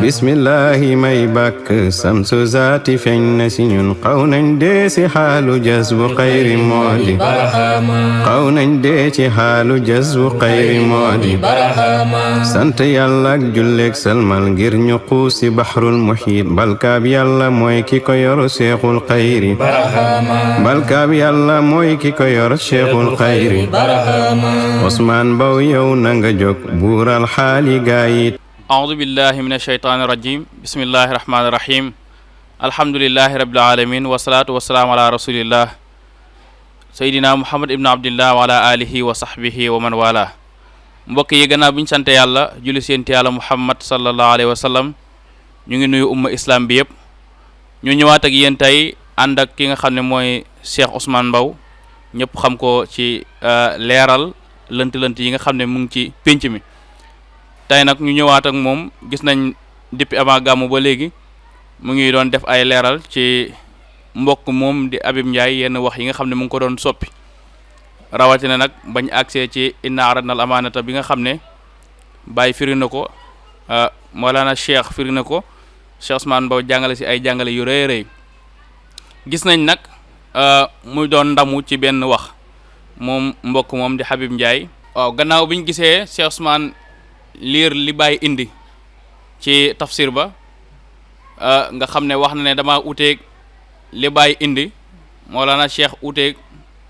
bismillahi may bàkk samsu zaati feeñ na si ñun xaw nañ dee si xaalu jazbu xayri moodi xaw nañ dee ci xaalu jazbu xayri moodi sant yàlla ak julleeg salmal ngir ñu xuus si baxrul muxiit balkaab yàlla mooy ki ko yor seexul xayri balkaab yàlla mooy ki ko yor seexul xayri Ousmane Mbow yow na nga jóg buural xaali gaayit أعوذ بالله من الشيطان الرجيم بسم الله الرحمن الرحيم الحمد لله رب العالمين والصلاة والسلام على رسول الله سيدنا محمد ابن عبد الله وعلى آله وصحبه ومن والاه mbokk yi gannaaw bi ñu sant yàlla julli ci yonent yàlla Muhammad sallallahu alayhi wa sallam ñu ngi nuyu umma islam bi yëpp ñu ñëwaat ak yéen tey ànd ak ki nga xam ne mooy Cheikh Ousmane Mbow ñëpp xam ko ci leeral lënt-lënt yi nga xam ne mu ngi ci pénc mi tey nag ñu ñëwaat ak moom gis nañ depuis avant gàmmu ba léegi mu ngi doon def ay leeral ci mbokk moom di Habib Ndiaye yenn wax yi nga xam ne mu ngi ko doon soppi rawatina nag bañ accès ci inna aradna al amanata bi nga xam ne bàyyi firi na ko Mawlana Cheikh firi na ko Cheikh Ousmane Mbow jàngale si ay jàngale yu rëy rëy gis nañ nag muy doon ndamu ci benn wax moom mbokk moom di Habib Ndiaye waaw gannaaw biñ gisee Cheikh Ousmane liir li bàyyi indi ci tafsir ba nga xam ne wax na ne dama uteeg li bàyyi indi Mawlana Cheikh uteeg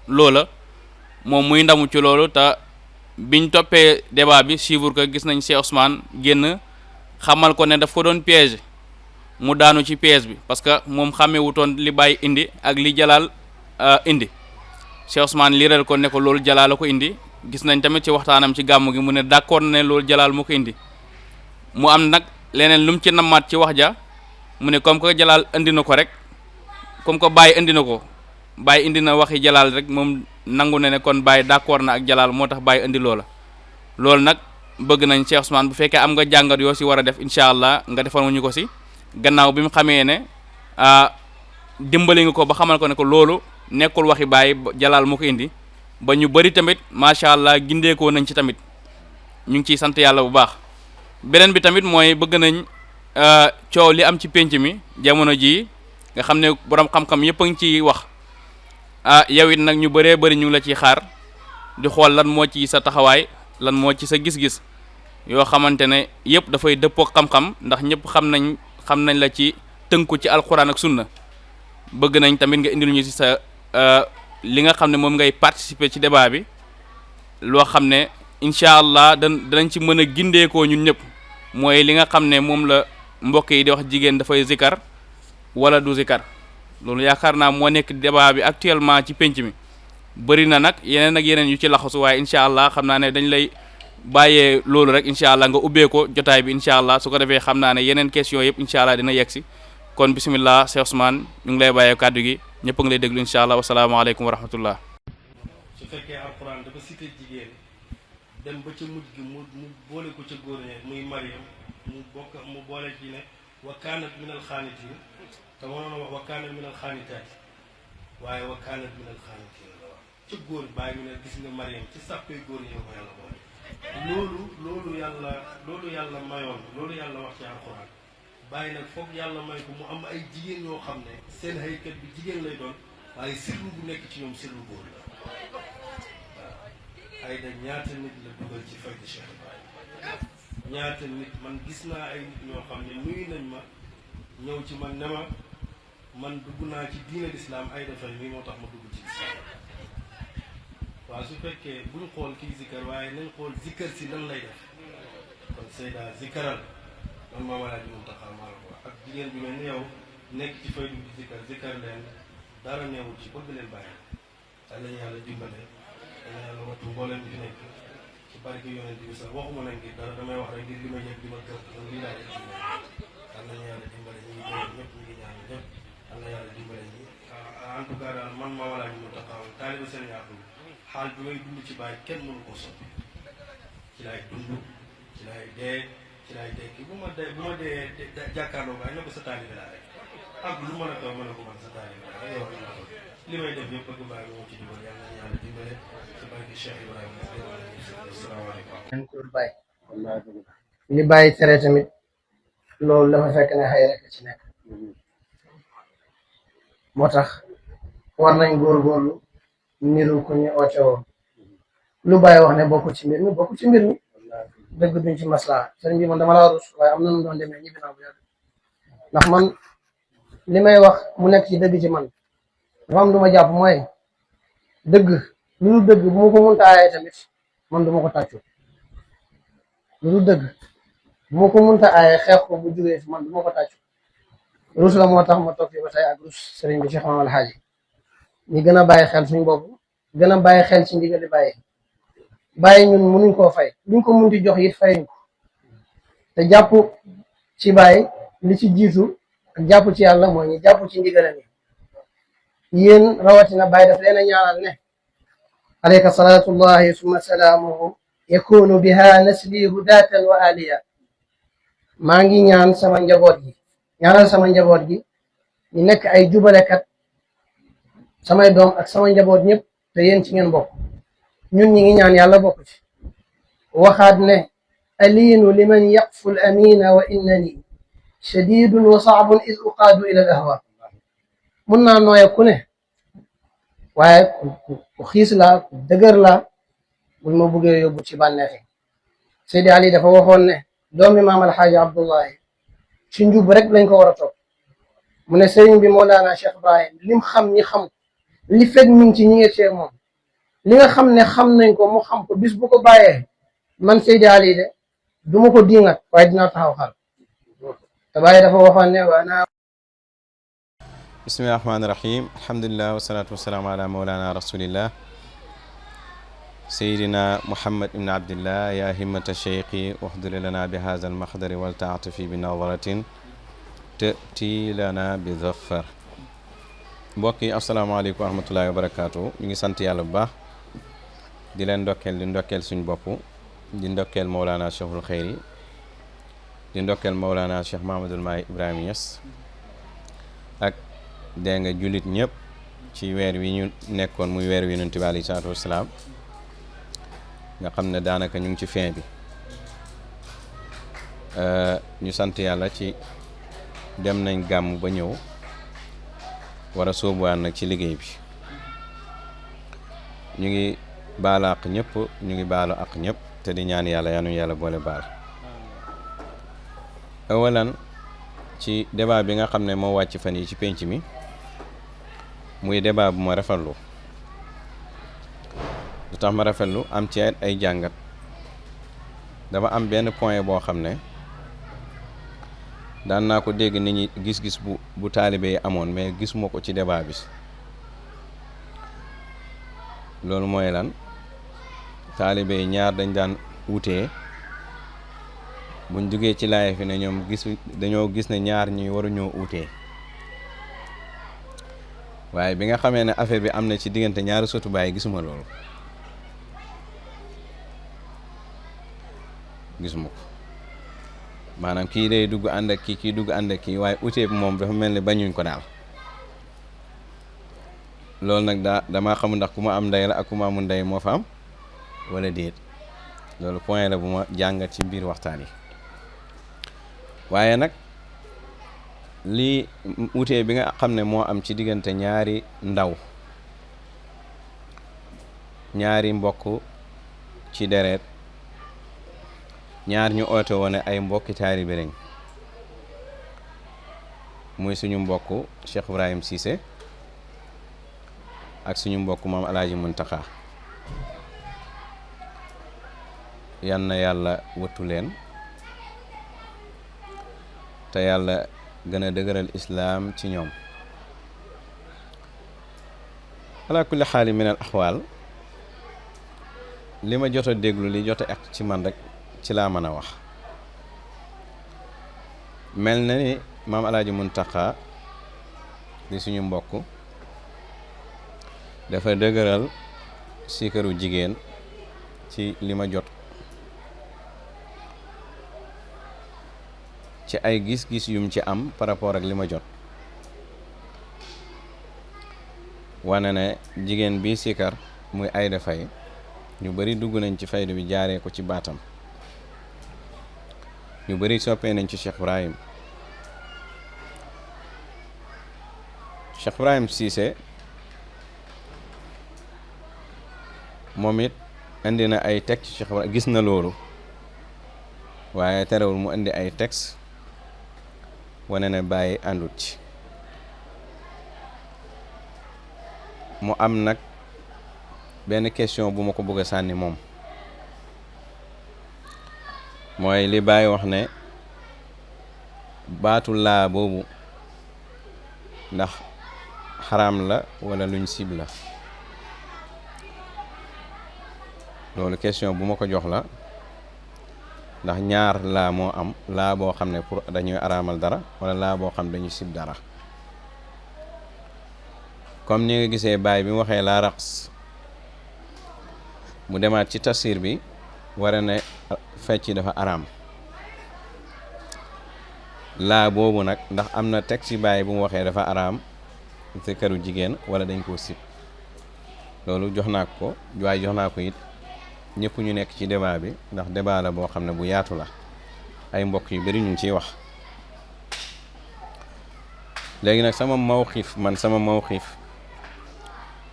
loola moom muy ndamu ci loolu te biñ toppee débat bi suivre ko gis nañ Cheikh Ousmane génn xamal ko ne daf ko doon piège mu daanu ci piège bi parce que moom xàmmewutoon li bàyyi indi ak li jalaal indi Cheikh Ousmane liiral ko ne ko loolu jalaal la ko indi gis nañ tamit ci waxtaanam ci gàmmu gi mu ne d'accord na ne loolu jalaal moo ko indi mu am nag leneen lu mu ci nammaat ci wax ja mu ne comme que jalaal indi na ko rek comme que bàyyi indi na ko bàyyi indi na waxi jalaal rek moom nangu na ne kon bàyyi d'accord na ak jalaal moo tax bàyyi indi loola loolu nag bëgg nañ Cheikh Ousmane bu fekkee am nga jàngat yoo si war a def incha allah nga defal ñu ko si gannaaw bi mu xamee ne dimbali nga ko ba xamal ko ne ko loolu nekkul waxi bàyyi jalaal moo ko indi ba ñu bëri tamit macha allah gindeekoo nañ ci tamit ñu ngi ciy sant yàlla bu baax beneen bi tamit mooy bëgg nañ coow li am ci pénc mi jamono jii nga xam ne borom xam-xam yëpp a ngi ciy wax yow it nag ñu bëree bëri ñu ngi la ciy xaar di xool lan moo ci sa taxawaay lan moo ci sa gis-gis yoo xamante ne yëpp dafay dëppoo xam-xam ndax ñëpp xam nañ la ci tënku ci alxuraan ak sunna bëgg nañ tamit nga indil ñu ci sa li nga xam ne moom ngay participer ci débat bi loo xam ne incha allah danañ ci mën a gindeekoo ñun ñëpp mooy li nga xam ne moom la mbokk yi di wax jigéen dafay zikar wala du zikar loolu yaakaar naa moo nekk débat bi actuellement ci penc mi bëri na nag yeneen ak yeneen yu ci laxasu waaye incha allah xam naa ne dañ lay bàyyee loolu rek incha allah nga ubbee ko jotaay bi incha allah su ko defee xam naa ne yeneen question yëpp incha allah dina yegg si kon bismillah Cheikh Ousmane ñu ngi lay bàyyee kàddu gi ñëpp a ngi lay déglu incha allah wasalaamaaleykum wa rahmatullah. su fekkee alquran dafa cité jigéen dem ba ca mujj gi mu boole ko ca góor ñe muy Mariam mu boole ci ne wa kaanat minal xaanitiin te mënoon a wax wa kaanat minal xaanitaati waaye wa kaanat minal xaanitiin la wax ca góor bàyyi mu ne gis nga Mariam ci sàppee góor ñi ko yàlla boole loolu yàlla mayoon loolu yàlla wax ci alquran bàyyi nag foog yàlla may ko mu am ay jigéen ñoo xam ne seen haykat bi jigéen lay doon waaye sirru bu nekk ci ñoom sirru góor la waaw ay da ñaata nit la dugal ci fayda Cheikh Ibrahima ñaata nit man gis naa ay nit ñoo xam ne nuyu nañ ma ñëw ci man ne ma man dugg naa ci diine l'islam ay dafay mii moo tax ma dugg ci l'islam waaw su fekkee buñ xool kii zikkar waaye nañ xool zikkar si lan lay def kon Seyda zikkaral man maa walaa ji moom taxaw maa la ko ak jigéen bi mel ni yow nekk ci faydu di zikkar leen dara neewul ci bëgg leen bàyyi yal nañu yàlla dimbale yal na yàlla wattu mbooleem bi fi nekk ci barke yonent bi sax waxuma na ngir dara damay wax rek ngir li ma yëg di ma gëm lii laa def ci yal nañu yàlla dimbale ñu ngi gërëm ñëpp ñu ngi ñaan ñëpp yal na yàlla dimbale ñi en tout cas daal man maa walaa ji moom taxaw taaliba seen yàqul xaal bi may dund ci bàyyi kenn mënu koo soppi ci laay dund ci laay dee ci laay tekki bu ma dee jàkkaarloo baay ne ko sa taalibe laa rek ak lu mën a taw mën a ko man sa taalibe laa rek yow li may def yëpp bëgg bàyyi moo ci dimbal yàlla na yàlla dimbale ci barke Cheikh Ibrahima asalaamaaleykum li bàyyi tere tamit loolu dafa fekk ne xëy rek ci nekk moo tax war nañ góorgóorlu niru ku ñu oote woo lu bàyyi wax ne bokku ci mbir mi bokku ci mbir mi dëgg duñ ci maslaa sëriñ bi man dama laa rus waaye am na nu doon demee ñibbi naa bu yàgg ndax man li may wax mu nekk ci dëgg ci man dafa am lu ma jàpp mooy dëgg lu dul dëgg bu ma ko mënta aaye tamit man du ma ko tàccu lu dul dëgg bu ma ko mënta aaye xeex ko bu jógee fi man du ma ko tàccu rus la moo tax ma toog fi ba tey ak rus sëriñ bi Cheikh Mamadou Alhaaji ñi gën a bàyyi xel suñ bopp gën a bàyyi xel ci ndigali bàyyi ñun mënuñ koo fay luñ ko munti jox it fayuñ ko te jàpp ci bàyyi li ci jiitu ak jàpp ci yàlla mooy ñu jàpp ci ndigalam yi yéen rawatina bàyyi daf leen a ñaanal ne alayka salatullahi summa salaamuhu yakunu biha nasli hudatan wa aliya maa ngi ñaan sama njaboot gi ñaanal sama njaboot gi ñu nekk ay jubalekat samay doom ak sama njaboot ñëpp te yéen ci ngeen bokk ñun ñi ngi ñaan yàlla bokk ci waxaat ne aliinu liman yaqfu l amina wa innani shadidun wa saabun is uqaadu ila al ahwa mun naa nooye ku ne waaye ku xiis laa ku dëgër laa buñ ma buggee yóbbu ci bànneexi Seydi Ali dafa waxoon ne doomi maam alxaaji Abdullahi ci njub rek lañ ko war a topp mu ne sëriñ bi Mawlana Cheikh Ibrahim lim xam ñi xam li fekk mi ngi ci ñi ngi cee moom li nga xam ne xam nañ ko mu xam ko bis bu ko bàyyee man Seydi Ali de du ma ko diingat waaye dinaa taxaw xar te bàyyi dafa waxoon ne waana bismillahi rahmaani rahim alhamdulilah wasalaatu wasalaamu ala mawlana rasulillah sayidina muhammad ibn abdillah ya himmata cheikhi waxduri lana bi haza almaxdari wal taatufi bi nadaratin tati lana bi zaffar mbokk yi asalaamaaleykum wa rahmatullahi wa barakaatu ñu ngi sant yàlla bu baax di leen ndokkeel di ndokkeel suñ bopp di ndokkeel Mawlana Cheikhul Xeyri di ndokkeel Mawlana Cheikh Mahamadul Mahi Ibrahima Niass ak dégg nga jullit ñëpp ci weer wi ñu nekkoon muy weer wi Yonent bi alayhi salaatu wasalaam nga xam ne daanaka ñu ngi ci fin bi ñu sant yàlla ci dem nañ gàmm ba ñëw war a sóobuwaan nag ci liggéey bi ñu ngi baalu àq ñëpp ñu ngi baalu àq ñëpp te di ñaan yàlla yal nañu yàlla boole baal awalan ci débat bi nga xam ne moo wàcc fan yi ci penc mi muy débat bu ma rafetlu lu tax ma rafetlu am ci ay jàngat dafa am benn point boo xam ne daan naa ko dégg nit ñi gis-gis bu taalibe yi amoon mais gisuma ko ci débat bi loolu mooy lan taalibe yi ñaar dañ daan wutee buñ duggee ci laay fi ne ñoom dañoo gis ne ñaar ñi waruñoo wutee waaye bi nga xamee ne affaire bi am na ci diggante ñaari sotu baay gisuma loolu gisuma ko maanaam kii day dugg ànd ak kii dugg ànd ak kii waaye utee bi moom dafa mel ni bañuñ ko daal loolu nag damaa xamul ndax ku ma am ndey la ak ku ma amul ndey moo fa am wala déet loolu point la bu ma jàngat ci biir waxtaan yi waaye nag lii utee bi nga xam ne moo am ci diggante ñaari ndaw ñaari mbokk ci deret ñaar ñu oote woone ay mbokki taalibe lañ muy suñu mbokk Cheikh Ibrahim Cissé ak suñu mbokk moom Alaaji Muntaxa yal na yàlla wëttu leen te yàlla gën a dëgëral islaam ci ñoom ala kulli xaali min al axwaal li ma jot a déglu li jot a ak ci man rek ci laa mën a wax mel na ni maam Alaaji Muntaxa di suñu mbokk dafa dëgëral sikaru jigéen ci li ma jot ci ay gis-gis yum ci am par rapport ak li ma jot wane ne jigéen bi sikar muy Ayda Faye ñu bari dugg nañ ci fayda bi jaaree ko ci baatam ñu bari soppee nañ ci Cheikh Ibrahim Cheikh Ibrahim Cissé moom it indi na ay texte Cheikh Ibrahim gis na loolu waaye terewul mu indi ay texte wane ne bàyyi àndut ci mu am nag benn question bu ma ko bëgg a sànni moom mooy li bàyyi wax ne baatu laa boobu ndax xaraam la wala luñ sib la loolu question bu ma ko jox la ndax ñaar laa moo am laa boo xam ne pour dañuy araamal dara wala laa boo xam ne dañuy sib dara comme ni nga gisee baay bi mu waxee laa raqs mu demaat ci tafsir bi wara ne fecc dafa araam laa boobu nag ndax am na teg ci baay bu mu waxee dafa araam te këru jigéen wala dañ koo sib loolu jox naa ko waaye jox naa ko it ñëpp ñu nekk ci débat bi ndax débat la boo xam ne bu yaatu la ay mbokk yu bari ñu ngi ciy wax léegi nag sama mawxiif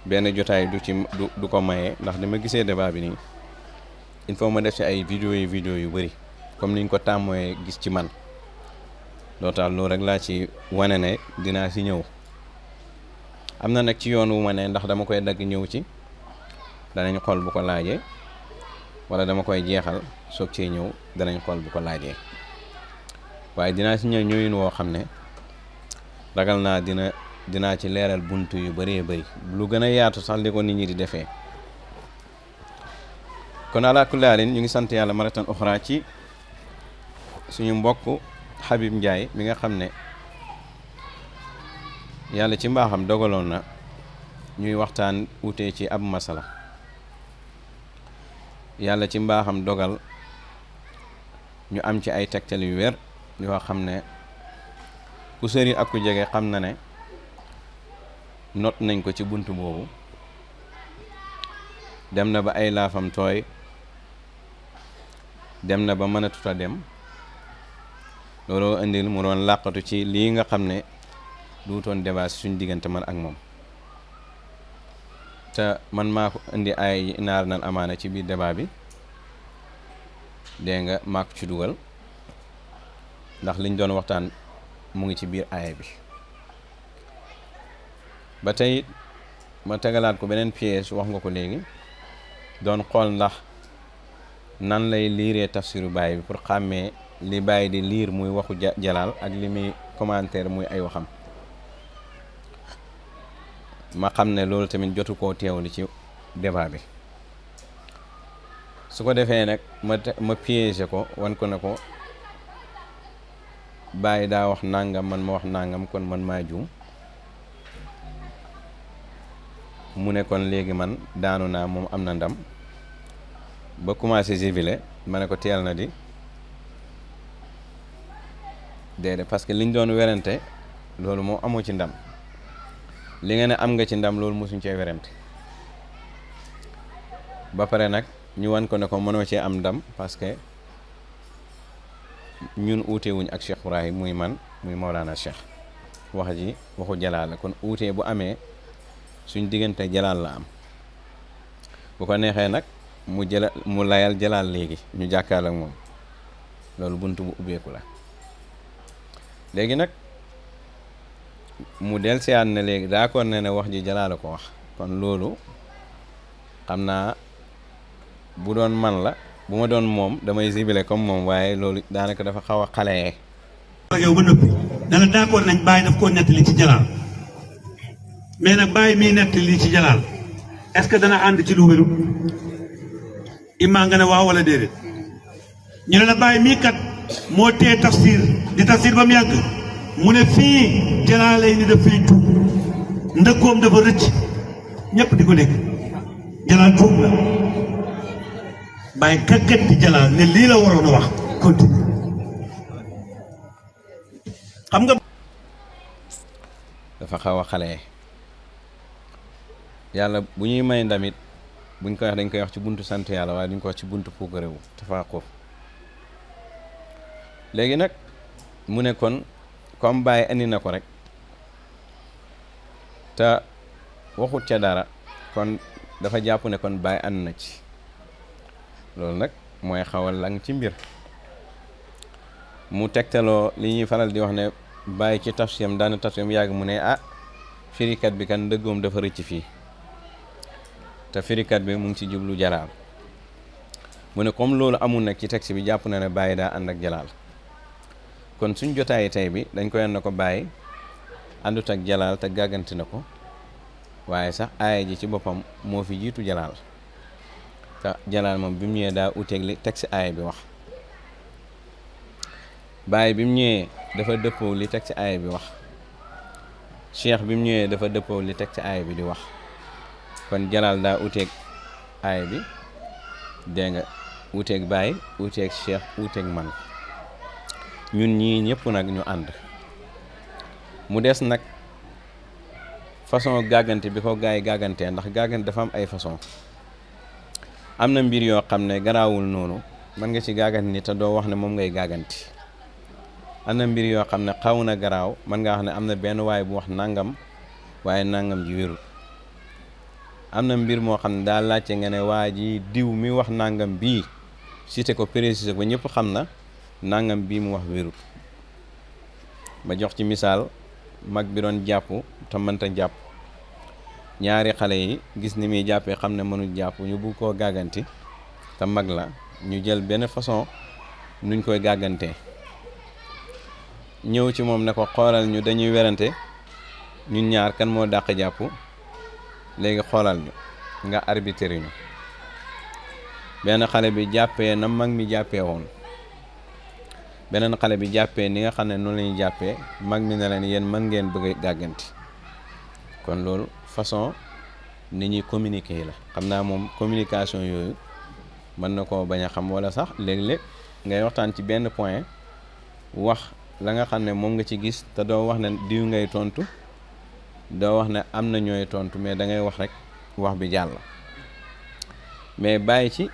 benn jotaay du ko maye ndax dama gisee débat bi nii il faut ma def ci ay vidéo yu bari comme niñ ko tàmmooyee gis ci man loo tax loolu rek laa ci wane ne dinaa ci ñëw am na nag ci yoon wu ma ne ndax dama koy dagg ñëw ci danañ xool bu ko laajee wala dama koy jeexal soog cee ñëw danañ xool bu ko laajee waaye dinaa ci ñëw ñëwin woo xam ne ragal naa dinaa ci leeral buntu yu bëree bëri lu gën a yaatu sax li ko nit ñi di defee kon ala kulli haalin ñu ngi sant yàlla maratan uxra ci suñu mbokk Habib Ndiaye mi nga xam ne yàlla ci mbaaxam dogaloon na ñuy waxtaan utee ci ab masala yàlla ci mbaaxam dogal ñu am ci ay tegtal yu wér yoo xam ne ku sëri ak ku jege xam na ne not nañ ko ci bunt boobu dem na ba ay laafam tooy dem na ba mënatut a dem looloo indil mu doon làqatu ci lii nga xam ne duutoon débat suñ diggante man ak moom te man maa ko indi ay naar nal amaana ci biir débat bi dégg nga maa ko ci dugal ndax liñ doon waxtaan mu ngi ci biir aaya bi ba tey ma tegalaat ko beneen piège wax nga ko léegi doon xool ndax nan lay liiree tafsiru Baay bi pour xàmmee li Baay di liir muy waxu Jalaal ak li muy commentaire muy ay waxam ma xam ne loolu tamit jotu koo teewlu ci débat bi su ko defee nag ma piégé ko wan ko ne ko Baay daa wax nangam man ma wax nangam kon man maa juum mu ne kon léegi man daanu naa moom am na ndam ba commencé jubilé ma ne ko teel na di déedéet parce que liñ doon werante loolu moom amoo ci ndam li nga ne am nga ci ndam loolu mosuñ cee werante ba pare nag ñu wan ko ne ko mënoo cee am ndam parce que ñun uute wuñ ak Cheikh Ibrahim muy man muy Mawlana Cheikh wax ji waxu Jalaal la kon uute bu amee suñ diggante Jalaal la am bu ko neexee nag mu layal Jalaal léegi ñu jàkkaarloo ak moom loolu bunt bu ubbeeku la léegi nag mu del siyaat ne léegi d'accord ne wax ji Jalaal la ko wax kon loolu xam naa bu doon man la bu ma doon moom damay sibile comme moom waaye loolu daanaka dafa xaw a xale ak yow ba nëppi dana d'accord nañ Baye daf koo nettali ci Jalaal mais nag Baye mii nettali ci Jalaal est-ce que dana ànd ci lu wéru imaa nga ne waaw wala déedéet ñu ne la Baye mii kat moo tee tafsir di tafsir ba mu yàgg mu ne fii Jalaal lay ni daf fiy tuub ndëkkoom dafa rëcc ñëpp di ko dégg Jalaal tuub la Baye kakkat di Jalaal ne lii la waroon a wax continue xam nga dafa xaw a xale yàlla bu ñuy may ndamit buñ koy wax dañ koy wax ci buntu sant yàlla waaye duñ ko wax ci buntu puukarewu tafaaquf léegi nag mu ne kon comme Baye andi na ko rek te waxut ca dara kon dafa jàpp ne kon Baay ànd na ci loolu nag mooy xawal lang ci mbir mu tegtaloo li ñuy faral di wax ne Baay ci tafsiram daana tafsiram yàgg mu ne firikat bi kan dëggoom dafa rëcc fii te firikat bi mu ngi ci jublu Jalaal mu ne comme loolu amul nag ci texte bi jàpp na ne Baay daa ànd ak Jalaal kon suñ jotaayi tey bi dañ koy na ko Baay àndut ak Jalaal te gàgganti na ko waaye sax aaya ji ci boppam moo fi jiitu Jalaal te Jalaal moom bi mu ñëwee daa uteeg li texte aaya bi wax Baay bi mu ñëwee dafa dëppoo li texte aaya bi wax Cheikh bi mu ñëwee dafa dëppoo li texte aaya bi di wax kon Jalaal daa uteeg aaya bi dégg nga uteeg Baay uteeg Cheikh uteeg man ñun ñii ñëpp nag ñu ànd mu des nag façon gàggante bi ko gaa yi gàggantee ndax gàggante dafa am ay façon am na mbir yoo xam ne garaawul noonu mën nga ci gàggante ni te doo wax ne moom ngay gàgganti am na mbir yoo xam ne xaw na garaaw mën nga wax ne am na benn waay bu wax nangam waaye nangam ji wérul am na mbir moo xam ne daa laajte nga ne waa ji diw mi wax nangam bii cité ko précisé ko ñëpp xam na nangam bii mu wax wérul ma jox ci misaal mag bi doon jàpp te mënta jàpp ñaari xale yi gis ni muy jàppee xam ne mënul jàpp ñu bugg koo gàgganti te mag la ñu jël benn façon nuñ koy gàggantee ñëw ci moom ne ko xoolal ñu dañuy werante ñun ñaar kan moo dàq jàpp léegi xoolal ñu nga arbitre ñu benn xale bi jàppee na mag mi jàppee woon beneen xale bi jàppee ni nga xam ne noonu la ñuy jàppee mag mi ne leen yéen mën ngeen bëgg gàgganti kon loolu façon ni ñuy communiquer la xam naa moom communication yooyu mën na koo bañ a xam wala sax léeg-léeg ngay waxtaan ci benn point wax la nga xam ne moom nga ci gis te doo wax ne diw ngay tontu doo wax ne am na ñooy tontu mais da ngay wax rek wax bi jàll mais bàyyi ci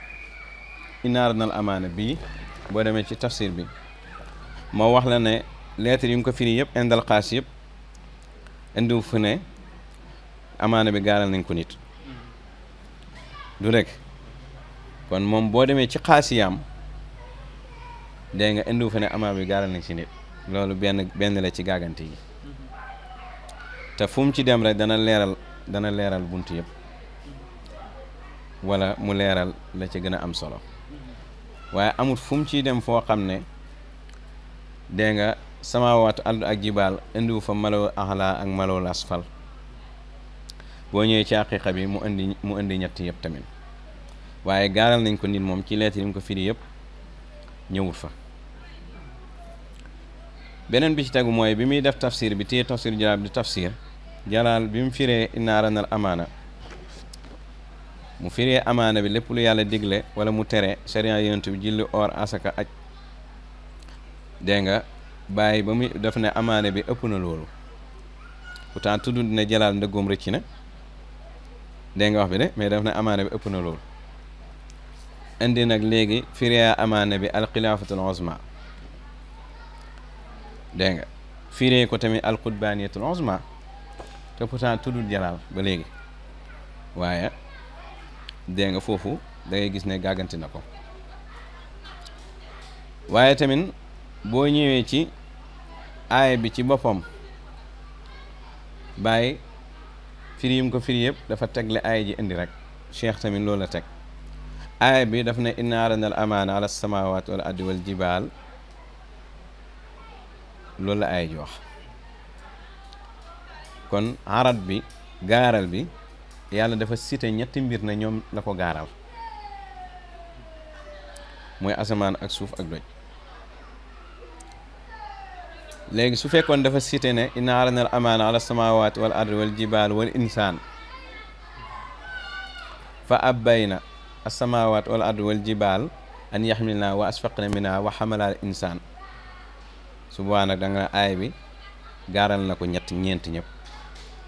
inaar nal amaana bii boo demee ci tafsir bi moo wax la ne lettre yi nga ko firi yëpp indal xaas yëpp indiw fu ne amaana bi gaaral nañ ko nit du rek kon moom boo demee ci xaasiyaam dégg nga indiw fu ne amaana bi gaaral nañ ci nit loolu benn la ci gàggante yi te fu mu ci dem rek dana leeral bunt yëpp wala mu leeral la ci gën a am solo waaye amul fu mu ciy dem foo xam ne dégg nga samaawaatu ard ak jibaal indiwu fa malaw axlaa ak malaw asfal boo ñëwee ci haqiqa bi mu indi ñett yëpp tamit waaye gaaral nañ ko nit moom ci lettre yi mu ko firi yëpp ñëwut fa beneen bi ci tegu mooy bi muy def tafsir bi téye tafsir jalaal di tafsir jalaal bi mu firee inaara nal amaana mu firee amaana bi lépp lu yàlla digle wala mu tere sharia yonent bi julli or asaka aj dégg nga bàyyi ba muy def ne amaana bi ëpp na loolu pourtant tudd ne jalaal ndëggoom rëcc na dégg nga wax bi de mais def ne amaana bi ëpp na loolu indi nag léegi firee amaana bi alxilaafatul uzma dégg nga firee ko tamit alxutbaaniyatul uzma te pourtant tuddul jalaal ba léegi waaye dégg nga foofu da ngay gis ne gàgganti na ko waaye tamit boo ñëwee ci aaya bi ci boppam bàyyi firi yim ko firi yëpp dafa tegle aaya ji indi rek cheikh tamit loolu la teg aaya bi daf ne inna aradna al amaana ala samawati wal ardi wal jibaal loolu la aaya ji wax kon arad bi gaaral bi yàlla dafa cité ñetti mbir na ñoom la ko gaaral mooy asamaan ak suuf ak doj léegi su fekkoon dafa cité ne inna aradna al amaana ala samawati wal ardi wal jibaal wal insaan fa abbayna as-samawat wal ardi wal jibaal an yaxmilna wa asfaqna minha wa xamala al insaan su boobaa nag da nga aay bi gaaral na ko ñeent ñëpp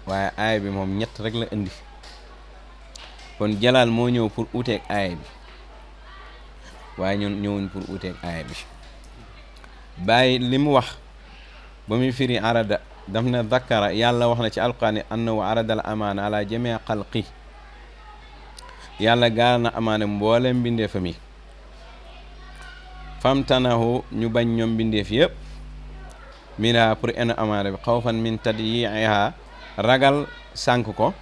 waaye aay bi moom ñett rek la indi kon jalaal moo ñëw pour uteeg aay bi waaye ñun ñëwuñ pour uteeg aay bi bàyyi li mu wax ba muy firi arada daf ne dakara yàlla wax na ci alquran ne annahu aradal amaana ala jamii xalqi yàlla gaar na amaana mboolem mbindeefa mi famtanahu ñu bañ ñoom mbindeef yëpp mina pour enu amaana bi xawfan min tadyiiha ragal sànk ko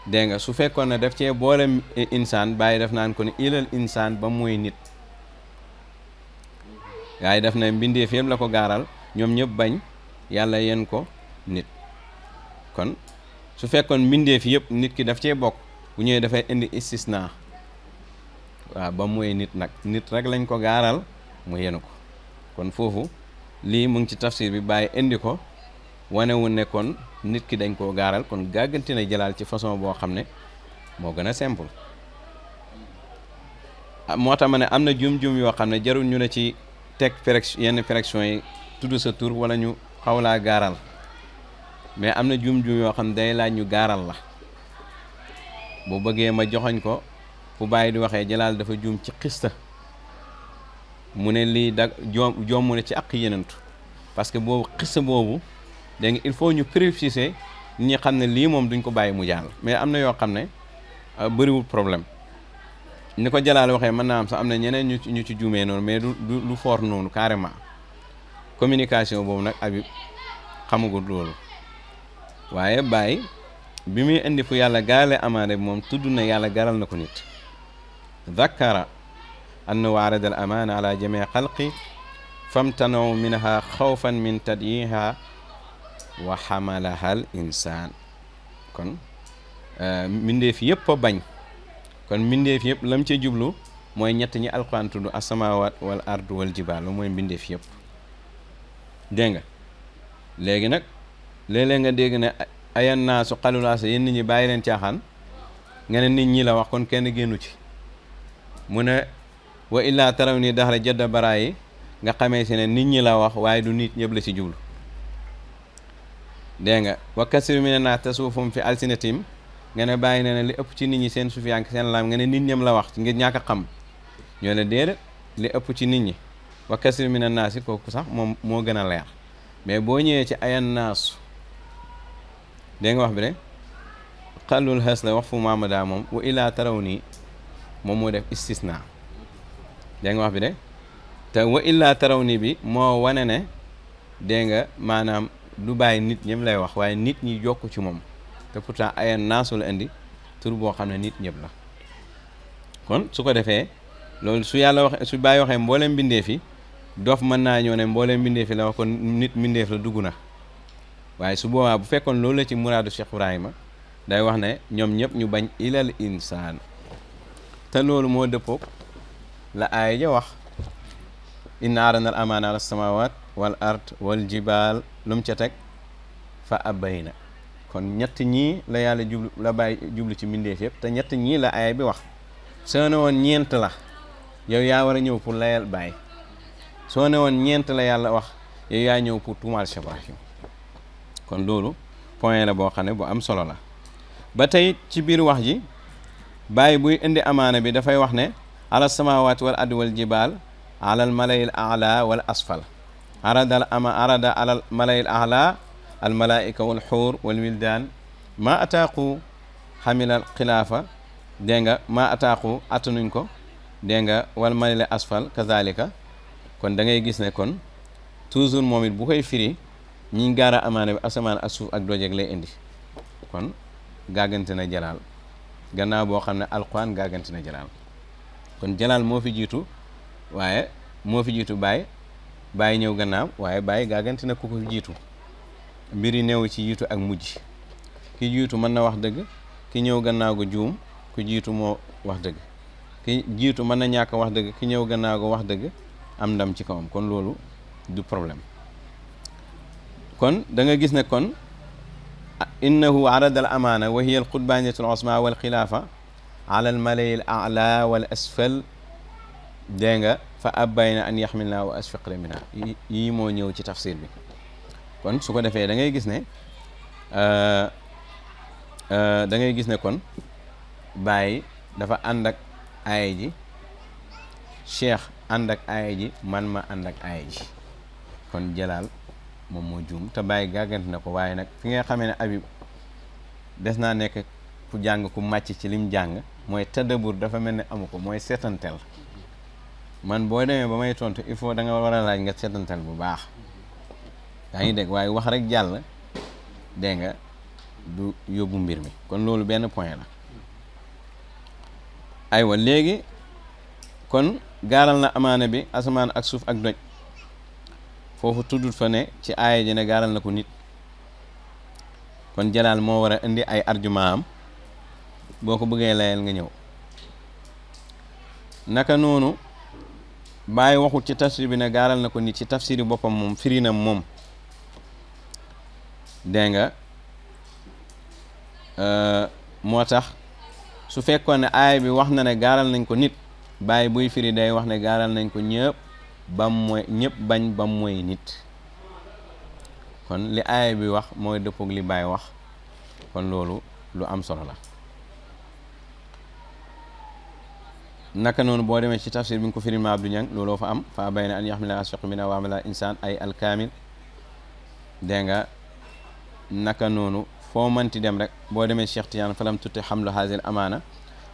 dégg nga su fekkoon ne daf cee boole insaan bàyyi def naan ko ne ilal insaan ba muy nit waaye def na mbindeef yëpp la ko gaaral ñoom ñëpp bañ yàlla yen ko nit kon su fekkoon mbindeef yëpp nit ki daf cee bokk bu ñëwee dafay indi istisna waaw ba muy nit nag nit rek lañ ko gaaral mu yenu ko kon foofu lii mu ngi ci tafsir bi bàyyi indi ko wanewu ne kon nit ki dañ koo gaaral kon gàgganti na jalaal ci façon boo xam ne moo gën a simple moo tax ma ne am na jum-jum yoo xam ne jarul ñu ne ci teg yenn fraction yi tudd sa tur wala ñu xawlaa gaaral mais am na jum-jum yoo xam ne day laaj ñu gaaral la bu bëggee ma joxoñ ko fu bàyyi di waxee jalaal dafa juum ci xista mu ne lii da joom mu ne ci ak yenentu parce que boobu xista boobu dégg nga il faut ñu préciser ñi xam ne lii moom duñ ko bàyyi mu jàll mais am na yoo xam ne bëriwul problème ni ko jalaal waxee mën naa am sax am na ñeneen ñu ci juumee noonu mais du lu fort noonu carrément communication boobu nag Habib xamagul loolu waaye bàyyi bi muy indi fu yàlla gaarale amaana bi moom tudd na yàlla garal na ko nit dakara annahu arada al amaana ala jamii xalqi famtanaw minha xawfan min tadyiha wa xamalaha al insaan kon mbindeef yëpp a bañ kon mbindeef yëpp lam ca jublu mooy ñett ñi alquran tudd asamawaat wal ardu wal jibaal mooy mbindeef yëpp dégg nga léegi nag léeg-léeg nga dégg ne ayan naa su xalulaasa yéen nit ñi bàyyi leen caaxaan nga ne nit ñi la wax kon kenn génnu ci mu ne wa illaa taraw nii daxara jadda baraa yi nga xamee si ne nit ñi la wax waaye du nit ñëpp la ci jublu dégg nga wa kasiru mina naas tasuufum fi alsinatim nga ne bàyyi ne li ëpp ci nit ñi seen sufiyank seen laam nga ne nit ñam la wax ngir ñàkk a xam ñoo ne déedéet li ëpp ci nit ñi wa kasiru mina naas yi kooku sax moom moo gën a leer mais boo ñëwee ci ayan naasu dégg nga wax bi de xalul xees la wax fu mamada moom wa illaa taraw nii moom moo def istisna dégg nga wax bi de te wa illaa taraw nii bi moo wane ne dégg nga maanaam du bàyyi nit ñëpp lay wax waaye nit ñi jokku ci moom te pourtant ayan naasu la indi tur boo xam ne nit ñëpp la kon su ko defee loolu su yàlla wax su bàyyi waxee mbooleem mbindeef yi dof mën naa ñëw ne mbooleem mbindeef yi la wax kon nit mbindeef la dugg na waaye su boobaa bu fekkoon loolu la ci muraadu Cheikh Ibrahima day wax ne ñoom ñëpp ñu bañ ilal insaan te loolu moo dëppoog la aaya ja wax inna aradna al amaana ala samawat wal ard wal jibal lu mu ca teg fa abayna kon ñett ñii la yàlla jublu la bàyyi jublu ci mbindeef yëpp te ñett ñii la aaya bi wax soo ne woon ñeent la yow yaa war a ñëw pour layal bàyyi soo ne woon ñeent la yàlla wax yow yaa ñëw pour tuumaal Cheikh Ibrahima kon loolu point la boo xam ne bu am solo la ba tey ci biir wax ji bàyyi buy indi amaana bi dafay wax ne ala samawati wal ardi wal jibal ala al malayil a'la wal asfal arada ala al malayil a'la al malaika wal xuur wal wildaan ma ataaqu xamilal xilaafa dégg nga ma ataaqu attanuñ ko dégg nga wal malayil asfal kazalika kon da ngay gis ne kon toujours moom it bu koy firi ñi gaara amaana bi asamaan ak suuf ak dojeg lay indi kon gàggante na jalaal gannaaw boo xam ne alquran gàggante na jalaal kon jalaal moo fi jiitu waaye moo fi jiitu bàyyi ñëw gannaaw waaye bàyyi gàggante na ku ko fi jiitu mbir yi néew ci jiitu ak mujj ki jiitu mën na wax dëgg ki ñëw gannaaw go juum ku jiitu moo wax dëgg ki jiitu mën na ñàkk wax dëgg ki ñëw gannaaw go wax dëgg am ndam ci kawam kon loolu du problème kon da nga gis ne kon innahu arada al amaana wa hiya al qutbaniyatu al usma wal xilaafa ala al malay al a'la wal asfal dégg nga fa abbayna an yaxmilna wa asfiqna minha yii moo ñëw ci tafsir bi kon su ko defee da ngay gis ne kon Baye dafa ànd ak aaya ji Cheikh ànd ak aaya ji man ma ànd ak aaya ji kon jalaal moom moo juum te bàyyi gàggante na ko. waaye nag fi nga xamee ne Habib des naa nekk ku jàng ku màcc ci lim jàng mooy tadabbur dafa mel ne amu ko mooy seetantel. man boo demee ba may tontu il faut da nga war a laaj nga seetantel bu baax yaa ngi dégg waaye wax rek jàll dégg nga du yóbbu mbir mi kon loolu benn point la. aywa léegi kon gaaral na amaana bi asamaan ak suuf ak doj foofu tuddut fa ne ci aaya ji ne gaaral na ko nit kon jalaal moo war a indi ay argument am boo ko bëggee layal nga ñëw. naka noonu bàyyi waxut ci tafsir bi ne gaaral na ko nit ci tafsiri boppam moom firinam moom dégg nga moo tax su fekkoon ne aaya bi wax na ne gaaral nañ ko nit bàyyi buy firi day wax ne gaaral nañ ko ñëpp bam mooy ñëpp bañ bam mooy nit kon li aaya bi wax mooy dëppoog li bàyyi wax kon loolu lu am solo la. naka noonu boo demee ci tafsir bi nga ko firi ma Abdou Niang looloo fa am fa bayna an yaxmila asfiqu mina wa amala insaan ay alkaamil dégg nga naka noonu foo mënti dem rek boo demee Cheikh Tidiane falam tutti xamlu haazil amaana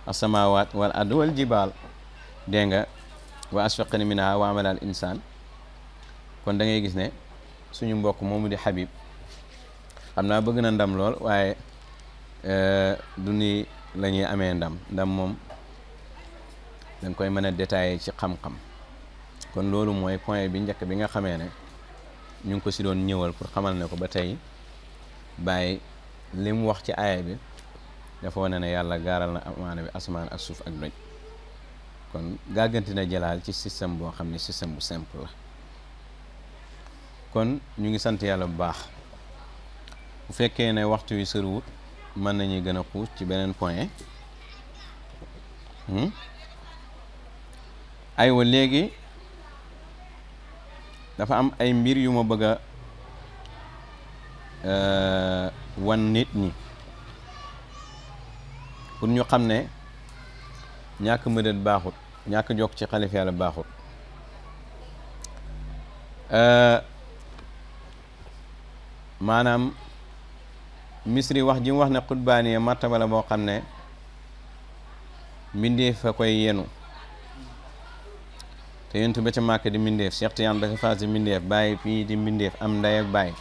as-samaawaat wal ard wal jibaal dégg nga wa asfaqani minha wa amala al insaan kon da ngay gis ne suñu mbokk moomu di Habib xam naa bëgg na ndam lool waaye du ni la ñuy amee ndam moom dañ koy mën a détailler ci xam-xam kon loolu mooy point bi njëkk bi nga xamee ne ñu ngi ko si doon ñëwal pour xamal ne ko ba tey bàyyi li mu wax ci aaya bi dafa wane ne yàlla gaaral na amaana bi asamaan ak suuf ak doj kon gàgganti na jalaal ci système boo xam ne système bu simple la kon ñu ngi sant yàlla bu baax. bu fekkee ne waxtu wi sëriwut mën nañuy gën a xuus ci beneen point aywa léegi dafa am ay mbir yu ma bëgg a wan nit ñi pour ñu xam ne ñàkk mëdët baaxut ñàkk jokk ci xalif yàlla baaxut. maanaam misri wax ji mu wax ne xutbaaniya martaba la boo xam ne mbindeef fa koy yenu te yentu ba ca màkk di mbindeef Cheikh Tidiane ba ca Faas di mbindeef bàyyi fii di mbindeef am ndey ak bàyyi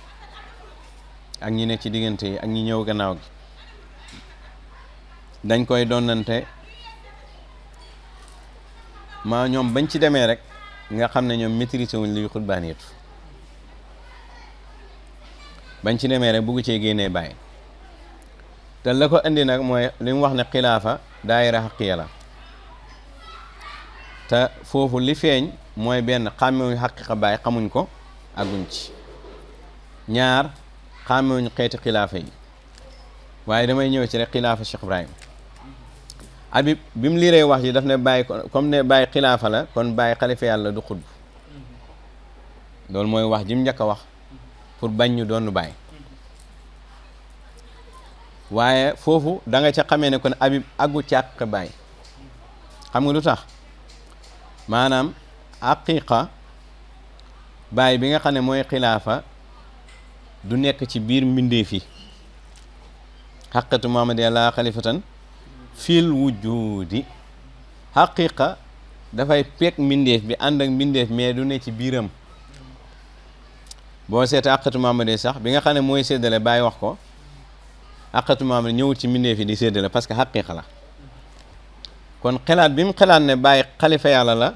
ak ñi nekk ci diggante yi ak ñi ñëw gannaaw gi dañ koy donnante maa ñoom bañ ci demee rek nga xam ne ñoom maîtriser wuñ luy xutbaaniyatu bañ ci demee rek bugg cee génnee bàyyi te la ko indi nag mooy li mu wax ne xilaafa daayira xaqiya la te foofu li feeñ mooy benn xàmmewuñ xaqiqa bàyyi xamuñ ko aguñ ci ñaar xàmmewuñ xeeti xilaafa yi waaye damay ñëw ci rek xilaafa Cheikh Ibrahim Habib bi mu liiree wax ji daf ne bàyyi comme ne bàyyi xilaafa la kon bàyyi xalifa yàlla du xutb loolu mooy wax ji mu njëkk a wax pour bañ ñu doon bàyyi waaye foofu da nga ca xamee ne kon Habib àggu càq bàyyi xam nga lu tax maanaam aqiqa bàyyi bi nga xam ne mooy xilaafa du nekk ci biir mbindeef yi xaqatu Muhammad yàlla xalifatan fil wujudi xaqiqa dafay peeg mbindeef bi ànd ak mbindeef mais du ne ci biiram boo seeta xaqatu Muhammad sax bi nga xam ne mooy séddale bàyyi wax ko xaqatu Muhammad ñëwul ci mbindeef yi di séddale parce que xaqiqa la kon xelaat bi mu xelaat ne bàyyi xalifa yàlla la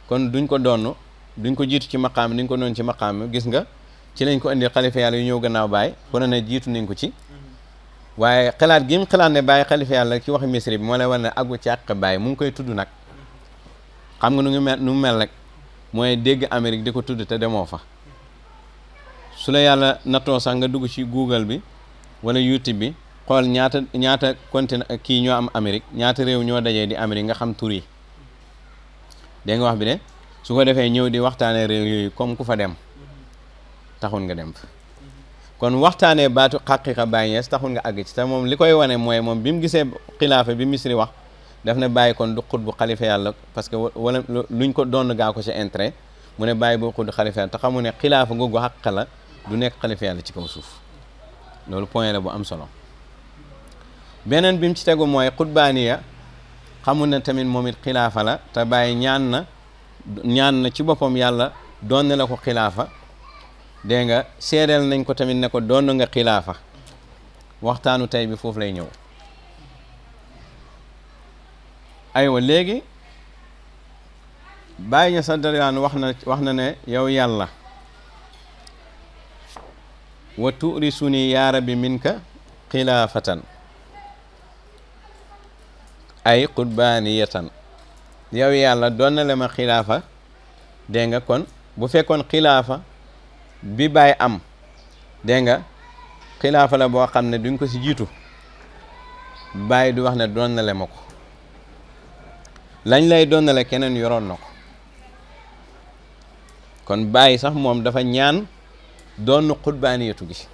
kon duñ ko donn duñ ko jiitu ci maqaam duñ ko doon ci maqaam gis nga ci lañ ko indi xalifa yàlla yu ñëw gannaaw bàyyi kon ne jiitu nañ ko ci waaye xelaat gi mu xelaat ne bàyyi xalifa yàlla ci waxi misri bi moo lay war ne àggu ci àq bàyyi mu ngi koy tudd nag xam nga nu mu mel rek mooy dégg Amérique di ko tudd te demoo fa su la yàlla nattoo sax nga dugg ci Google bi wala YouTube bi xool ñaata continent kii ñoo am Amérique ñaata réew ñoo dajee di Amérique nga xam tur yi dégg nga wax bi de su ko defee ñëw di waxtaanee réew yooyu comme ku fa dem taxul nga dem fa kon waxtaanee baatu xaqiqa Baay Ñas taxul nga àgg ci te moom li koy wane mooy moom bi mu gisee xilaafa bi misri wax daf ne bàyyi kon du xutbu xalifa yàlla parce que wala luñ ko doon gaa ko ci intérêt mu ne bàyyi boo xutbu xalifa yàlla te xamu ne xilaafa googu xaq la du nekk xalifa yàlla ci kaw suuf loolu point la bu am solo beneen bi mu ci tegu mooy xutbaaniya xamul na tamit moom it xilaafa la te bàyyi ñaan na ci boppam yàlla doon na la ko xilaafa dégg nga seedeel nañ ko tamit ne ko doon nga xilaafa waxtaanu tey bi foofu lay ñëw aywa léegi bàyyi ña sa dariyaan wax na ne yow yàlla wa turisuni yaa rabbi minka xilaafatan ay qurbaaniyatan yow yàlla doon na la ma xilaafa dégg nga kon bu fekkoon xilaafa bi baay am dégg nga xilaafa la boo xam ne duñ ko si jiitu baay du wax ne doon na le ma ko lañ lay doon na le keneen yoroon na ko kon baay sax moom dafa ñaan doon xutbaaniyatu gi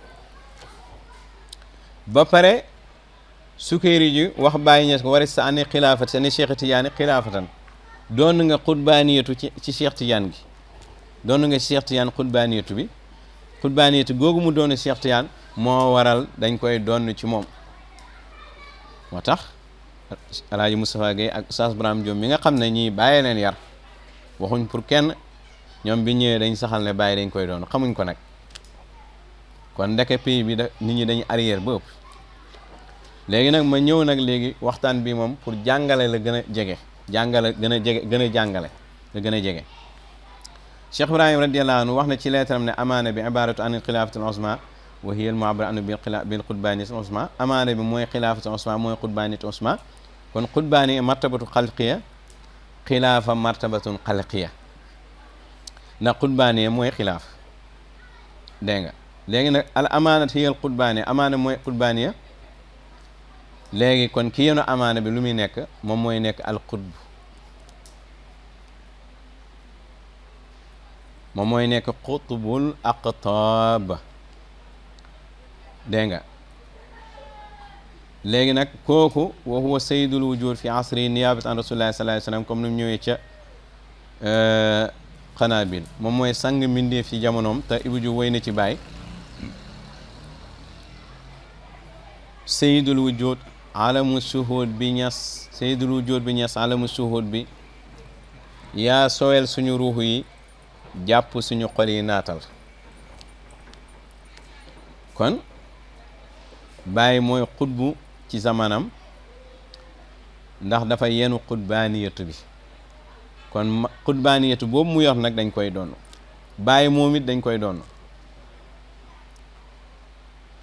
ba pare sukkeeri ji wax bàyyi ñes ko war sa ani xilaafat sa ni Cheikh Tidiane xilaafatan doon nga xutbaaniyatu ci Cheikh Tidiane gi doon nga Cheikh Tidiane xutbaaniyatu bi xutbaaniyatu googu mu doon Cheikh Tidiane moo waral dañ koy doon ci moom moo tax Alaaji Moustapha Gueye ak Oustaz Braham Diop mi nga xam ne ñii bàyyi leen yar waxuñ pour kenn ñoom bi ñëwee dañ saxal ne bàyyi dañ koy doon xamuñ ko nag kon ndeke pays bi da nit ñi dañu arrière ba ëpp léegi nag ma ñëw nag léegi waxtaan bi moom pour jàngale la gën a jege jàngale gën a jege gën a jàngale la gën a jege Cheikh Ibrahim radiyallahu anhu wax na ci leetaram ne amaana bi ibaratu an xilaafati al usma wa hiya al mu'abbar anu bil xutbaaniyati al usma amaana bi mooy xilaafati al usma mooy xutbaaniyati al usma kon xutbaani martabatu xalqiya xilaafa martabatun xalqiya ndax xutbaaniya mooy xilaaf dégg nga léegi nag al amaanat hiya al xutbaaniya amaana mooy xutbaaniya léegi kon ki yenu amaana bi lu muy nekk moom mooy nekk al xutb moom mooy nekk xutbul aqtaab dégg nga léegi nag kooku wa huwa sayyidul wujud fi asri niyabat an rasulillahi sallallahu alayhi wasallam comme ni mu ñëwee ca Qanaabil moom mooy sang mbindeef ci jamonoom te Ibou Diouf woy na ci baay sayyidul wujud alamu suhud bi ñas sayyidul wujud bi ñas alamu suhud bi yaa sowel suñu ruux yi jàpp suñu xol yi naatal kon baay mooy xutbu ci zamanam ndax dafa yenu xutbaaniyatu bi kon xutbaaniyatu boobu mu yor nag dañ koy doon baay moom it dañ koy doon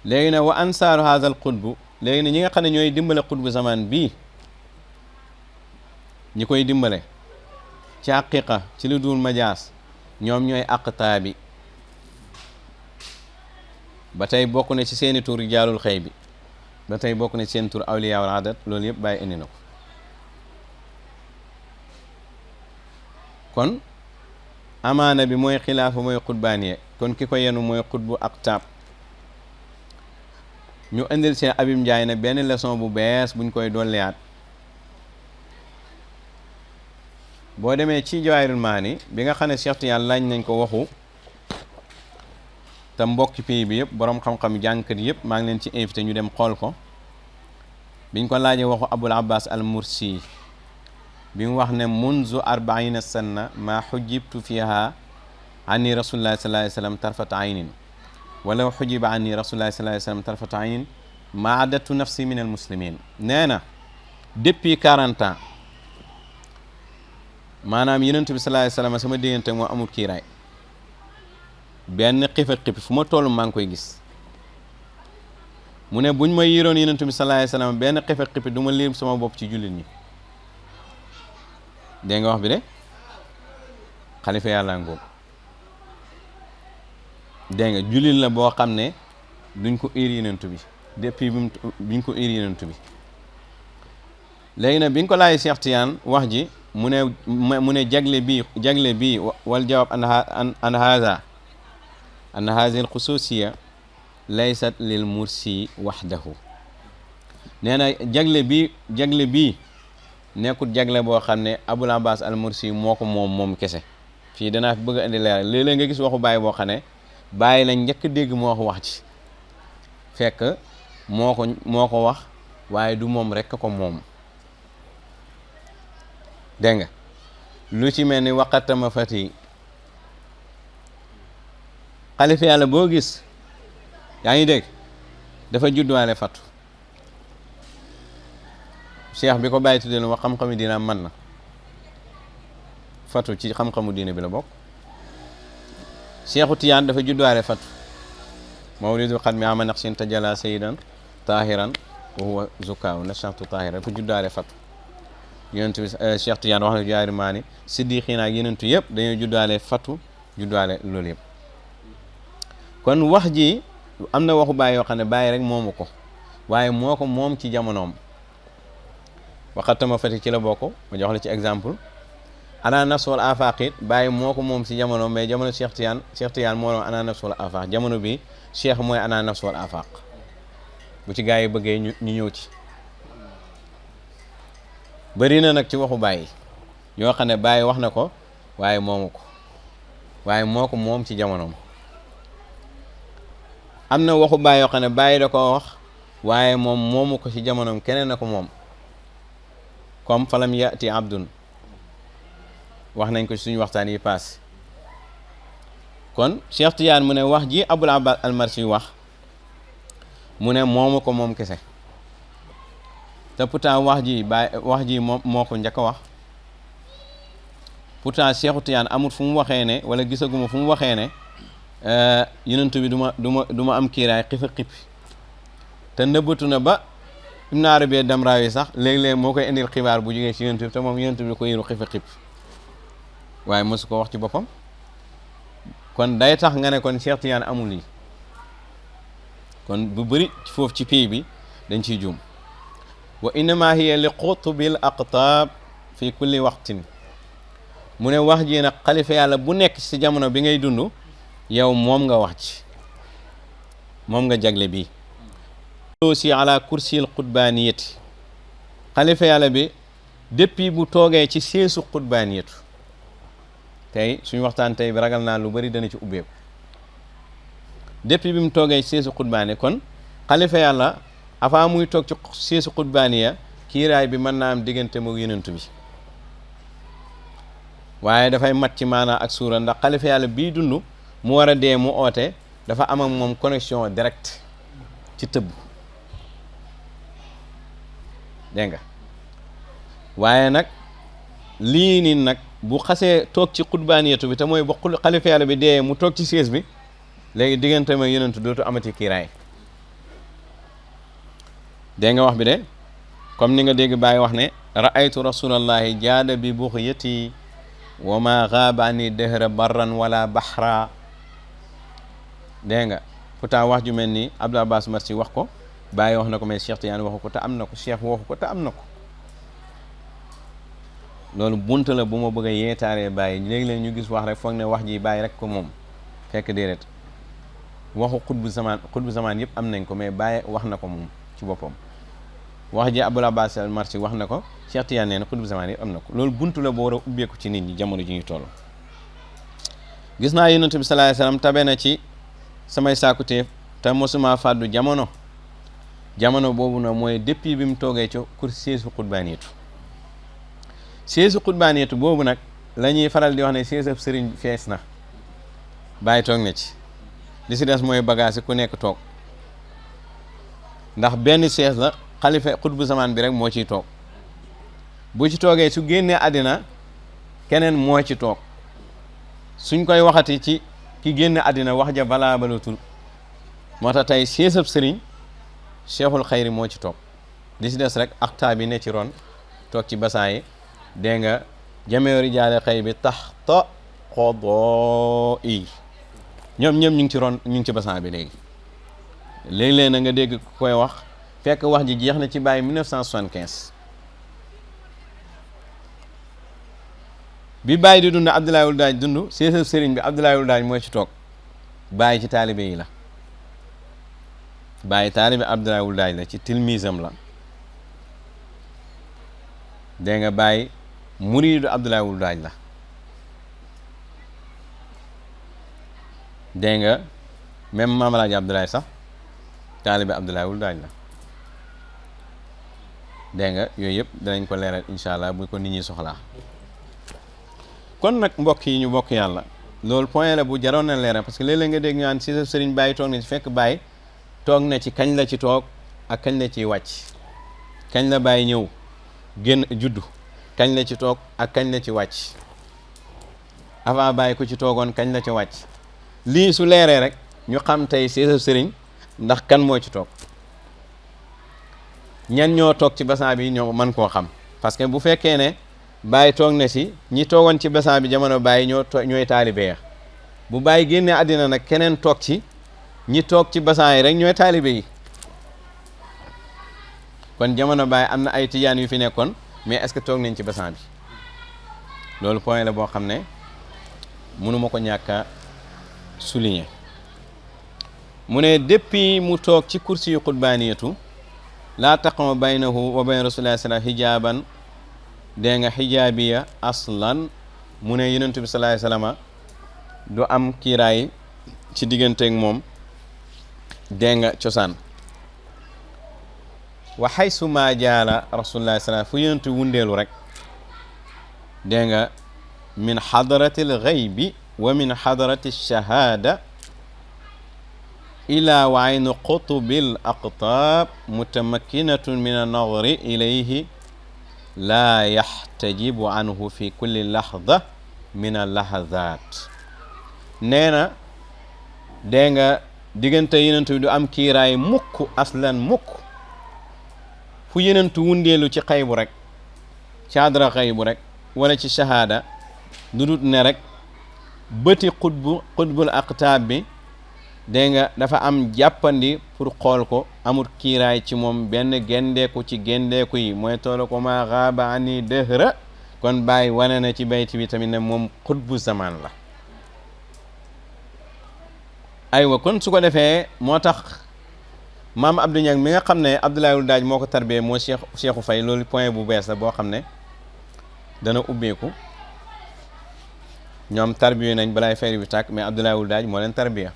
léegi nag wa ansaaru haazal xutbu léegi ne ñi nga xam ne ñooy dimbale xutbu zaman bii ñi koy dimbale ci haqiqa ci lu dul majaas ñoom ñooy aqtaabi ba tey bokk na ci seeni tur rijaalul xëy bi ba tey bokk na ci seen tur awliyaa wal adat loolu yëpp bàyyi indi na ko kon amaana bi mooy xilaafa mooy xutbaaniye kon ki ko yenu mooy xutbu aqtaab ñu indil seen Abib Njaay ne benn leçon bu bees buñ koy dolliyaat boo demee ci Jawaahirul Maani bi nga xam ne Cheikh Tidiane laaj nañ ko waxu te mbokki pays bi yëpp boroom xam-xam jàngkat yëpp maa ngi leen ci invité ñu dem xool ko biñ ko laajee waxu Abul Abbas al Mursi bi mu wax ne munzu 40 sanna ma xujibtu fiha anni rasulillahi sallallahu alayhi wasallam tarfata aynin walaw xujiba anni rasulillahi sallallahu alayhi wasallam tarfata aynin ma addatu nafsi min al muslimin nee na depuis 40 ans maanaam yonent bi sallallahu alayhi wasallam sama diggante moo amul kiiraay benn xiif ak xiif fu ma toll maa ngi koy gis mu ne buñ ma yiroon yonent bi sallallahu alayhi wasallam benn xiif ak xiif du ma liir sama bopp ci jullit ñi dégg nga wax bi de xalifa yàlla ngóob dégg nga jullit la boo xam ne duñ ko ir yonent bi depuis biñ ko ir yonent bi léegi nag biñ ko laaj Cheikh Tidiane wax ji mu ne jagle bi wal jawab an haza an hazihi alxususiya laysat lil mursi waxdahu nee na jagle bi nekkul jagle boo xam ne Abul Abbas al Mursi moo ko moom kese fii danaa fi bëgg a indi leer léeg-léeg nga gis waxu bàyyi boo xam ne bàyyi lañ njëkk dégg moo ko wax ci fekk moo ko wax waaye du moom rekk ko moom dégg nga lu ci mel ni waqatama fati xalifa yàlla boo gis yaa ngi dégg dafa judduwaale fatu cheikh bi ko bàyyi tuddee wax xam-xamu diina mën na fatu ci xam-xamu diina bi la bokk cheikhu Tiyaan dafa judduwaale fatu mawlidu xat mi ama naqsin tajala sayidan tahiran wa huwa zukaaw nashantu tahiran dafa judduwaale fatu yonentu bi cheikh Tiyaan wax na jaari maani siddiqiina ak yenentu yëpp dañoo judduwaale fatu judduwaale loolu yëpp kon wax ji am na waxu bàyyi yoo xam ne bàyyi rek moomu ko waaye moo ko moom ci jamonoom waxatama fati ci la bokk ma jox la ci exemple ana nafsul afaqit bàyyi moo ko moom ci jamonoom mais jamono Cheikh Tiyaan moo doon ana nafsul afaq jamono bi cheikh mooy ana nafsul afaq bu ci gaa yi bëggee ñu ñëw ci bëri na nag ci waxu bàyyi yoo xam ne bàyyi wax na ko waaye moomu ko waaye moo ko moom ci jamonoom am na waxu bàyyi yoo xam ne bàyyi da ko wax waaye moom moomu ko ci jamonoom keneen na ko moom comme falam yati abdun wax nañ ko ci suñu waxtaan yi paas kon Cheikh Tiyaan mu ne wax ji Abul Abbas al-Marsi wax mu ne moomu ko moom kese te pourtant wax ji moom moo ko njëkk a wax pourtant Cheikh Tiyaan amul fu mu waxee ne wala gisaguma fu mu waxee ne yonent bi du ma am kiiraay xifa xippi te nëbbatu na ba Ibn Arabi Damraawi sax léeg-léeg moo koy indil xibaar bu jógee ci yonent bi te moom yonent bi ko yiru xifa xippi waaye mosu ko wax ci boppam kon day tax nga ne kon Cheikh Tiyaan amul lii kon bu bëri foofu ci pays bi dañ ciy juum wa innama hiya li qutbil aqtaab fi kulli waqtin mu ne wax ji nag xalifa yàlla bu nekk ci jamono bi ngay dund yow moom nga wax ci moom nga jagle bi aussi ala kursil qutbaniyati xalifa yàlla bi depuis bu toogee ci seesu qutbaniyatu tey suñu waxtaan tey bi ragal naa lu bari dana ci ubbeeku depuis bi mu toogee ci seesu qutbani kon xalifa yàlla avant muy toog ci seesu qutbaniya kiiraay bi mën naa am diggante moog yonent bi waaye dafay mat ci maanaa ak suura ndax xalifa yàlla bii dund mu war a dee mu oote dafa am ak moom connexion direct ci tëbb dégg nga waaye nag lii nii nag bu xasee toog ci xutbaaniyatu bi te mooy ba xalifa yàlla bi dee mu toog ci siis bi léegi diggante ma yonentu dootu amati kiiraay dégg nga wax bi de comme ni nga dégg bàyyi wax ne ra'aytu rasulallahi jaada bi buxyati wa ma gaaba ani dehra barran wala bahra dégg nga pourtant wax ju mel ni Abdul Abbas Marsi wax ko bàyyi wax na ko mais Cheikh Tiyaan waxu ko te am na ko Cheikh waxu ko te am na ko loolu bunt la bu ma bëgg a yeetaaree bàyyi léegi-léeg ñu gis wax rek foog ne wax ji bàyyi rek ko moom fekk déedéet waxu xutbu zamaan yëpp am nañ ko mais bàyyi wax na ko moom ci boppam wax ji Abul Abbas al Marsi wax na ko Cheikh Tiyaan nee na xutbu zamaan yëpp am na ko loolu buntu la boo war a ubbeeku ci nit ñi jamono ji ñu toll gis naa yonent bi sallallahu alayhi wasallam tabe na ci samay saakuteef te mosuma fàddu jamono boobu na mooy depuis bi mu toogee ci kur seesu xutbaaniyatu boobu nag la ñuy faral di wax ne seesab sëriñ fees na bàyyi toog na ci li si des mooy bagage ku nekk toog ndax benn sees la xalifa xutbu zamaan bi rek moo ciy toog bu ci toogee su génnee àddina keneen moo ci toog suñ koy waxati ci ki génne àddina wax ja balaa balatul moo tax tey seesab sëriñ cheikhul xayri moo ci toog li si des rek aktaa bi ne ci ron toog ci basaan yi dégg nga jameeri jaale xëy bi taxta xodoo yi ñoom ñu ngi ci ron ñu ngi ci basaan bi léegi na nga dégg ku koy wax fekk wax ji jeex na ci bàyyi 1975 bi bàyyi di dund Abdoulaye Wul Daaj dund seesab sëriñ bi Abdoulaye Wul Daaj moo ci toog bàyyi ci taalibe yi la bàyyi taalibe Abdoulaye Wul Daaj la ci tilmisam la dégg nga bàyyi muriidu Abdoulaye Wul Daaj la dégg nga même Maam Alaaji Abdoulaye sax taalibe Abdoulaye Wul Daaj la dégg nga yooyu yëpp danañ ko leeral incha allah bu ko nit ñi soxlaa kon nag mbokk yi ñu bokk yàlla loolu point la bu jaroon na leeral parce que léeg-léeg nga dégg ñu naan si sa sëriñ Baye toog na ci fekk Baye toog na ci kañ la ci toog ak kañ la ciy wàcc kañ la Baye ñëw génn juddu kañ la ci toog ak kañ la ci wàcc avant Baye ku ci toogoon kañ la ci wàcc lii su leeree rek ñu xam tey si sa sëriñ ndax kan moo ci toog ñan ñoo toog ci basan bi ñoo mën koo xam parce que bu fekkee ne Baye toog na si ñi toogoon ci basan bi jamono Baye ñooy taalibe ya bu Baye génnee àddina nag keneen toog ci ñi toog ci basan yi rek ñooy taalibe yi kon jamono Baye am na ay tijaan yu fi nekkoon mais est-ce que toog nañ ci basan bi loolu point la boo xam ne mënuma ko ñàkk a souligner mu ne depuis mu toog ci kursi yu xutbaaniyatu laa taqama baynahu wa bayna rasulillahi sallallahu hijaaban dégg nga xijaabiya aslan mu ne yonent bi sallallahu alayhi wasallam du am kiiraay ci digganteeg moom dégg nga cosaan wa xaysu maa jaala rasulillahi sallallahu fu yonent wundeelu rek dégg nga min xadarati alxaybi wa min xadarati alshahada ila wa aynu qutubil aqtaab mutamakkinatun min annadri ilayhi laa yaxtajibu anhu fi kulli laxda min allaxazaat nee na dégg nga diggante yenentu bi du am kiiraay mukk aslan mukk fu yenentu wundeelu ci xaybu rek ci adra xaybu rek wala ci shahaada du dut ne rek bëti xutbul aqtaab bi dégg nga dafa am jàppandi pour xool ko amul kiiraay ci moom benn gendeeku ci gendeeku yi mooy toolu ko ma xaaba ani dëhra kon Baye wane na ci bayti bi tamit ne moom xutbu zaman la aywa kon su ko defee moo tax maam Abdou Niang mi nga xam ne Abdoulaye Wul Daaj moo ko tarbiyee moo Cheikhou Faye loolu point bu bees la boo xam ne dana ubbeeku ñoom tarbiye nañ balaay fayri bi tàkk mais Abdoulaye Wul Daaj moo leen tarbiya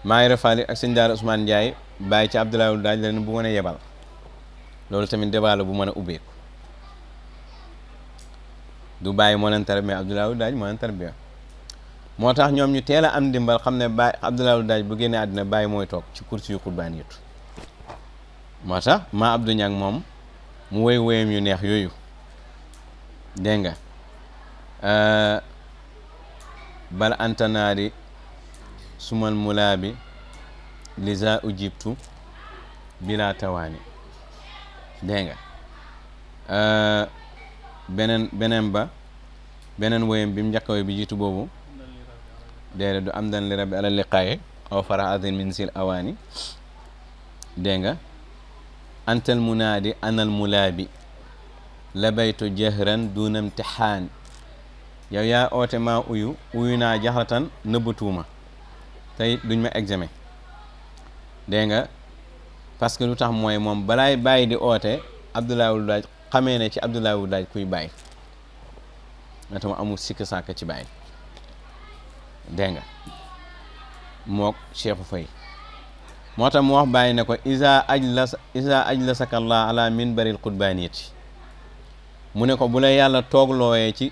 maay rafali ak sëñ Daara Ousmane Ndiaye bàyyi ci Abdoulaye Wul Daaj leen bu mën a yebal loolu tamit débat la bu mën a ubbeeku du bàyyi moo leen tarbiya mais Abdoulaye Wul Daaj moo leen tarbiya moo tax ñoom ñu teel a am ndimbal xam ne Baye Abdoulaye Wul Daaj bu génnee àddina Baye mooy toog ci kursi yu xutbaan yëtu moo tax maa Abdou Niang moom mu woy woyam yu neex yooyu dégg nga bal antanaari sumal mulaabi lisa ujibtu bila tawaani dégg nga beneen woyam bi mu njëkk woy bi jiitu boobu déedéet du am dan li rabbi ala liqaaye aw fara adin min sil awaani dégg nga antal munaadi anal mulaabi labaytu jahran duna imtixaan yow yaa oote maa uyu naa jaxratan nëbbatuuma tey duñ ma examen dégg nga parce que lu tax mooy moom balaay bàyyi di oote Abdoulaye Wul Daaj xamee ne ci Abdoulaye Wul Daaj kuy bàyyi nga tama amul sikk sàkk ci bàyyi dégg nga mook Cheikhou Faye moo tax mu wax bàyyi ne ko isa ajlasaka allah ala minbaril xutbaaniyati mu ne ko bu la yàlla tooglooyee ci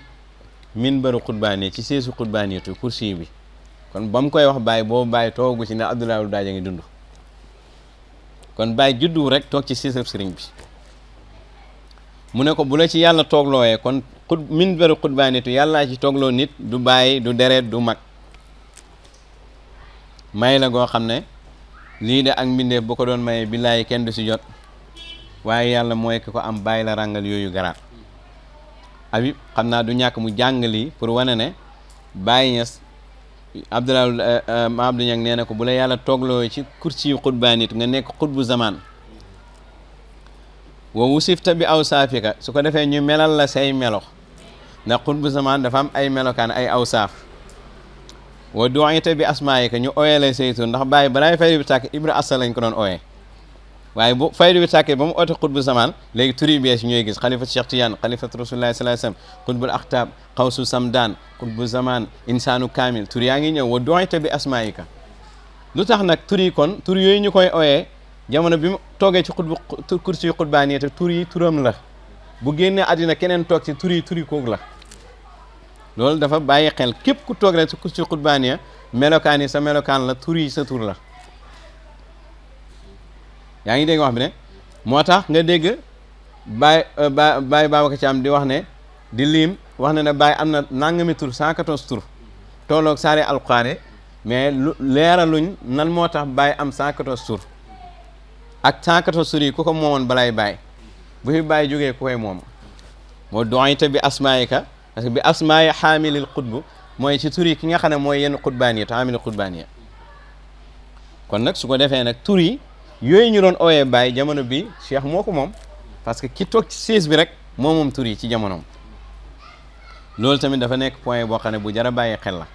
minbaru xutbaaniyati ci seesu xutbaaniyatu kursi bi kon ba mu koy wax Baye boobu Baye toogu ci ne Abdoulaye Wul Daaj a ngi dund kon Baye juddu rek toog ci seesab sëriñ bi mu ne ko bu la ci yàlla tooglooyee kon minbaru xutbaaniyatu yàllaa ci toogloo nit du Baye du deret du mag may la goo xam ne lii de ak mbindeef bu ko doon maye billaahi kenn du si jot waaye yàlla mooy ki ko am Baye la ràngal yooyu garaat Habib xam naa du ñàkk mu jàng lii pour wane ne Baye Niass Abdoulaye ma Abdou Niang nee na ko bu la yàlla toogloo ci kursi yu xutbaanit nga nekk xutbu zaman wa wusifta bi aw saafika su ko defee ñu melal la say melo ndax xutbu zaman dafa am ay melokaan ay aw saaf wa du'ita bi asmaayika ñu ooyee lay saytu ndax Baye balaay fay bi tàkk Ibra Assa lañ ko doon ooyee waaye bu faydu bi tàkkee ba mu oote xutbu zaman léegi tur yu bees yi ñooy gis xalifat Cheikh Tidiane xalifat rasulullahi sallallahu alayhi wasallam xutbul axtaab xawsu samdaan xutbu zaman insaanu kaamil tur yaa ngi ñëw wa du'ita bi asmaika lu tax nag tur yi kon tur yooyu ñu koy ooyee jamono bi mu toogee ci xutbu kursi yu xutbaani te tur yi turam la bu génnee àddina keneen toog ci tur yi koog la loolu dafa bàyyi xel képp ku toog rek ci kursi yu xutbaani melokaan yi sa melokaan la tur yi sa tur la yaa ngi dégg wax bi ne moo tax nga dégg Baye Babacar Thiam di wax ne di lim wax ne Baye am na nangami tur 114 tur tolloog saare alquraan mais lu leeraluñ nan moo tax Baye am 114 tur ak 114 tur yi ku ko moomoon balay Baye bu fi Baye jógee ku koy moom moo doyte bi asmaayika parce que bi asmaayi xaamilil xutbu mooy ci tur yi ki nga xam ne mooy yenn xutbaaniya te xaamilil xutbaaniya kon nag su ko defee nag tur yi yooyu ñu doon ooyee Baye jamono bi Cheikh moo ko moom parce que ki toog ci siis bi rek moom tur yi ci jamonoom loolu tamit dafa nekk point boo xam ne bu jar a bàyyi xel la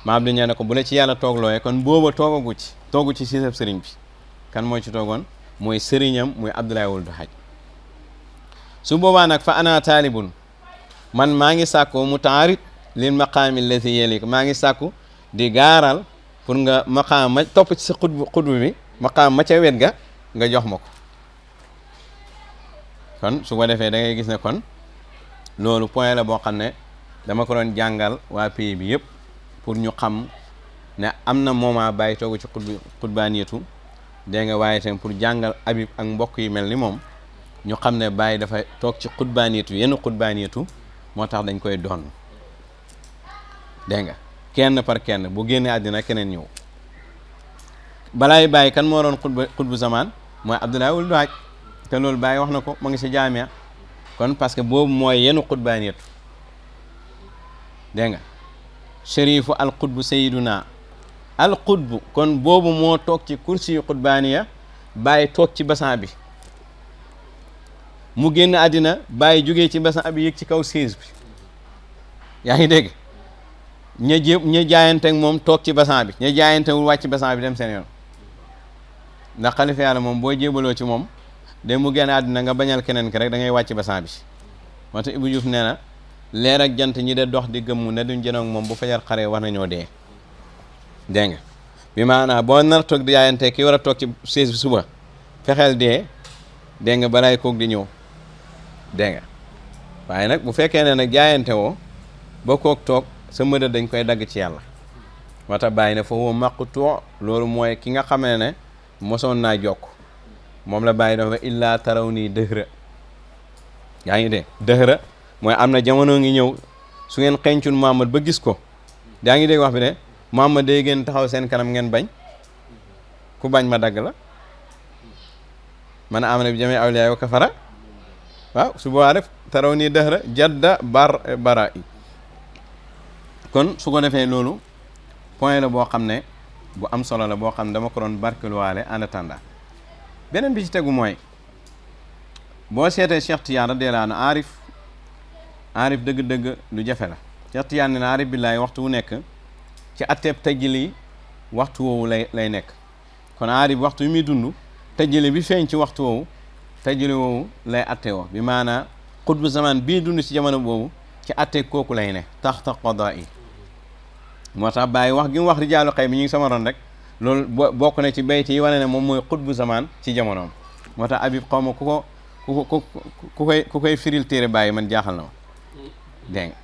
maam di ñaan ne ko bu la ci yàlla tooglooyee kon booba toogu ci siisab sëriñ bi kan moo ci toogoon mooy sëriñam muy Abdoulaye Wuld Haj su boobaa nag fa ana taalibun man maa ngi sàkku mutaarid lil maqaami allati yelik maa ngi sàkku di gaaral pour nga maqaam ma topp ci sa xutbu bi maqaam ma ca wet ga nga jox ma ko kon su ko defee da ngay gis ne kon loolu point la boo xam ne dama ko doon jàngal waa pays bi yëpp pour ñu xam ne am na moment Baye toogu ci xutbaaniyatu dégg nga waaye tamit pour jàngal Habib ak mbokk yi mel ni moom ñu xam ne Baye dafa toog ci xutbaaniyatu yenn xutbaaniyatu moo tax dañ koy doon dégg nga kenn par kenn bu génnee àddina keneen ñëw balaay Baye kan moo doon xutbu zaman mooy Abdoulaye Wuld Haj te loolu Baye wax na ko mu ngi si jaamia kon parce que boobu mooy yenn xutbaaniyatu dégg nga shérifu al xutbu sayiduna al xutbu kon boobu moo toog ci kursi yu xutbaaniya Baye toog ci basan bi mu génn àddina Baye jógee ci basan bi yëg ci kaw siis bi yaa ngi dégg ña jaayante ak moom toog ci basan bi ña jaayantewul wàcc basan bi dem seen yoon ndax xalifa yàlla moom boo jébaloo ci moom de mu génn àddina nga bañal keneen ki rek da ngay wàcc basan bi moo tax Ibou Diouf nee na leer ak jant ñi de dox di gëmmu ne duñ jënoog moom bu fajar xaree war nañoo dee dégg nga bi maanaam boo nar toog di jaayante ki war a toog ci siis bi suba fexeel dee dégg nga balaay koog di ñëw dégg nga waaye nag bu fekkee ne nag jaayante woo ba koog toog sa mëdë dañ koy dagg ci yàlla moo tax bàyyi ne fa huwa maqtu loolu mooy ki nga xamee ne mosoon naa jokk moom la bàyyi dafa illaa taraw nii dëhra yaa ngi dee dëhra mooy am na jamono ngi ñëw su ngeen xencun Muhammad ba gis ko yaa ngi dégg wax bi ne Muhammad day gën taxaw seen kanam ngeen bañ ku bañ ma dagg la man amana bi jamee awliyaa wa kafara waaw su boobaa def taraw nii dëhra jadda bara i kon su ko defee loolu point la boo xam ne bu am solo la boo xam ne dama ko doon barkeluwaale en attendant beneen bi ci tegu mooy boo seetee Cheikh Tidiane radiyallahu anhu aarif dëgg-dëgg lu jafe la Cheikh Tidiane ne na aarif billaahi waxtu wu nekk ci atteeb tajjili waxtu woowu lay nekk kon aarif waxtu yu muy dund tajjili bi feeñ ci waxtu woowu tajjili woowu lay atte woo bi maanaa xutbu zaman bii dund ci jamono boobu ci atte kooku lay ne taxta qadaa yi moo tax Baye wax gi mu wax rijaalu xay bi ñu ngi sama ron rek loolu bokk na ci bayti yi wane ne moom mooy xutbu zaman ci jamonoom moo tax Habib xaw ma ku koy firil téere Baye man jaaxal na ma dégg nga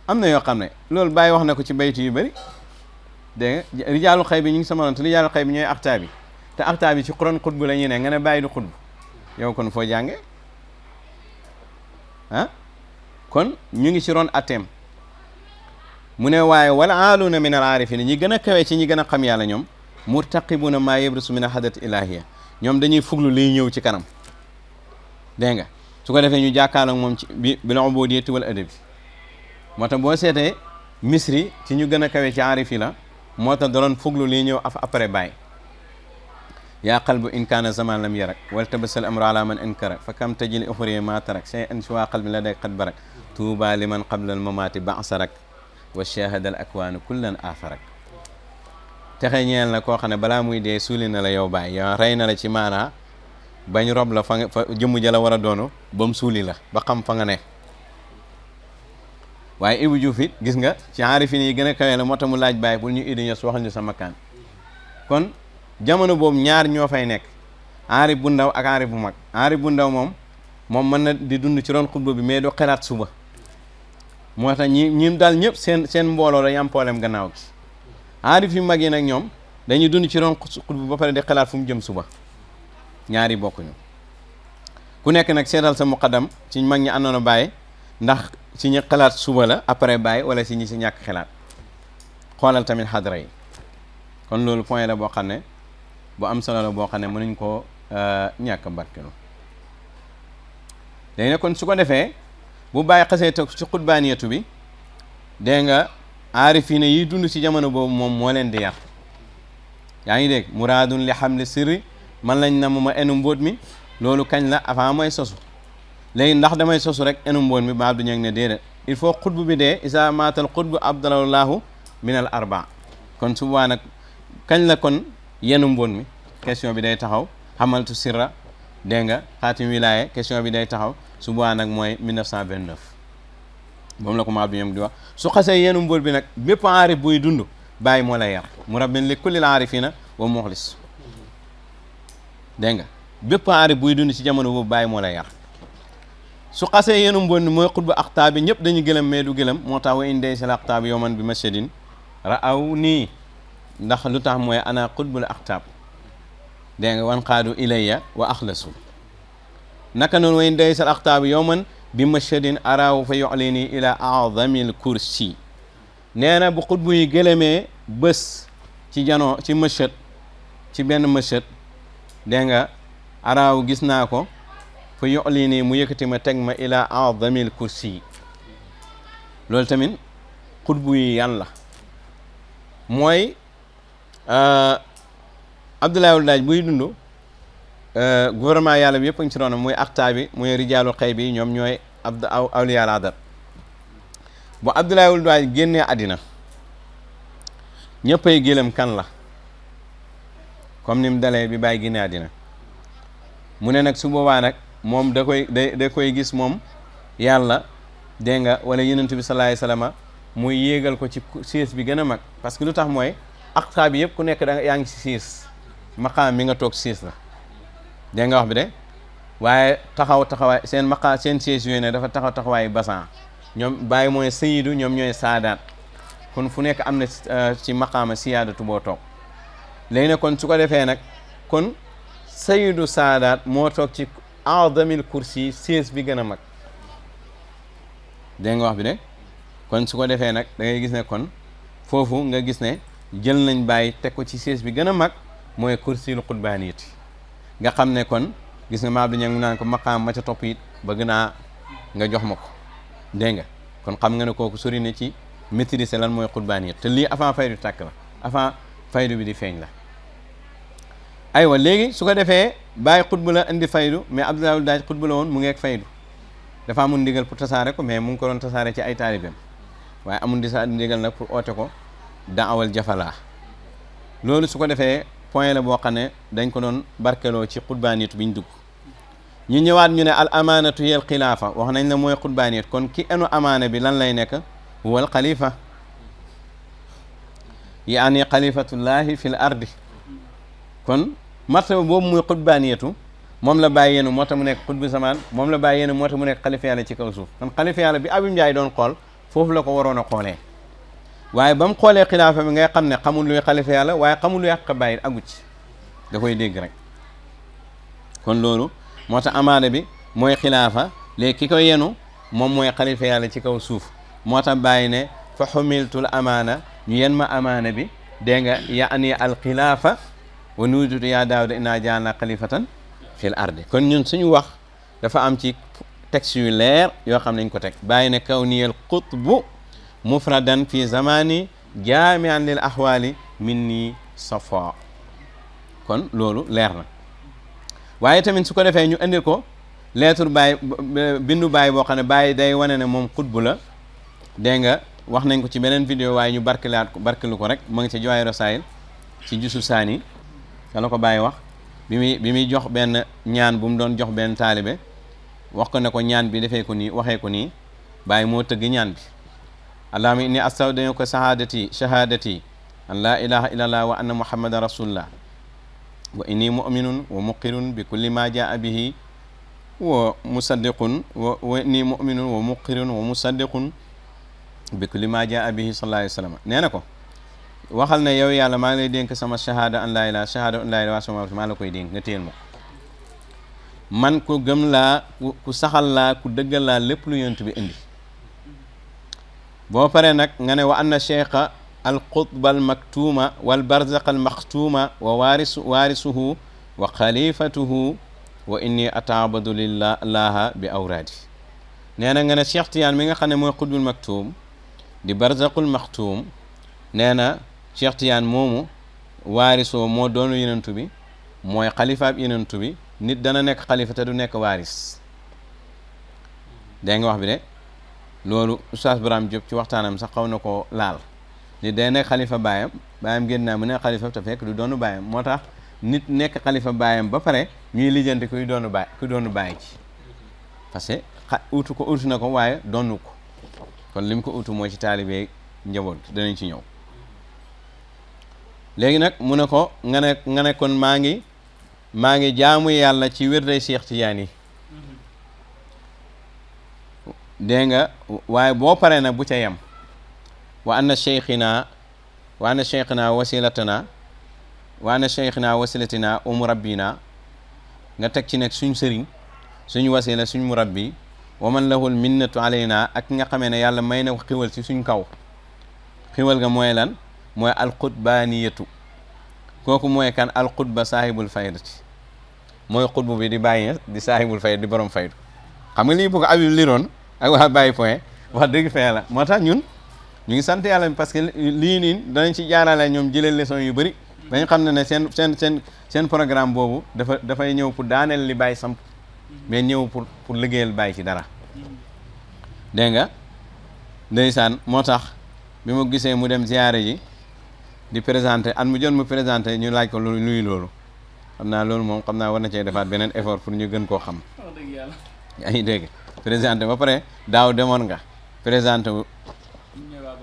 am na yoo xam ne loolu Baye wax na ko ci bayti yu bëri dégg nga rijaalu xay bi ñu ngi sama ron te rijaalu xay bi ñooy axtaab yi te axtaab yi ci xuron xutbu la ñuy ne nga ne Baye du xutbu yow kon foo jànge ah kon ñu ngi ci ron atteem mu ne waaye wala aaluuna min al aarifina ñi gën a kawe ci ñi gën a xam yàlla ñoom murtaqibuna maa yabrisu min hadat ilahiya ñoom dañuy fuglu liy ñëw ci kanam dégg nga su ko defee ñu jàkkaarloo moom ci bil ubudiyati wal adabi moo tax boo seetee misri ci ñu gën a kawe ci aarif yi la moo tax da doon fuglu liy ñëw après Baye yaa qalbu in kaana zaman lam yarak wal tabasal amru ala man ankara fa kam tajili uxriya ma tarak shay'an siwa qalbi la day qad barak tuuba liman qabla al mamaati ba'sarak wa shahada al akwaanu kullan afarak texe ñeel na koo xam ne balaa muy dee suuli na la yow Baye yow rey na la ci maanaa bañ rob la fa jëmm ja la war a doonu ba mu suuli la ba xam fa nga ne waaye Ibou Diouf it gis nga ci aarifin yi gën a kawe la moo tax mu laaj bàyyi pour ñu Idi Ñas waxal ñu sa makkaan kon jamono boobu ñaar ñoo fay nekk aarif bu ndaw ak aarif bu mag aarif bu ndaw moom mën na di dund ci ron xutba bi mais du xelaat suba moo tax ñi daal ñëpp seen mbooloo dañu am problème gannaaw gi aarif yu mag yi nag ñoom dañuy dund ci ron xutba ba pare di xelaat fu mu jëm suba ñaari bokkuñu ku nekk nag seetal sa muqaddam ci mag ñi àndoon a bàyyi ndax ci ñi xalaat suba la après bàyyi wala si ñi si ñàkk xalaat xoolal tamit xadra yi kon loolu point la boo xam ne bu am solo la boo xam ne mënuñ koo ñàkk barkelu léegi nag kon su ko defee bu bàyyi xasee te ci xutbaaniyatu bi dégg nga aarifina yiy dund ci jamono boobu moom moo leen di yar yaa ngi dégg muraadun li xam le sirri man lañ na ma enu mbóot mi loolu kañ la avant mooy sosu léegi ndax damay sosu rek enu mbóot mi ba Abdou Niang ne déedéet il faut xutbu bi dee isa maatal xutbu abdalallahu min al arba kon su boobaa nag kañ la kon yenu mbóot mi question bi day taxaw xamaltu sirra dégg nga xaatim wilaaye question bi day taxaw su boobaa nag mooy 1929 moom la ko ma Abdou Niang di wax su xasee yenu mbóot bi nag bépp aarif buy dund bàyyi moo lay yar murabbin li kullil aarifina wa muxlis dégg nga bépp aarif buy dund ci jamono boobu bàyyi moo lay yar su xasee yenu mbóot mi mooy xutba aqtaab bi ñëpp dañu gëlëm mais du gëlëm moo tax wa indee sal aqtaab yowman bi mashadin raaw nii ndax lu tax mooy ana xutbul aqtaab dégg nga wan qaadu ilayya wa axlasu naka noonu wa indee sal aqtaab yowman bi mashadin araaw fa yu'lini ila a'zamil kursi nee na bu xutbu yi gëlëmee bés ci janoo ci mashad ci benn mashad dégg nga araaw gis naa ko fa yu'lini mu yëkkati ma teg ma ila a'zamil kursi loolu tamit xutbu yi yan la mooy Abdoulaye Wul Daaj buy dund gouvernement yàlla bi yëpp a ngi ci roonam muy aqtaa bi muy rijaalu xëy bi ñoom ñooy awliyaal adar bu Abdoulaye Wul Daaj génnee àddina ñëppay gëlëm kan la comme ni mu dalee bi bàyyi génnee àddina mu ne nag su boobaa nag moom da koy gis moom yàlla dégg nga wala yonent bi sallallahu alayhi wasallam muy yéegal ko ci siis bi gën a mag parce que lu tax mooy aqtaa bi yëpp ku nekk da yaa ngi si siis maqaam mi nga toog siis la dégg nga wax bi de waaye taxawaay seen maqaam seen siis yooyu ne dafa taxawaayu basan ñoom bàyyi mooy sayidu ñoom ñooy saadaat kon fu nekk am na ci maqaama siyaadatu boo toog léegi nag kon su ko defee nag kon sayidu saadaat moo toog ci a'zamil kursi siis bi gën a mag dégg nga wax bi de kon su ko defee nag da ngay gis ne kon foofu nga gis ne jël nañ bàyyi teg ko ci siis bi gën a mag mooy kursil xutbaaniyati nga xam ne kon gis nga ma Abdou Niang mu naan ko maqaam ma ca topp it bëgg naa nga jox ma ko dégg nga kon xam nga ne kooku sori na ci maîtriser lan mooy xutbaaniyat te lii avant faydu tàkk la avant faydu bi di feeñ la aywa léegi su ko defee bàyyi xutba la indi faydu mais Abdoulaye Wul Daaj xutba la woon mu ngeeg faydu dafa amul ndigal pour tasaare ko mais mu ngi ko doon tasaare ci ay taalibeem waaye amul ndigal nag pour oote ko daawal jafalaa loolu su ko defee point la boo xam ne dañ ko doon barkeloo ci xutbaaniyat bi ñu dugg ñu ñëwaat ñu ne al amaanatu hiya al xilaafa wax nañ la mooy xutbaaniyat kon ki enu amaana bi lan lay nekk huwa al xalifa yaani xalifatullahi fi l ardi kon martaba boobu muy xutbaaniyatu moom la bàyyi yéenu moo tax mu nekk xutbu zamaan moom la bàyyi yéenu moo tax mu nekk xalifa yàlla ci kaw suuf kon xalifa yàlla bi Abim Njaay doon xool foofu la ko waroon a xoolee waaye ba mu xoolee xilaafa bi ngay xam ne xamul luy xalifa yàlla waaye xamul luy àq bàyyi agu ci da koy dégg rek kon loolu moo tax amaana bi mooy xilaafa léegi ki koy yenu moom mooy xalifa yàlla ci kaw suuf moo tax bàyyi ne fa xumiltul amaana ñu yen ma amaana bi dégg nga yaani al xilaafa wa nuudutu yaa daawda inaa jaalna xalifatan fil ardi kon ñun suñu wax dafa am ci texte yu leer yoo xam nañ ko teg bàyyi ne kaw niyal qutbu mufradan fi zamani jaamian lil ahwali min nii safa kon loolu leer na waaye tamit su ko defee ñu indil ko lettre Baye bindu Baye boo xam ne Baye day wane ne moom xutbu la dégg nga wax nañ ko ci beneen vidéo waaye ñu barkelu ko rek mu ngi ci Jawahir Rasail ci jusu saani ka la ko Baye wax bi muy jox benn ñaan bu mu doon jox benn taalibe wax ko ne ko ñaan bi defee ko nii waxee ko nii bàyyi moo tëgg ñaan bi allahumma inni astawdi'uka shahadati an la ilaha illallah wa anna muhammadan rasulullah wa inni mu'minun wa muqirun bi kulli ma jaa bihi wa musaddiqun wa inni mu'minun wa muqirun wa musaddiqun bi kulli ma jaa bihi sallallahu alayhi wa sallam nee na ko waxal ne yow yàlla maa ngi lay dénk sama shahada an laa ilaaha wa sama maa la koy dénk nga téyel ma ko man ku gëm laa ku saxal laa ku dëggal laa lépp lu yonent bi indi boo paree nag nga ne wa anna cheikha al qutba al maktuuma wal barzaqa al maxtuuma wa waarisuhu wa xalifatuhu wa inni ataabadu lillaha bi awraadi nee na nga ne Cheikh Tidiane mi nga xam ne mooy qutbul maktuum di barzaqul maxtuum nee na Cheikh Tidiane moomu waarisoo moo doonu yenentu bi mooy xalifaab yenentu bi nit dana nekk xalifa te du nekk waaris dégg nga wax bi de loolu Oustaz Braham Diop ci waxtaanam sax xaw na ko laal nit day nekk xalifa baayam génn naa mu nekk xalifa te fekk du doonu baayam moo tax nit nekk xalifa baayam ba pare ñuy lijjanti kuy doonu baay ci parce que utu na ko waaye doonu ko kon lim ko utu mooy ci taalibe njaboot danañ ci ñëw léegi nag mu ne ko nga ne kon maa ngi jaamu yàlla ci wirday Cheikh Tidiane yi dégg nga waaye boo paree nag bu ca yem wa anna cheikhina wasilatana wa anna cheikhina wasilatina wa murabbina nga teg ci nag suñ sëriñ suñ wasila suñ murabbi wa man lahul minnatu alayna ak nga xamee ne yàlla may na ko xiwal ci suñ kaw xiwal ga mooy lan mooy alxutbaaniyatu kooku mooy kan alxutba saahibul faydati mooy xutbu bi di bàyyi di saahibul fayda di borom faydu xam nga lii bu ko Habib liroon ak waa bàyyi point wax dëgg fee la moo tax ñun ñu ngi sant yàlla parce que lii nii danañ ci jaarale ñoom jëlee leçon yu bëri dañ xam ne seen programme boobu dafay ñëw pour daaneel li bàyyi samp mais ñëw pour liggéeyal bàyyi ci dara dégg nga ndeysaan moo tax bi ma gisee mu dem ziyaare ji di présenté at mu jot mu présenté ñu laaj ko luy loolu xam naa loolu moom xam naa war na cee defaat beneen effort pour ñu gën koo xam yaa ngi dégg présenté ba pare daaw demoon nga présenté wu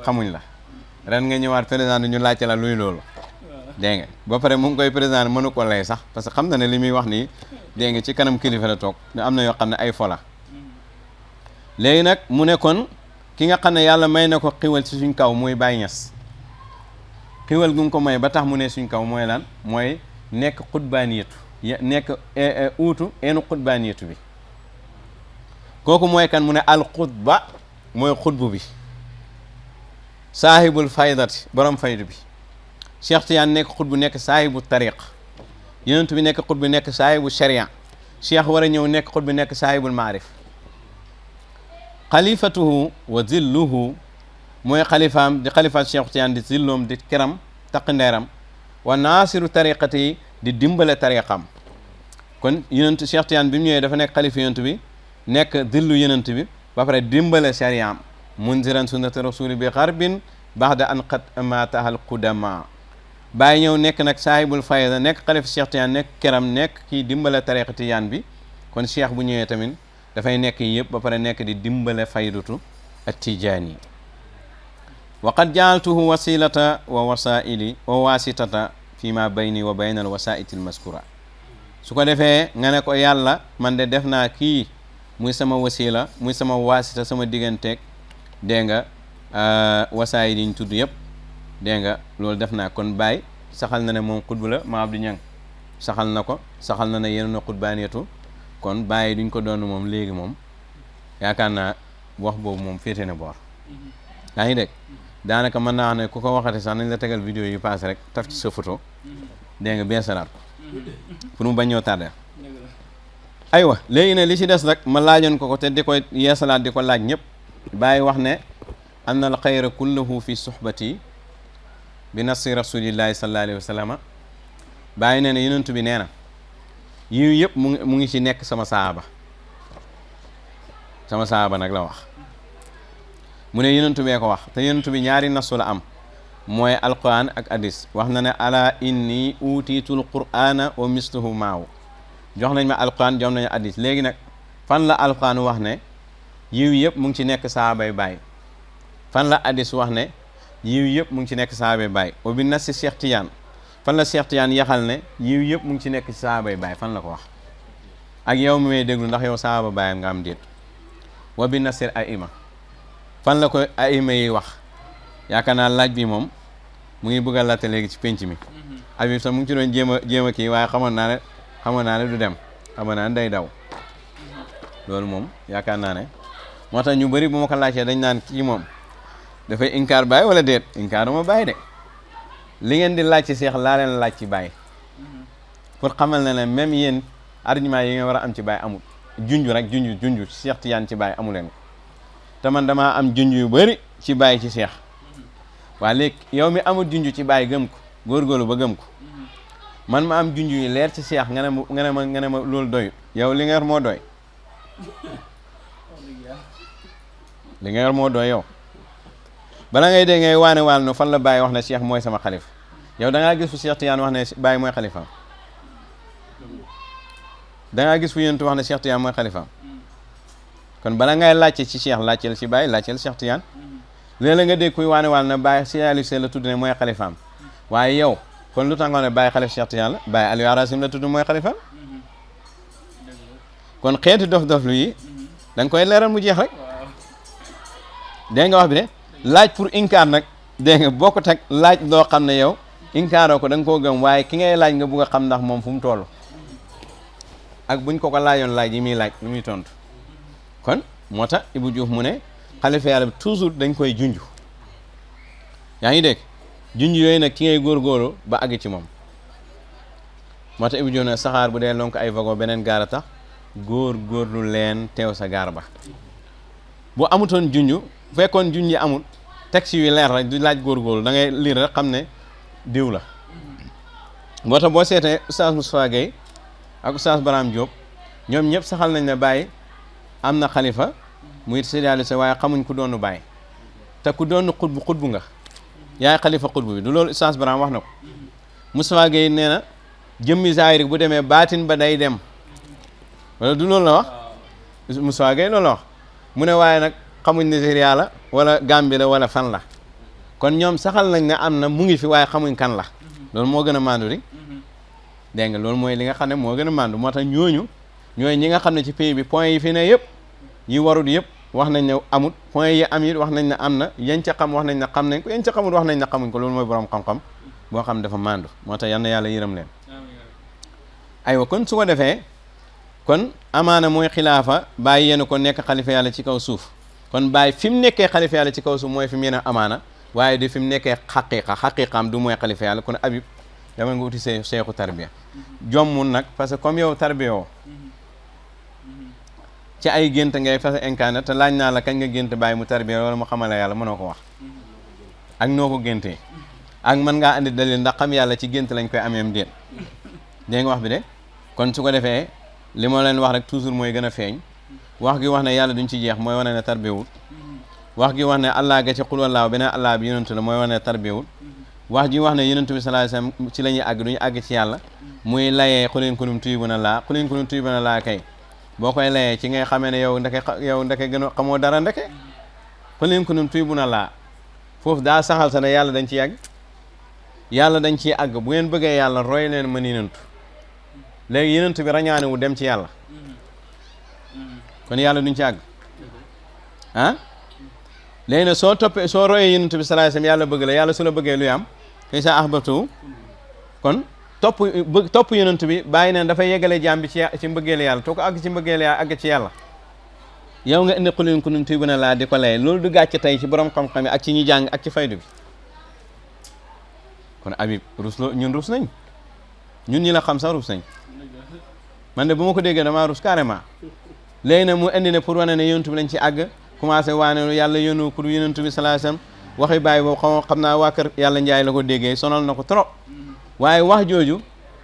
xamuñ la ren nga ñëwaat présenté ñu laajte la luy loolu dégg nga ba pare mu ngi koy présenté mënu ko lay sax parce que xam na ne li muy wax nii dégg nga ci kanam kilifa la toog ne am na yoo xam ne ay fola léegi nag mu ne kon ki nga xam ne yàlla may na ko xiwal ci suñ kaw muy Baay Ñas xiwal gu mu ko may ba tax mu ne suñ kaw mooy lan mooy nekk xutbaaniyatu nekk uutu eenu xutbaaniyatu bi kooku mooy kan mu ne al xutba mooy xutbu bi saahibul faydati borom faydu bi Cheikh Tidiane nekk xutbu nekk saahibu tariq yonent bi nekk xutbu nekk saahibu sharia cheikh war a ñëw nekk xutbu nekk saahibul maarif xalifatuhu wa zilluhu mooy xalifaam di xalifaat Cheikh Tidiane di zilloom di kiram taq ndeeram wa naasiru tariqati yi di dimbale tariqam kon yonent Cheikh Tidiane bi mu ñëwee dafa nekk xalifa yonent bi nekk zillu yonent bi ba pare dimbale shariam munziran sunnati rasuli bi xarbin baxda an qad amaatahal qudama bàyyi ñëw nekk nag saahibul fayda nekk xalifa Cheikh Tidiane nekk kiram nekk kii dimbale tariqa Tidiane bi kon cheikh bu ñëwee tamit dafay nekk yëpp ba pare nekk di dimbale faydatu at tijaani wa qad jaaltuhu wasilata wa wasaili wa wasitata fi ma bayni wa bayna al wasaiti al maskura su ko defee nga ne ko yàlla man de def naa kii muy sama wasila muy sama wasita sama digganteeg dégg nga wasaayil yi ñu tudd yëpp dégg nga loolu def naa kon Baye saxal na ne moom xutbu la ma Abdou Niang saxal na ko saxal na ne yéen na xutbaaniyatu kon Baye duñ ko doon moom léegi moom yaakaar naa wax boobu moom féete na boor yaa ngi dégg daanaka mën naa wax ne ku ko waxate sax nañ la tegal vidéo yi passé rek taf ci sa photo dégg nga beesalaat ko pour mu bañ ñoo tardé aywa léegi ne li ci des rek ma laajoon ko te di ko yeesalaat di ko laaj ñëpp Baye wax ne anna al xayra kullahu fi suhbati bi nasri rasulillahi sallallahu alayhi wa sallam Baye nee na yonent bi nee na yiw yëpp mu ngi ci nekk sama saaba nag la wax mu ne yonent bee ko wax te yonent bi ñaari nasu la am mooy alquran ak hadis wax na ne ala inni utiitul qur'ana wa misluhu maahu jox nañ ma alquran jox nañu hadis léegi nag fan la alquran wax ne yiw yëpp mu ngi ci nekk sahabay baay fan la hadis wax ne yiw yëpp mu ngi ci nekk sahabay baay wa bi nas si Cheikh Tidiane fan la Cheikh Tidiane yaxal ne yiw yëpp mu ngi ci nekk ci sahabay baay fan la ko wax ak yow mi may déglu ndax yow sahaba baayam nga am déet wa bi nasir aima fan la ko aima yi wax yaakaar naa laaj bi moom mu ngi bëgg a laajte léegi ci penc mi Habib sax mu ngi ci doon jéem a kii waaye xamoon naa ne du dem xamoon naa ne day daw loolu moom yaakaar naa ne moo tax ñu bëri bu ma ko laajtee dañ naan kii moom dafay inkaar baay wala déet inkaaruma baay de li ngeen di laaj ci seex laa leen laaj ci baay pour xamal ne ne même yéen argument yi ngeen war a am ci baay amul junj rek junj Cheikh Tidiane ci baay amu leen ko te man damaa am junj yu bëri ci baay ci seex waa léegi yow mi amul junj ci baay gëm ko góorgóorlu ba gëm ko man ma am junj yu leer ci seex nga ne ma loolu doy yow li nga yor moo doy li nga yor moo doy yow bala ngay dégg ngay waal no fan la Baye wax ne Cheikh mooy sama xalifa yow da ngaa gis fu Cheikh Tidiane wax ne Baye mooy xalifaam da ngaa gis fu Yonent wax ne Cheikh Tidiane mooy xalifaam kon bala ngay laajte ci Cheikh laajteel ci Baye laajteel Cheikh Tidiane léeg-léeg nga dégg kuy waal na Baye si Aliou Seye la tudd ne mooy xalifaam waaye yow kon lu tax nga ne Baye xalif Cheikh Tidiane la Baye Aliou Arasim la tudd mooy xalifaam kon xeeti dof lu yi da nga koy leeral mu jeex rek dégg nga wax bi de laaj pour inkaar nag dégg nga bokkut ak laaj loo xam ne yow inkaaroo ko da nga koo gëm waaye ki ngay laaj nga bugg a xam ndax moom fu mu toll ak buñ ko laajoon laaj yi muy laaj lu muy tontu kon moo tax Ibou Diouf mu ne xalifa yàlla bi toujours dañ koy junj yaa ngi dégg junj yooyu nag ki ngay góorgóorlu ba àgg ci moom moo tax Ibou Diouf ne saxaar bu dee lonk ay wago beneen gaar a tax góorgóorlu leen teew sa gaar ba bu amutoon junj bu fekkoon junj yi amul texte yu leer rek du laaj góorgóorlu da ngay lire rek xam ne diw la moo tax boo seetee oustaz Moustapha Gueye ak oustaz Baram Diop ñoom ñëpp saxal nañ ne Baye am na xalifa muy Seydi Aliou Seye waaye xamuñ ku doonu Baye te ku doonu xutbu nga yaay xalifa xutbu bi du loolu oustaz Baram wax na ko Moustapha Gueye nee na jëmmi zaahir bu demee baatin ba day dem wala du loolu la wax Moustapha Gueye loolu la wax mu ne waaye nag xamuñ Nigeria la wala Gambie la wala fan la kon ñoom saxal nañ ne am na mu ngi fi waaye xamuñ kan la loolu moo gën a mandu di dégg nga loolu mooy li nga xam ne moo gën a mandu moo tax ñooñu ñooy ñi nga xam ne ci pays bi point yi fi ne yëpp yi warut yëpp wax nañ ne amut point yi am it wax nañ ne am na yañ ca xam wax nañ ne xam nañ ko yañ ca xamut wax nañ ne xamuñ ko loolu mooy borom xam-xam boo xam dafa mandu moo tax yal na yàlla yërëm leen aywa kon su ko defee kon amaana mooy xilaafa Baye yéen ko nekk xalifa yàlla ci kaw suuf kon Baye fi mu nekkee xalifa yàlla ci kaw suuf mooy fi mu yéen amaana waaye di fi mu nekkee xaqiqaam du mooy xalifa yàlla kon Habib dama nga uti seexu tarbiya jommul nag parce que comme yow tarbiya woo ci ay gént ngay fas incarné te laaj naa la kañ nga gént Baye mu tarbiya wala mu xamala yàlla mënoo ko wax ak noo ko géntee ak mën ngaa andi dalil ndax xam yàlla ci gént lañ koy ameem déet dégg nga wax bi de kon su ko defee li ma leen wax rek toujours mooy gën a feeñ wax gi wax ne yàlla duñ ci jeex mooy wane ne tarbiyewul wax gi wax ne allah ga ci xul wallaahu beneen allah bi yonentu la mooy wane ne tarbiyewul wax ji wax ne yonentu bi sallallahu alayhi wasallam ci la ñuy àgg duñu àgg ci yàlla muy layee xuleen kunum tuyyibuna laa xuleen kunum tuyyibuna laa kay boo koy layee ci ngay xamee ne yow ndeke gën a xamoo dara ndeke xuleen kunum tuyyibuna laa foofu daa saxal sa ne yàlla dañ ci yàgg yàlla dañ ciy àgg bu ngeen bëggee yàlla roy leen ma yonentu léegi yonent bi rañaane wu dem ci yàlla kon yàlla duñ ci àgg ah léegi nag soo royee yonent bi sallallahu alayhi wasallam yàlla bëgg la yàlla su la bëggee luy am kay sa ahbatu kon topp yonent bi bàyyi neen dafay yeggale jaam bi ci mbëggeelu yàlla too ko àgg ci mbëggeelu yàlla àgg ci yàlla yow nga indi xulin kunum tuybuna laa di ko lay loolu du gàcce tey ci borom xam-xam yi ak ci ñi jàng ak ci faydu bi kon Habib ñun rus nañ ñun ñi la xam sax rus nañ man de bu ma ko déggee damaa rus carrément léegi nag mu indi ne pour wane ne yonent bi lañ ci àgg commencé waane yàlla yónnu pour yonent bi sallallahu alayhi wasallam waxi Baye boobu xam naa waa kër yàlla njaay la ko déggee sonal na ko trop waaye wax jooju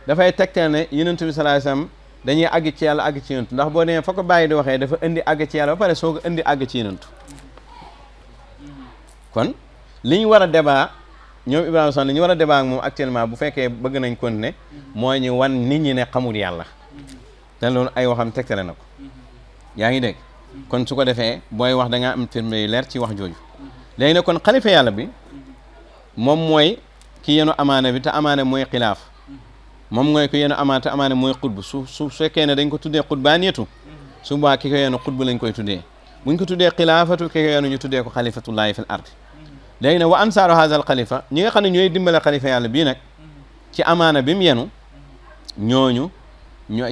dafay tegtal ne yonent bi sallallahu alayhi wasallam dañuy àgg ci yàlla àgg ci yonent ndax boo demee fa ko Baye di waxee dafa indi àgg ci yàlla ba pare soo ko indi àgg ci yonent kon li ñu war a débat ñoom Ibrahima Sall li ñu war a débat ak moom actuellement bu fekkee bëgg nañ continuer mooy ñu wan nit ñi ne xamul yàlla te loolu ay waxam tegtale na ko yaa ngi dégg kon su ko defee booy wax da ngaa am firnde yu leer ci wax jooju léegi nag kon xalifa yàlla bi moom mooy ki yenu amaana bi te amaana mooy xilaaf moom mooy ki yenu amaana te amaana mooy xutb su fekkee ne dañ ko tuddee xutbaaniyatu su boobaa ki ko yenu xutb lañ koy tuddee buñ ko tuddee xilaafatu ki ko yenu ñu tuddee ko xalifatullahi fil ard léegi nag wa ansaaru haazal xalifa ñi nga xam ne ñooy dimbale xalifa yàlla bii nag ci amaana bi mu yenu ñooñu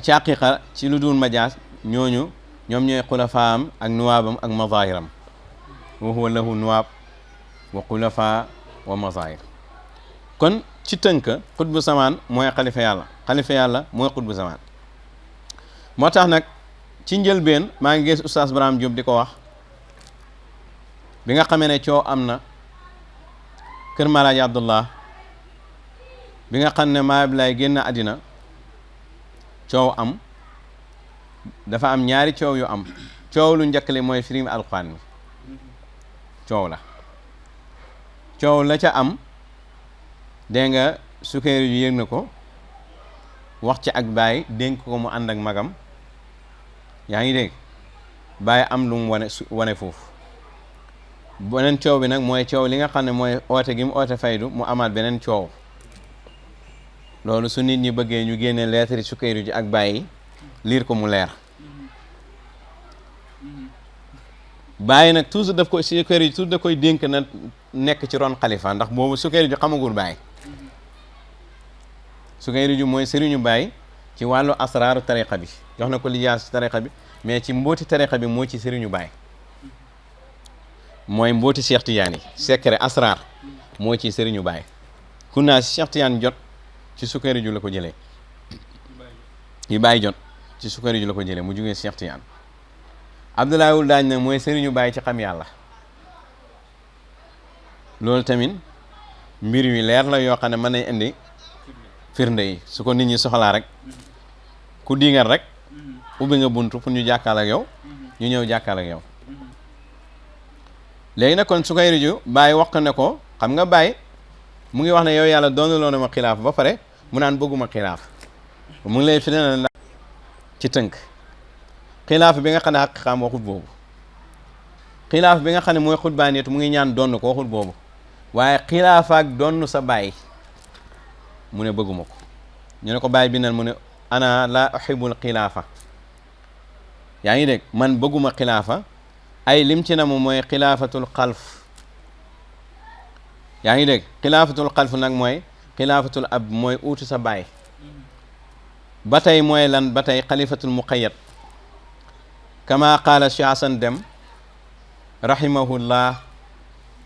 ci haqiqa ci lu dul majaas ñooñu ñoom ñooy xulafaam ak nuwaabam ak mazaahiram wa huwa lahu nuwaab wa xulafa wa mazaahir kon ci tënk xutbu samaan mooy xalifa yàlla mooy xutbu samaan moo tax nag ci njëlbeen maa ngi gis oustaz Braham Diop di ko wax bi nga xamee ne coow am na kër Malaaji Abdullah bi nga xam ne maa Ablaay génn àddina coow am dafa am ñaari coow yu am coow lu njëkk li mooy firim alquran mi coow la ca am dégg nga Sukayri yu yëg na ko wax ci ak Baay dénk ko mu ànd ak magam yaa ngi dégg Baay am lu mu wane foofu beneen coow bi nag mooy coow li nga xam ne mooy oote gi mu oote faydu mu amaat beneen coow loolu su nit ñi bëggee ñu génne lettre Sukayri ji ak Baay yi liir ko mu leer Baay nag toujours daf ko Sukayri ji toujours daf koy dénk na nekk ci ron xalifa ndax boobu Sukayri ji xamagul Baay Sukayri ji mooy sëriñu Baay ci wàllu asraaru tariqa bi jox na ko lijaas ci tariqa bi mais ci mbooti tariqa bi moo ci sëriñu Baay mooy mbooti Cheikh Tidiane yi secret asraar moo ci sëriñu Baay ku naa si Cheikh Tidiane jot ci Sukayri ju la ko jëlee yi Baay jot ci Sukayri ju la ko jëlee mu jugee Cheikh Tidiane Abdoulaye Wul Daañ nag mooy sëriñu Baay ci xam yàlla loolu tamit mbir yu leer la yoo xam ne mën nañ indi firnde yi su ko nit ñi soxlaa rek ku dingal rek ubbi nga buntu pour ñu jàkkaal ak yow ñu ñëw jàkkaal ak yow léegi nag kon Sukayri ju Baay wax ko ne ko xam nga Baay mu ngi wax ne yow yàlla doonuloo na ma xilaaf ba pare mu naan bëgguma xilaaf mu ngi lay fi ne la ci tënk xilaaf bi nga xam ne xaqiqaam waxut boobu xilaaf bi nga xam ne mooy xutbaaniyatu mu ngi ñaan donn ko waxut boobu waaye xilaaf ak donn sa baay mu ne bëgguma ko ñu ne ko Baay bi nan mu ne ana la uhibul xilaafa yaa ngi dégg man bëgguma xilaafa ay lim ci na mu mooy xilaafatul xalf yaa ngi dégg xilaafatul xalf nag mooy xilaafatul ab mooy uutu sa baay ba tey mooy lan ba tey xalifatul muqayyad kama qaala Cheikh Hasan Dem rahimahullah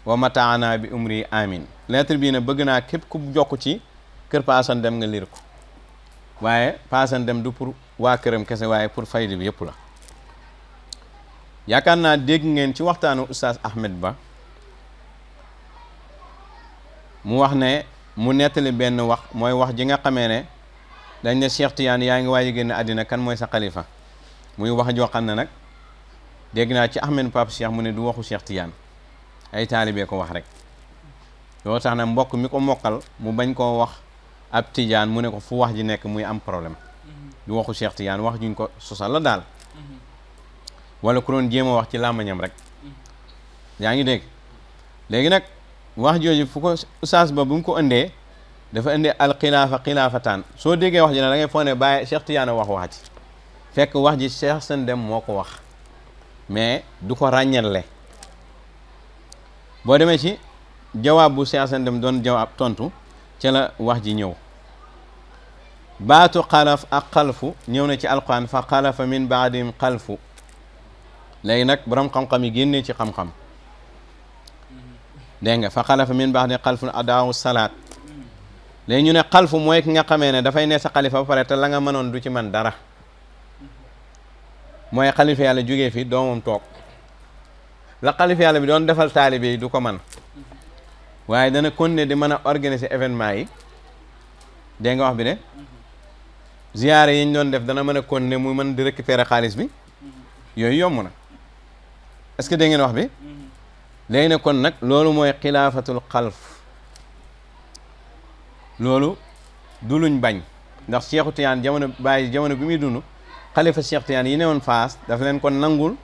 wa mataana bi umri amin lettre bii ne bëgg naa képp ku jokk ci kër Pa Hasan Dem nga liir ko waaye Pa Hasan Dem du pour waa këram kese waaye pour faydi bi yëpp la yaakaar naa dégg ngeen ci waxtaanu Oustaz Ahmed Ba mu wax ne mu nettali benn wax mooy wax ji nga xamee ne dañ ne Cheikh Tidiane yaa ngi waaj a génn àddina kan mooy sa xalifa muy wax joo xam ne nag dégg naa ci Ahmed Pape Cheikh mu ne du waxu Cheikh Tidiane ay taalibee ko wax rek loolu tax na mbokk mi ko mokkal mu bañ koo wax ab Tidiane mu ne ko fu wax ji nekk muy am problème du waxu Cheikh Tidiane wax juñ ko sosal la daal wala ku doon jéem a wax ci làmmañam rek yaa ngi dégg léegi nag wax jooju fu ko Oustaz Ba bu mu ko indee dafa indee al xilaafa xilaafataan soo déggee wax ji ne da ngay foog ne Baye Cheikh Tidiane wax ci fekk wax ji Cheikh Hasan Dem moo ko wax mais du ko ràññale boo demee ci jawaab bu Cheikh Hasan Dem doon jawaab tontu ca la wax ji ñëw baatu xalaf ak xalfu ñëw na ci alquran fa xalafa min baadim xalfu léegi nag borom xam-xam yi génnee ci xam-xam dégg nga fa xalafa min baadim xalfu adaawu salaat léegi ñu ne xalfu mooy ki nga xamee ne dafay ne sa xalifa ba pare te la nga mënoon du ci man dara mooy xalifa yàlla jógee fi doomam toog la xalifa yàlla bi doon defal taalibe yi du ko man waaye dana continuer di mën a organiser événement yi dégg nga wax bi de ziyaare yi ñu doon def dana mën a continuer muy mën di récupérer xaalis bi yooyu yomb na est-ce que dégg ngeen wax bi léegi nag kon nag loolu mooy xilaafatul xalf loolu du luñ bañ ndax Cheikhu Tijaan jamono bi muy dund xalifa Cheikh Tijaan yi newoon Faas dafa leen kon nangul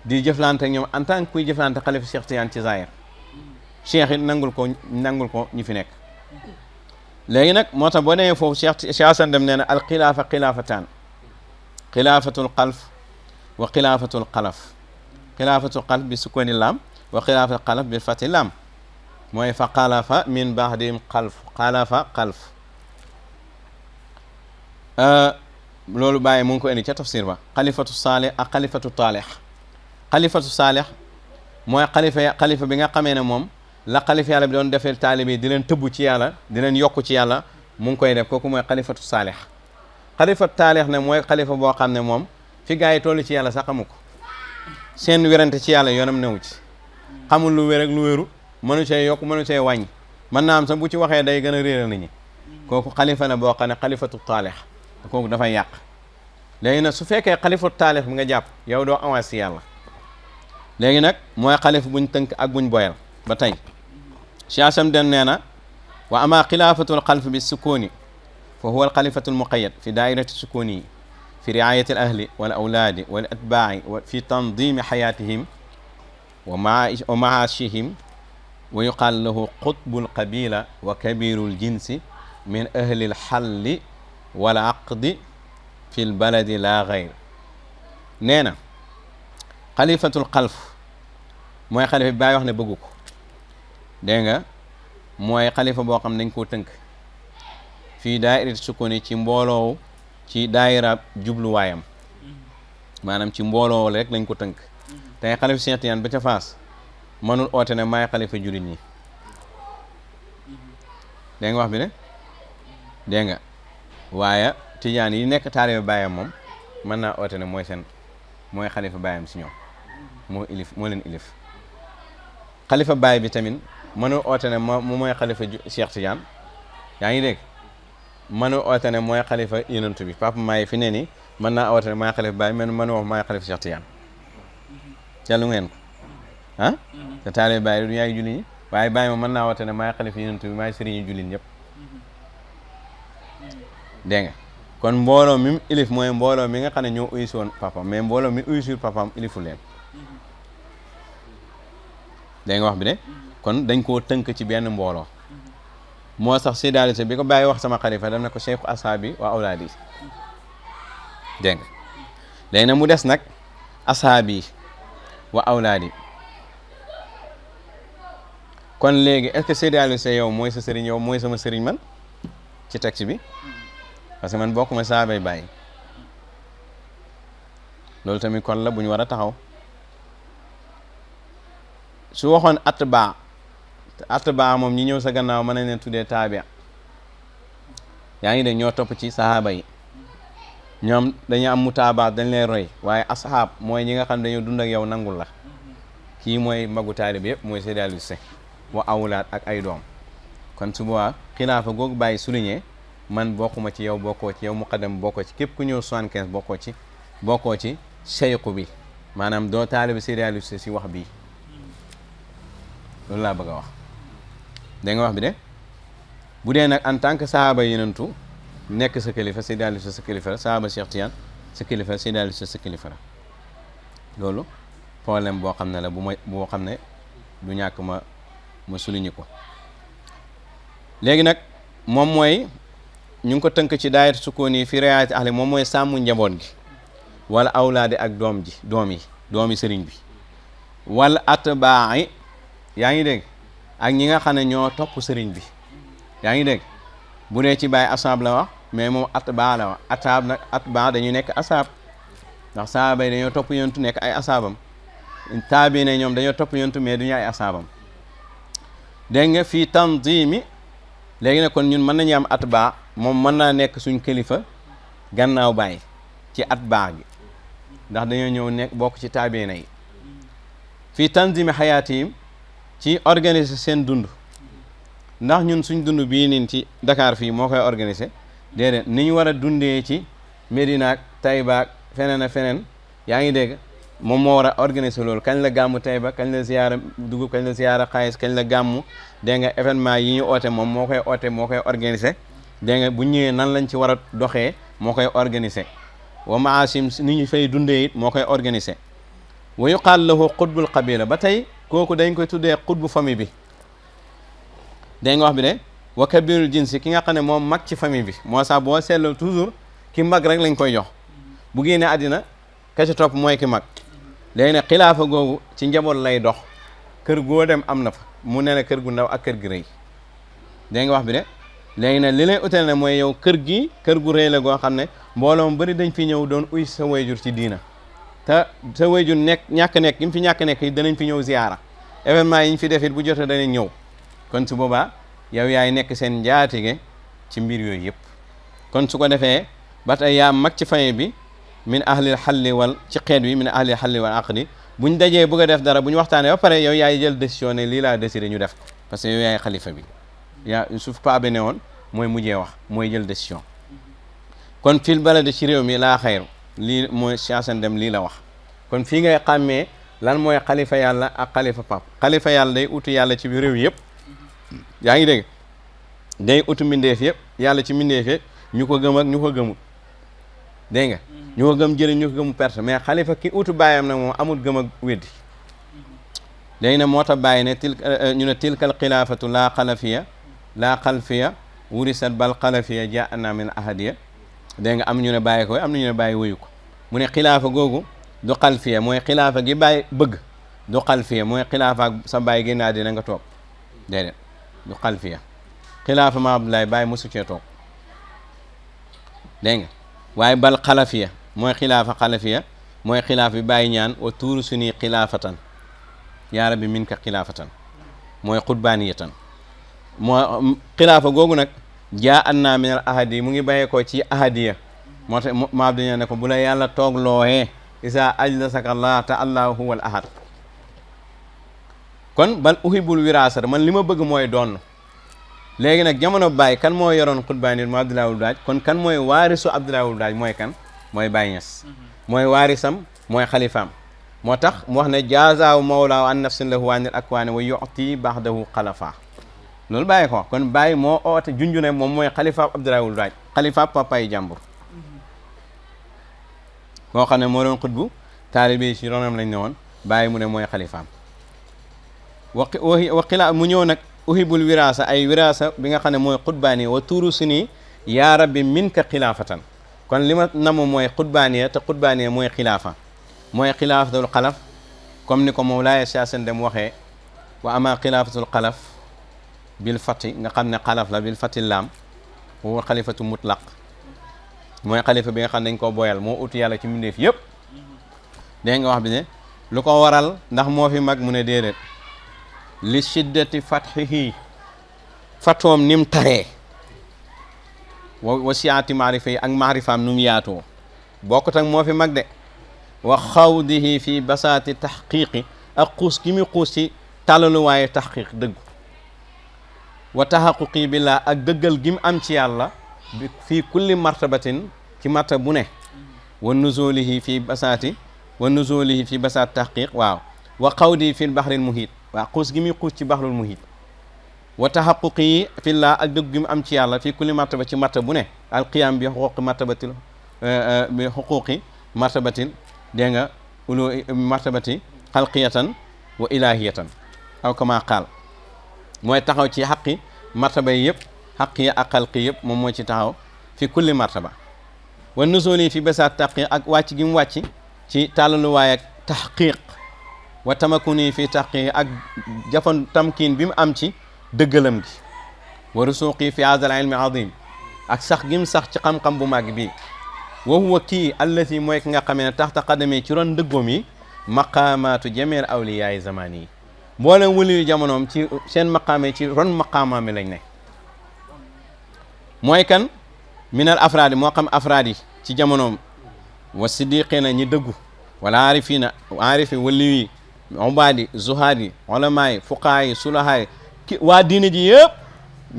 di jëflante ak ñoom en tant que kuy jëflante xalifa Cheikh Tijaan ci zahir cheikh it nangul ko ñi fi nekk léegi nag moo tax boo demee foofu Cheikh Hasan Dem nee na al xilaafa xilaafataan xilaafatul xalf wa xilaafatul xalaf xilaafatul xalf bi sukkooni laam wa xilaafatul xalaf bi fati laam mooy fa xalafa min ba'dihim xalf xalafa xalf loolu bàyyi mu ngi ko indi ca tafsir ba xalifatu saalih ak xalifatu taalih xalifatu saalih mooy xalifa bi nga xamee ne moom la xalifa yàlla bi doon defee taalibe di leen tëbb ci yàlla di leen yokku ci yàlla mu ngi koy def kooku mooy xalifatu saalih xalifatu taalih ne mooy xalifa boo xam ne moom fi gaa yi toll ci yàlla sax xamu ko seen werante ci yàlla yoonam newu ci xamul lu wér ak lu wéru mënu cee yokk mënu cee wàññi mën naa am sax bu ci waxee day gën a réeral nit ñi kooku xalifa la boo xam ne xalifatu taalih kooku dafay yàq léegi nag su fekkee xalifatu taalih bi nga jàpp yow doo avancé yàlla léegi nag mooy xalifa buñ tënk ak buñ boyal ba tey Cheikh Sam Den nee na wa ama xilaafatul xalf bi sukkooni fa huwa al xalifatu al muqayyad fi daairati sukkooni yi fi riayati al ahli wal awlaadi wal atbaai wa fi tandimi xayatihim wa maashihim wa yuqaal lahu qutbul qabila wa kabirul jinsi min ahli al xalli wal aqdi fi l baladi la gayr nee na xalifatul xalf mooy xalifa bi bàyyi wax ne bëggu ko dégg nga mooy xalifa boo xam dañ koo tënk fii daayira sukkooni ci mbooloo ci daayira jubluwaayam maanaam ci mbooloo rek lañ ko tënk tey xalifa Cheikh Tijaan ba ca Faas mënul oote ne maay xalifa jullit ñi dégg nga wax bi de dégg nga waaye Tijaan yi nekk taalibe baayam moom mën naa oote ne mooy xalifa baayam si ñoom moo leen ilif xalifa baay bi tamit mënul oote ne mu mooy xalifa Cheikh Tidiane yaa ngi dégg mënul oote ne mooy xalifa yonent bi papa maay fi ne ni mën naa oote ne maay xalifa baay mais mënu wax maay xalifa Cheikh Tidiane jàllu ngeen ko ah te taalibe baay du yaay julli ñi waaye baay moom mën naa oote ne maay xalifa yonent bi maay sëriñu jullit ñëpp dégg nga kon mbooloo mi mu ilif mooy mbooloo mi nga xam ne ñoo uysi woon papam mais mbooloo mi uysiwul papam ilifu leen dégg nga wax bi de kon dañ koo tënk ci benn mbooloo moo sax sédalité bi ko bàyyi wax sama xalifa dam na ko cheikhu ashaabi wa awlaadi dégg nga léegi nag mu des nag ashaabi wa awlaadi kon léegi est-ce que sédalité yow mooy sa sëriñ yow mooy sama sëriñ man ci texte bi parce que man bokkuma saabay bàyyi loolu tamit kon la bu ñu war a taxaw su waxoon atbaa moom ñi ñëw sa gannaaw mën nañ leen tuddee taabia yaa ngi dégg ñoo topp ci sahaaba yi ñoom dañu am mutaabaat dañ leen roy waaye ashaab mooy ñi nga xam dañoo dund ak yow nangul la kii mooy magu taalib yëpp mooy Seydi Aliou Cissé wa awlaat ak ay doom kon su boobaa xilaafa googu bàyyi souligné man bokkuma ci yow bokkoo ci yow muqaddam bokkoo ci képp ku ñëw 75 bokkoo ci seyku bi maanaam doo taalibi Seydi Aliou Cissé si wax bii loolu laa bëgg a wax da nga wax bi de bu dee nag en tant que sahaaba yenentu nekk sa kilifa Seydi Aliou Cissé sa kilifa la sahaaba Cheikh Tidiane sa kilifa Seydi Aliou Cissé sa kilifa la loolu problème boo xam ne la boo xam ne du ñàkk ma souligner ko léegi nag moom mooy ñu ngi ko tënk ci daayira sukkooni fi riyaayati ahli moom mooy sàmm njaboot gi wala awlaadi ak doomi sëriñ bi wala atbaa'i yaa ngi dégg ak ñi nga xam ne ñoo topp sëriñ bi yaa ngi dégg bu dee ci bàyyi asaab la wax mais moom atbaa la wax asaab nag atbaa dañu nekk asaab ndax saaba yi dañoo topp yontu nekk ay asaabam taabi ne ñoom dañoo topp yontu mais duñu ay asaabam dégg nga fii tanzimi léegi nag kon ñun mën nañu am atbaa moom mën naa nekk suñ kilifa gannaaw bàyyi ci atbaa gi ndax dañoo ñëw nekk bokk ci taabiina yi fii tanzimi xayaatihim ci organiser seen dund ndax ñun suñ dund bii nin ci Dakar fii moo koy organiser déedéet ni ñu war a dundee ci Médina ak Taïba ak feneen ak feneen yaa ngi dégg moom moo war a organiser loolu kañ la gàmmu Tayba kañ la ziyaara dugub kañ la ziyaara xaalis kañ la gàmmu dégg nga événement yi ñu oote moom moo koy organiser dégg nga bu ñëwee nan lañ ci war a doxee moo koy organiser wa maasim ni ñu fay dundee it moo koy organiser wa yuqaal lahu qutbul qabila ba tey kooku dañ koy tuddee qutbu famille bi dégg nga wax bi de wa kabirul jinsi ki nga xam ne moom mag ci famille bi moo sax boo seetloo toujours ki mag rek lañ koy jox bu génnee àddina ka ci topp mooy ki mag léegi nag xilaafa googu ci njaboot lay dox kër goo dem am na fa mu ne la kër gu ndaw ak kër gi rëy dégg nga wax bi de léegi nag li lay utale ne mooy yow kër gi kër gu rëy la goo xam ne mbooloo mu bëri dañ fi ñëw doon uy sa wayjur ci diina te sa wayjur ñàkk nekk gi mu fi ñàkk nekk yi danañ fi ñëw ziyaara événement yi ñu fi def it bu jotee danañ ñëw kon su boobaa yow yaay nekk seen njaatige ci mbir yooyu yëpp kon su ko defee ba tey yaa mag ci famille bi min ahlil xalli wal ci xeet wi min ahlil xalli wal aqdi buñ dajee bëgg a def dara bu ñu waxtaanee ba pare yow yaay jël décision ne lii laa décidé ñu def parce que yow yaay xalifa bi yaa suuf pa be ne woon mooy mujjee wax mooy jël décision kon fil balade ci réew mi laa xayru lii mooy Cheikh Dem lii la wax kon fii ngay xàmmee lan mooy xalifa yàlla ak xalifa pap xalifa yàlla day utu yàlla ci réew yëpp yaa ngi dégg day utu mbindeef yëpp yàlla ci mbindeef yëpp ñu ko gëm ak ñu ko gëmul dégg nga ñu ko gëm jëriñ ñu ko gëmu perte mais xalifa ki utu bàyyam nag moom amul gëm ak weddi léegi nag moo tax bàyyi ne ñu ne tilkal xilaafatu laa xalafiya laa xalfiya wurisat bal xalafiya jaana min ahadiya dégg nga am ñu ne bàyyi ko am na ñu ne bàyyi wuyu ko mu ne xilaafa googu du xalfiya mooy xilaafa gi bàyyi bëgg du xalfiya mooy xilaafa ak sa bàyyi génnaa dina nga toog déedéet du xalfiya xilaafa ma Abdoulaye bàyyi mosu cee toog dégg nga waaye bal xalafiya mooy xilaafa xalafiya mooy xilaaf bi bàyyi ñaan wa tuuru suni xilaafatan yaa rabbi min ka xilaafatan mooy xutbaaniyatan moo xilaafa googu nag jaa annaa min al ahadi mu ngi bàyyee ko ci ahadiya moo tax ma Abdoulaye ne ko bu la yàlla toog loohee isa ajlasaka allah ta allahu huwa al ahad kon bal uhibul wiraasata man li ma bëgg mooy doon léegi nag jamono Baye kan moo yoroon xutbaaniyat mu Abdoulaye Wuld Daaj kon kan mooy waarisu Abdoulaye Wuld Daaj mooy kan mooy Baye Niass mooy waarisam mooy xalifaam moo tax mu wax ne jaazaahu mawlaahu an nafsin lahu anil akwaani wa yu'ti ba'dahu xalafa loolu Baye ko kon Baye moo oote junju ne moom mooy xalifaab Abdoulaye Wuld Daaj xalifaab papayi jàmbur koo xam ne moo doon xutbu taalibe yi ci ronam lañ ne woon Baye mu ne mooy xalifaam wa xila mu ñëw nag uhibul wiraasa ay wiraasa bi nga xam ne mooy xutbaani wa tuuru suni yaa rabbi min ka xilaafatan kon li ma namu mooy xutbaaniya te xutbaaniya mooy xilaafa mooy xilaafatul xalaf comme ni ko Mawlaaya Cheikh Dem waxee wa ama xilaafatul xalaf bil fati nga xam ne xalaf la bil fati laam wa xalifatu mutlaq mooy xalifa bi nga xam ne dañ koo boyal moo utu yàlla ci mbindeef yëpp dégg nga wax bi ne lu ko waral ndax moo fi mag mu ne déedéet li shiddati fathihi fatoom nim taree wa siati maarifa yi ak maarifaam num yaatoo bokkut ak moo fi mag de wa xawdihi fi basaati taxqiqi ak xuus gi muy xuus ci tàllaluwaaye taxqiq dëggu wa taxaquqi billah ak dëggal gi mu am ci yàlla fii kulli martabatin ci martaba bu ne wa nuzulihi fi basaati taxqiq waaw wa xawdihi fi baxril muhit waaw xuus gi muy xuus ci baxrul muhit wa taxaquqi yi fillah ak dëgg gi mu am ci yàlla fii kulli martaba ci martaba bu ne alqiyam bi xuquqi martabatil bi xuquqi martabatil dégg nga ulu martabati xalqiyatan wa ilahiyatan aw kama qaal mooy taxaw ci xaqi martaba yi yëpp xaqi ak xalqi yëpp moom moo ci taxaw fi kulli martaba wa nuzuli fi basaat taxqiq ak wàcc gi mu wàcc ci tàllaluwaay ak taxqiq wa tamakuni fi taxqiq ak jafan tamkin bi mu am ci dëggalam gi wa rusuqi fi hadha al ilmi azim ak sax gi mu sax ci xam-xam bu màgg bii wa huwa kii allati mooy ki nga xamee ne taxta qadami ci ron dëggoom yi maqaamaatu jameel awliyaay zamaan yi mboolem wëliyu jamonoom ci seen maqaame ci ron maqaamaam mi lañ ne mooy kan minal afraadi moo xam afraad yi ci jamonoom wa siddiqina ñi dëggu wala aarifina aarifi wëliyu yi ubaadi zuhaadi ulamaay fuqaay sulahaay ki waa diine ji yëpp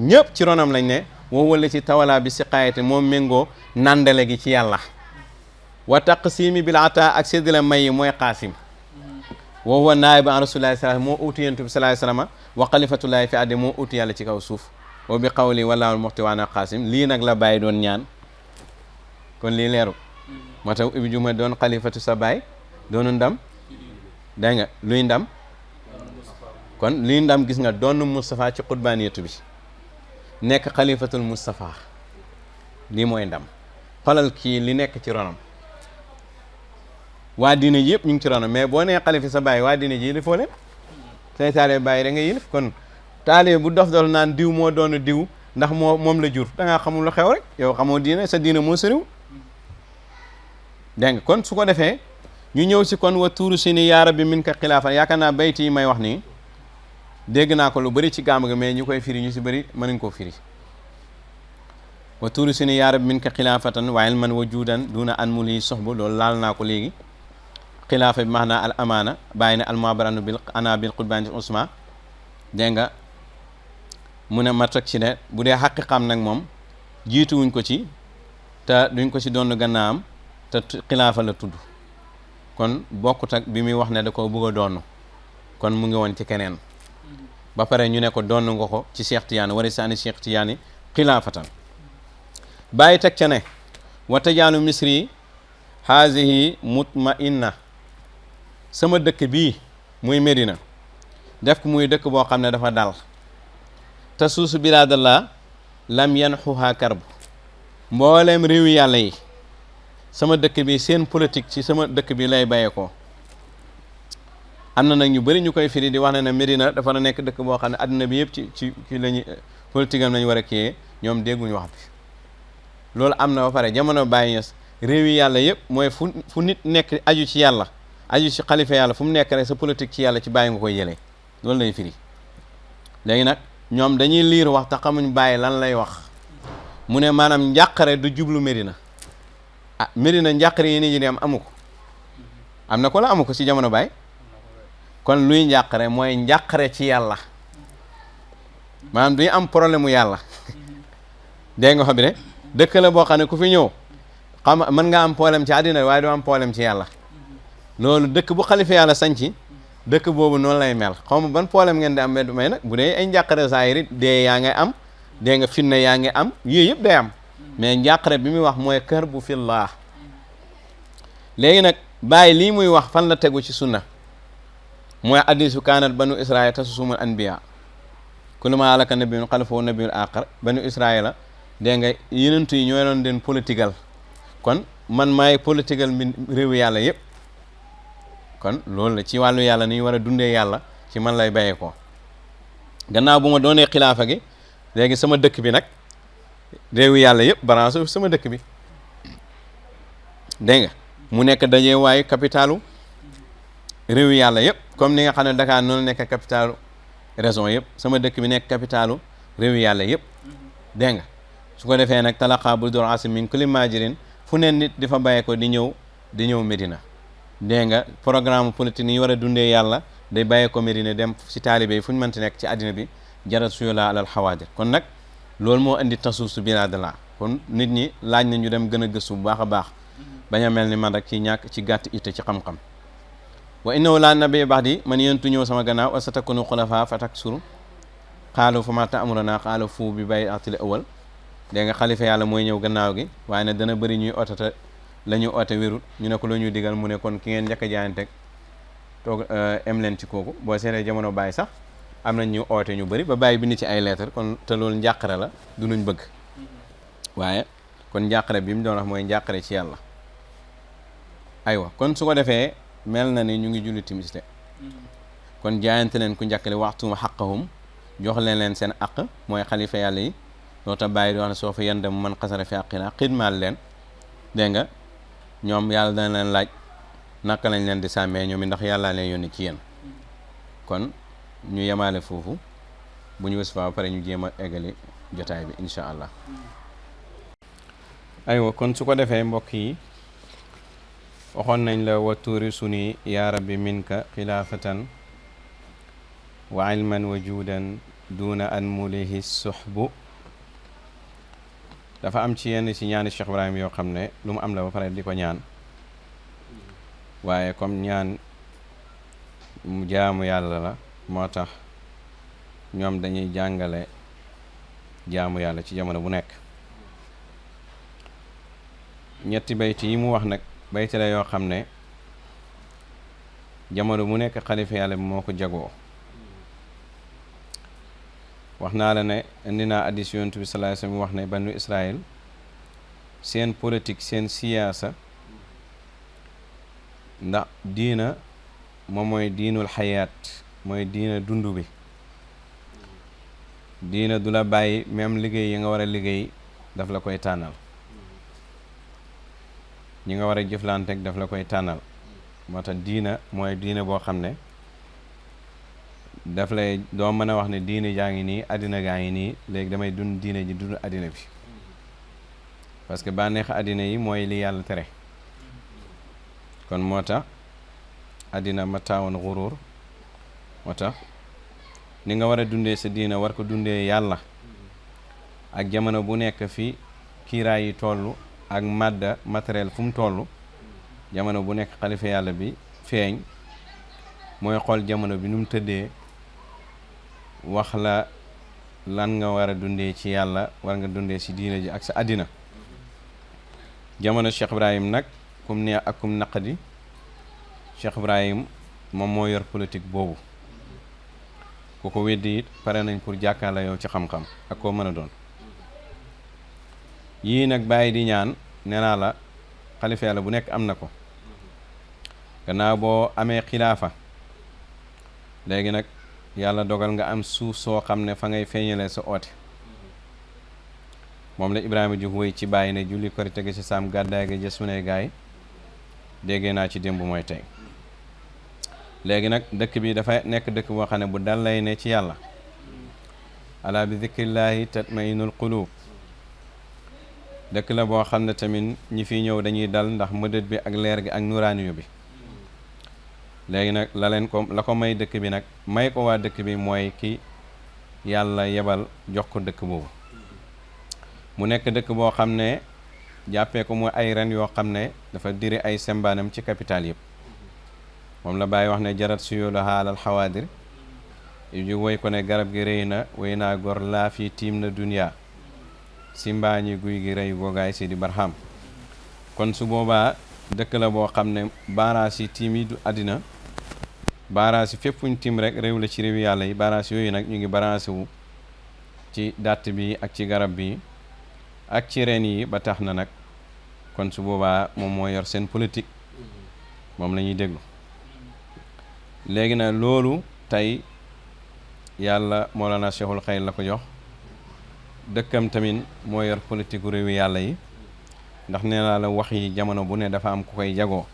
ñëpp ci ronam lañ ne woo wala ci tawala bi siqaayate moom méngoo nandale gi ci yàlla wa taqsimi bil ata ak séddale may yi mooy qaasim wa huwa naayib an rasulillahi sallallahu moo uti yonent bi sallallahu alayhi wasallam wa xalifatullahi fi addi moo uti yàlla ci kaw suuf wa bi qawli wallaahu muxti waana qaasim lii nag la bàyyi doon ñaan kon lii leeru moo tax Ibnu Juma doon xalifatu sa baay doonu ndam dégg nga luy ndam kon luy ndam gis nga doon Moustapha ci xutbaaniyatu bi nekk xalifatul Moustapha lii mooy ndam xolal kii li nekk ci ronam waa diine ji yëpp ñu ngi ci ronam mais boo nee xalifa sa baay waa diine ji yilifoo leen say taalibe bàyyi da nga yilif kon taalibe bu dof dof naan diw moo doon diw ndax moom la jur da ngaa xamul lu xew rek yow xamoo diine sa diine moo sëriw dégg nga kon su ko defee ñu ñëw si kon wa tuuru si ni yaa rabbi min ka xilaafa yaakaar naa bayti yi may wax nii dégg naa ko lu bëri ci gàmm gi mais ñu koy firi ñu si bëri mënuñ koo firi wa tuuru si ni yaa rabbi min ka xilaafatan wa ilman wa juudan duna an mu lii soxbu loolu laal naa ko léegi xilaafa bi maanaa al amaana bàyyi ne al mu'abaranu bil ana bil qurbaani usma dégg nga mu ne ma teg ci ne bu dee xaqiqam nag moom jiituwuñ ko ci te duñ ko ci doon gannaawam te xilaafa la tudd kon bokkut ak bi muy wax ne da ko bëgg a doon kon mu ngi woon ci keneen ba pare ñu ne ko doon nga ko ci Cheikh Tidiane wari saani Cheikh Tidiane xilaafatan bàyyi teg ca ne wa tajaalu misri hazihi mutmainna sama dëkk bii muy Medina def ko muy dëkk boo xam ne dafa dal te suusu bilaadallah lam yanxuha karbu mbooleem réewi yàlla yi sama dëkk bi seen politique ci sama dëkk bi lay bàyyeekoo am na nag ñu bëri ñu koy firi di wax ne Medina dafa nekk dëkk boo xam ne adduna bi yëpp ci lañu politique am lañu war a kiyee ñoom dégguñu wax bi loolu am na ba pare jamono Baye Niass réewi yàlla yëpp mooy fu nit nekk aju ci yàlla aju ci xalifa yàlla fu mu nekk rek sa politique ci yàlla ci Baye nga koy yëlee loolu lay firi léegi nag ñoom dañuy liir wax te xamuñ Baye lan lay wax mu ne maanaam njàqare du jublu Medina ah Medina njàqare yi nit ñi di amu ko am na ko la amu ko ci jamono Baye kon luy njàqare mooy njàqare ci yàlla maanaam duñu am problème mu yàlla dégg nga xam ne dëkk la boo xam ne ku fi ñëw xam mën nga am problème ci àddina waaye doo am problème ci yàlla loolu dëkk bu xalifa yàlla sañci dëkk boobu noonu lay mel xaw ma ban problème ngeen di am may nag bu dee ay njàqare saayiri dee yaa ngay am dee nga fitna yaa ngi am yooyu yëpp day am mais njàqare bi muy wax mooy kër bu fillah léegi nag bàyyi lii muy wax fan la tegu ci sunna mooy hadiisu kaanat banu israila tasusumul anbiya kullu ma alaka nabiyun xalafahu nabiyul aaxar banu israila dégg nga yenentu yi ñooy doon den politigal kon man maay politigal mi réewu yàlla yëpp kon loolu la ci wàllu yàlla ni ñu war a dundee yàlla ci man lay bayee ko gannaaw bu ma doonee xilaafa gi léegi sama dëkk bi nag réewu yàlla yëpp branche sama dëkk bi dégg nga mu nekk dajee waayu capitalu réewu yàlla yëpp comme ni nga xam ne Dakar noonu nekk capitalu région yëpp sama dëkk bi nekk capitalu réewu yàlla yëpp dégg nga su ko defee nag talaqa bu dor asim min kulli majirin fu ne nit di fa bàyyee ko di ñëw Medina dégg nga programme politique ni ñu war a dundee yàlla day bàyyee ko Medina dem si taalibe yi fu ñu mënti nekk ci àddina bi jarat suyula alal xawaadir kon nag loolu moo indi tasuusu bilaadallah kon nit ñi laaj na ñu dem gën a gëstu bu baax a baax bañ a mel ni man rek ci ñàkk ci gàtt itte ci xam-xam wa innahu laa nabiyya ba'di man yentu ñëw sama gannaaw wa satakunu xulafa fa taksuru xaalu fa ma ta'muruna xaalu fu bi bay atil awal dégg nga xalifa yàlla mooy ñëw gannaaw gi waaye nag dana bëri ñuy oto te la ñuy oote wérut ñu ne ko la ñuy digal mu ne kon ki ngeen njëkk a jaayanteeg toog em leen ci kooku boo seetee jamono Baye sax am nañ ñu oote ñu bëri ba Baye bind ci ay lettre kon te loolu njàqare la du luñ bëgg waaye kon njàqare bi mu doon wax mooy njàqare ci yàlla aywa kon su ko defee mel na ni ñu ngi julli timis de kon jaayante leen ku njëkkale waxtuma xaqahum jox leen seen aq mooy xalifa yàlla yi loo tax Baye di wax ne soo fa yendam man xasara fi aqina xidmaal leen dégg nga ñoom yàlla dana leen laaj naka lañ leen di sàmmee ñoom ndax yàllaa leen yónni ci yéen kon ñu yemaale foofu bu ñu wës fa ba pare ñu jéem a eggali jotaay bi incha allah aywa kon su ko defee mbokk yi waxoon nañ la wa tuuri suni yaa rabbi minka xilaafatan wa ilman wa juudan duna an mulihi suxbu dafa am ci yenn ci ñaani Cheikh Ibrahim yoo xam ne lu mu am la ba pare di ko ñaan waaye comme ñaan mu jaamu yàlla la moo tax ñoom dañuy jàngale jaamu yàlla ci jamono bu nekk. ñetti bayti yi mu wax nag bayti la yoo xam ne jamono bu nekk xalifa yàlla bi moo ko jagoo. wax naa la ne indi naa addis yonent bi sallallahu alayhi wasallam wax ne banu Israël seen politique seen siyaasa ndax diina moom mooy diinul xayaat mooy diina dund bi. diina du la bàyyi même liggéey yi nga war a liggéey daf la koy tànnal, ñi nga war a jëflanteeg daf la koy tànnal. moo tax diina mooy diina boo xam ne daf lay doo mën a wax ne diine jaa ngi nii àddina gaa ngi nii léegi damay dund diine ji dund àddina bi, parce que bànneex àddina yi mooy li yàlla tere. kon moo tax àddina mataawoon xuruur. moo tax ni nga war a dundee sa diina war ko dundee yàlla ak jamono bu nekk fi kiiraay yi toll ak madda matériel fu mu toll, jamono bu nekk xalifa yàlla bi feeñ mooy xool jamono bi nu mu tëddee wax la lan nga war a dundee ci yàlla, war nga dundee ci diina ji ak sa àddina. jamono Cheikh Ibrahim nag kum neex ak kum naqadi, Cheikh Ibrahim moom moo yor politique boobu. ku ko weddi it pare nañ pour jàkkaarloo yow ci xam-xam ak koo mën a doon. yii nag bàyyi di ñaan nee naa la xalifa yàlla bu nekk am na ko. gannaaw boo amee xilaafa léegi nag yàlla dogal nga am suuf soo xam ne fa ngay feeñalee sa oote. moom la Ibrahima Diouf wéy ci bàyyi ne julli korite gi ci saam gàddaay ga jës mu ne gaay déggee naa ci démb mooy tey. léegi nag dëkk bi dafay nekk dëkk boo xam ne bu dal lay ne ci yàlla. ala bi zikrillaahi tatmainul qulub. dëkk la boo xam ne tamit ñi fi ñëw dañuy dal ndax mëdët bi ak leer gi ak nuraaniyu bi. léegi nag la ko may dëkk bi nag may ko waa dëkk bi mooy ki yàlla yebal jox ko dëkk boobu. mu nekk dëkk boo xam ne jàppee ko mooy ay ren yoo xam ne dafa diri ay sembaanam ci capital yëpp. moom la bàyyi wax ne jarat suyulu xaalal xawaadir yu woy ko ne garab gi rëy na woy naa gor laa fi tiim na duniya si mbaañi guy gi rëy googaay si di barxam. kon su boobaa dëkk la boo xam ne baaraas yi tiim yi du àddina, baaraas yi fépp fuñ tiim rek réew la ci réewi yàlla yi. baaraas yooyu nag ñu ngi baraase wu ci dàtt bi ak ci garab bi ak ci reen yi ba tax na nag kon su boobaa moom moo yor seen politique, moom la ñuy déglu. léegi nag loolu tey yàlla Mawlana Cheikhul Xayr la ko jox. dëkkam tamit moo yor politique réewi yàlla yi, ndax nee naa la wax yi jamono bu ne dafa am ku koy jagoo.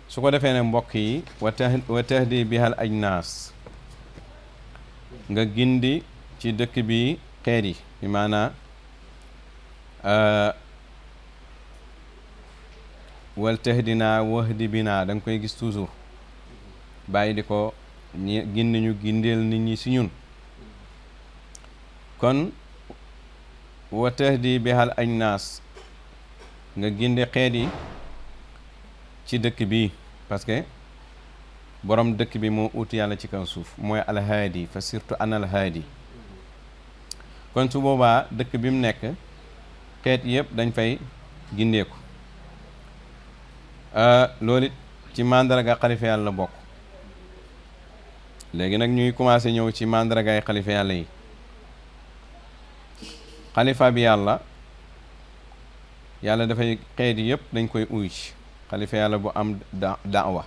su ko defee ne mbokk yi wa tahdi bihal ajnaas, nga gindi ci dëkk bi xeet yi bi maanaa wal tahdinaa wahdi binaa da nga koy gis toujours bàyyi di ko gindi ñu gindeel nit ñi si ñun. kon wa tahdi bihal ajnaas, nga gindi xeet yi ci dëkk bi, parce que borom dëkk bi moo ut yàlla ci kaw suuf mooy alhaadi fa surtout ana alhaadi. kon su boobaa dëkk bi mu nekk xeet yëpp dañ fay gindeeku. loolu it ci mandarga xalifa yàlla la bokk. léegi nag ñuy commencé ñëw ci mandargaay xalifa yàlla yi. xalifa bi yàlla dafay xeet yëpp dañ koy uy ci xalifa yàlla bu am daawa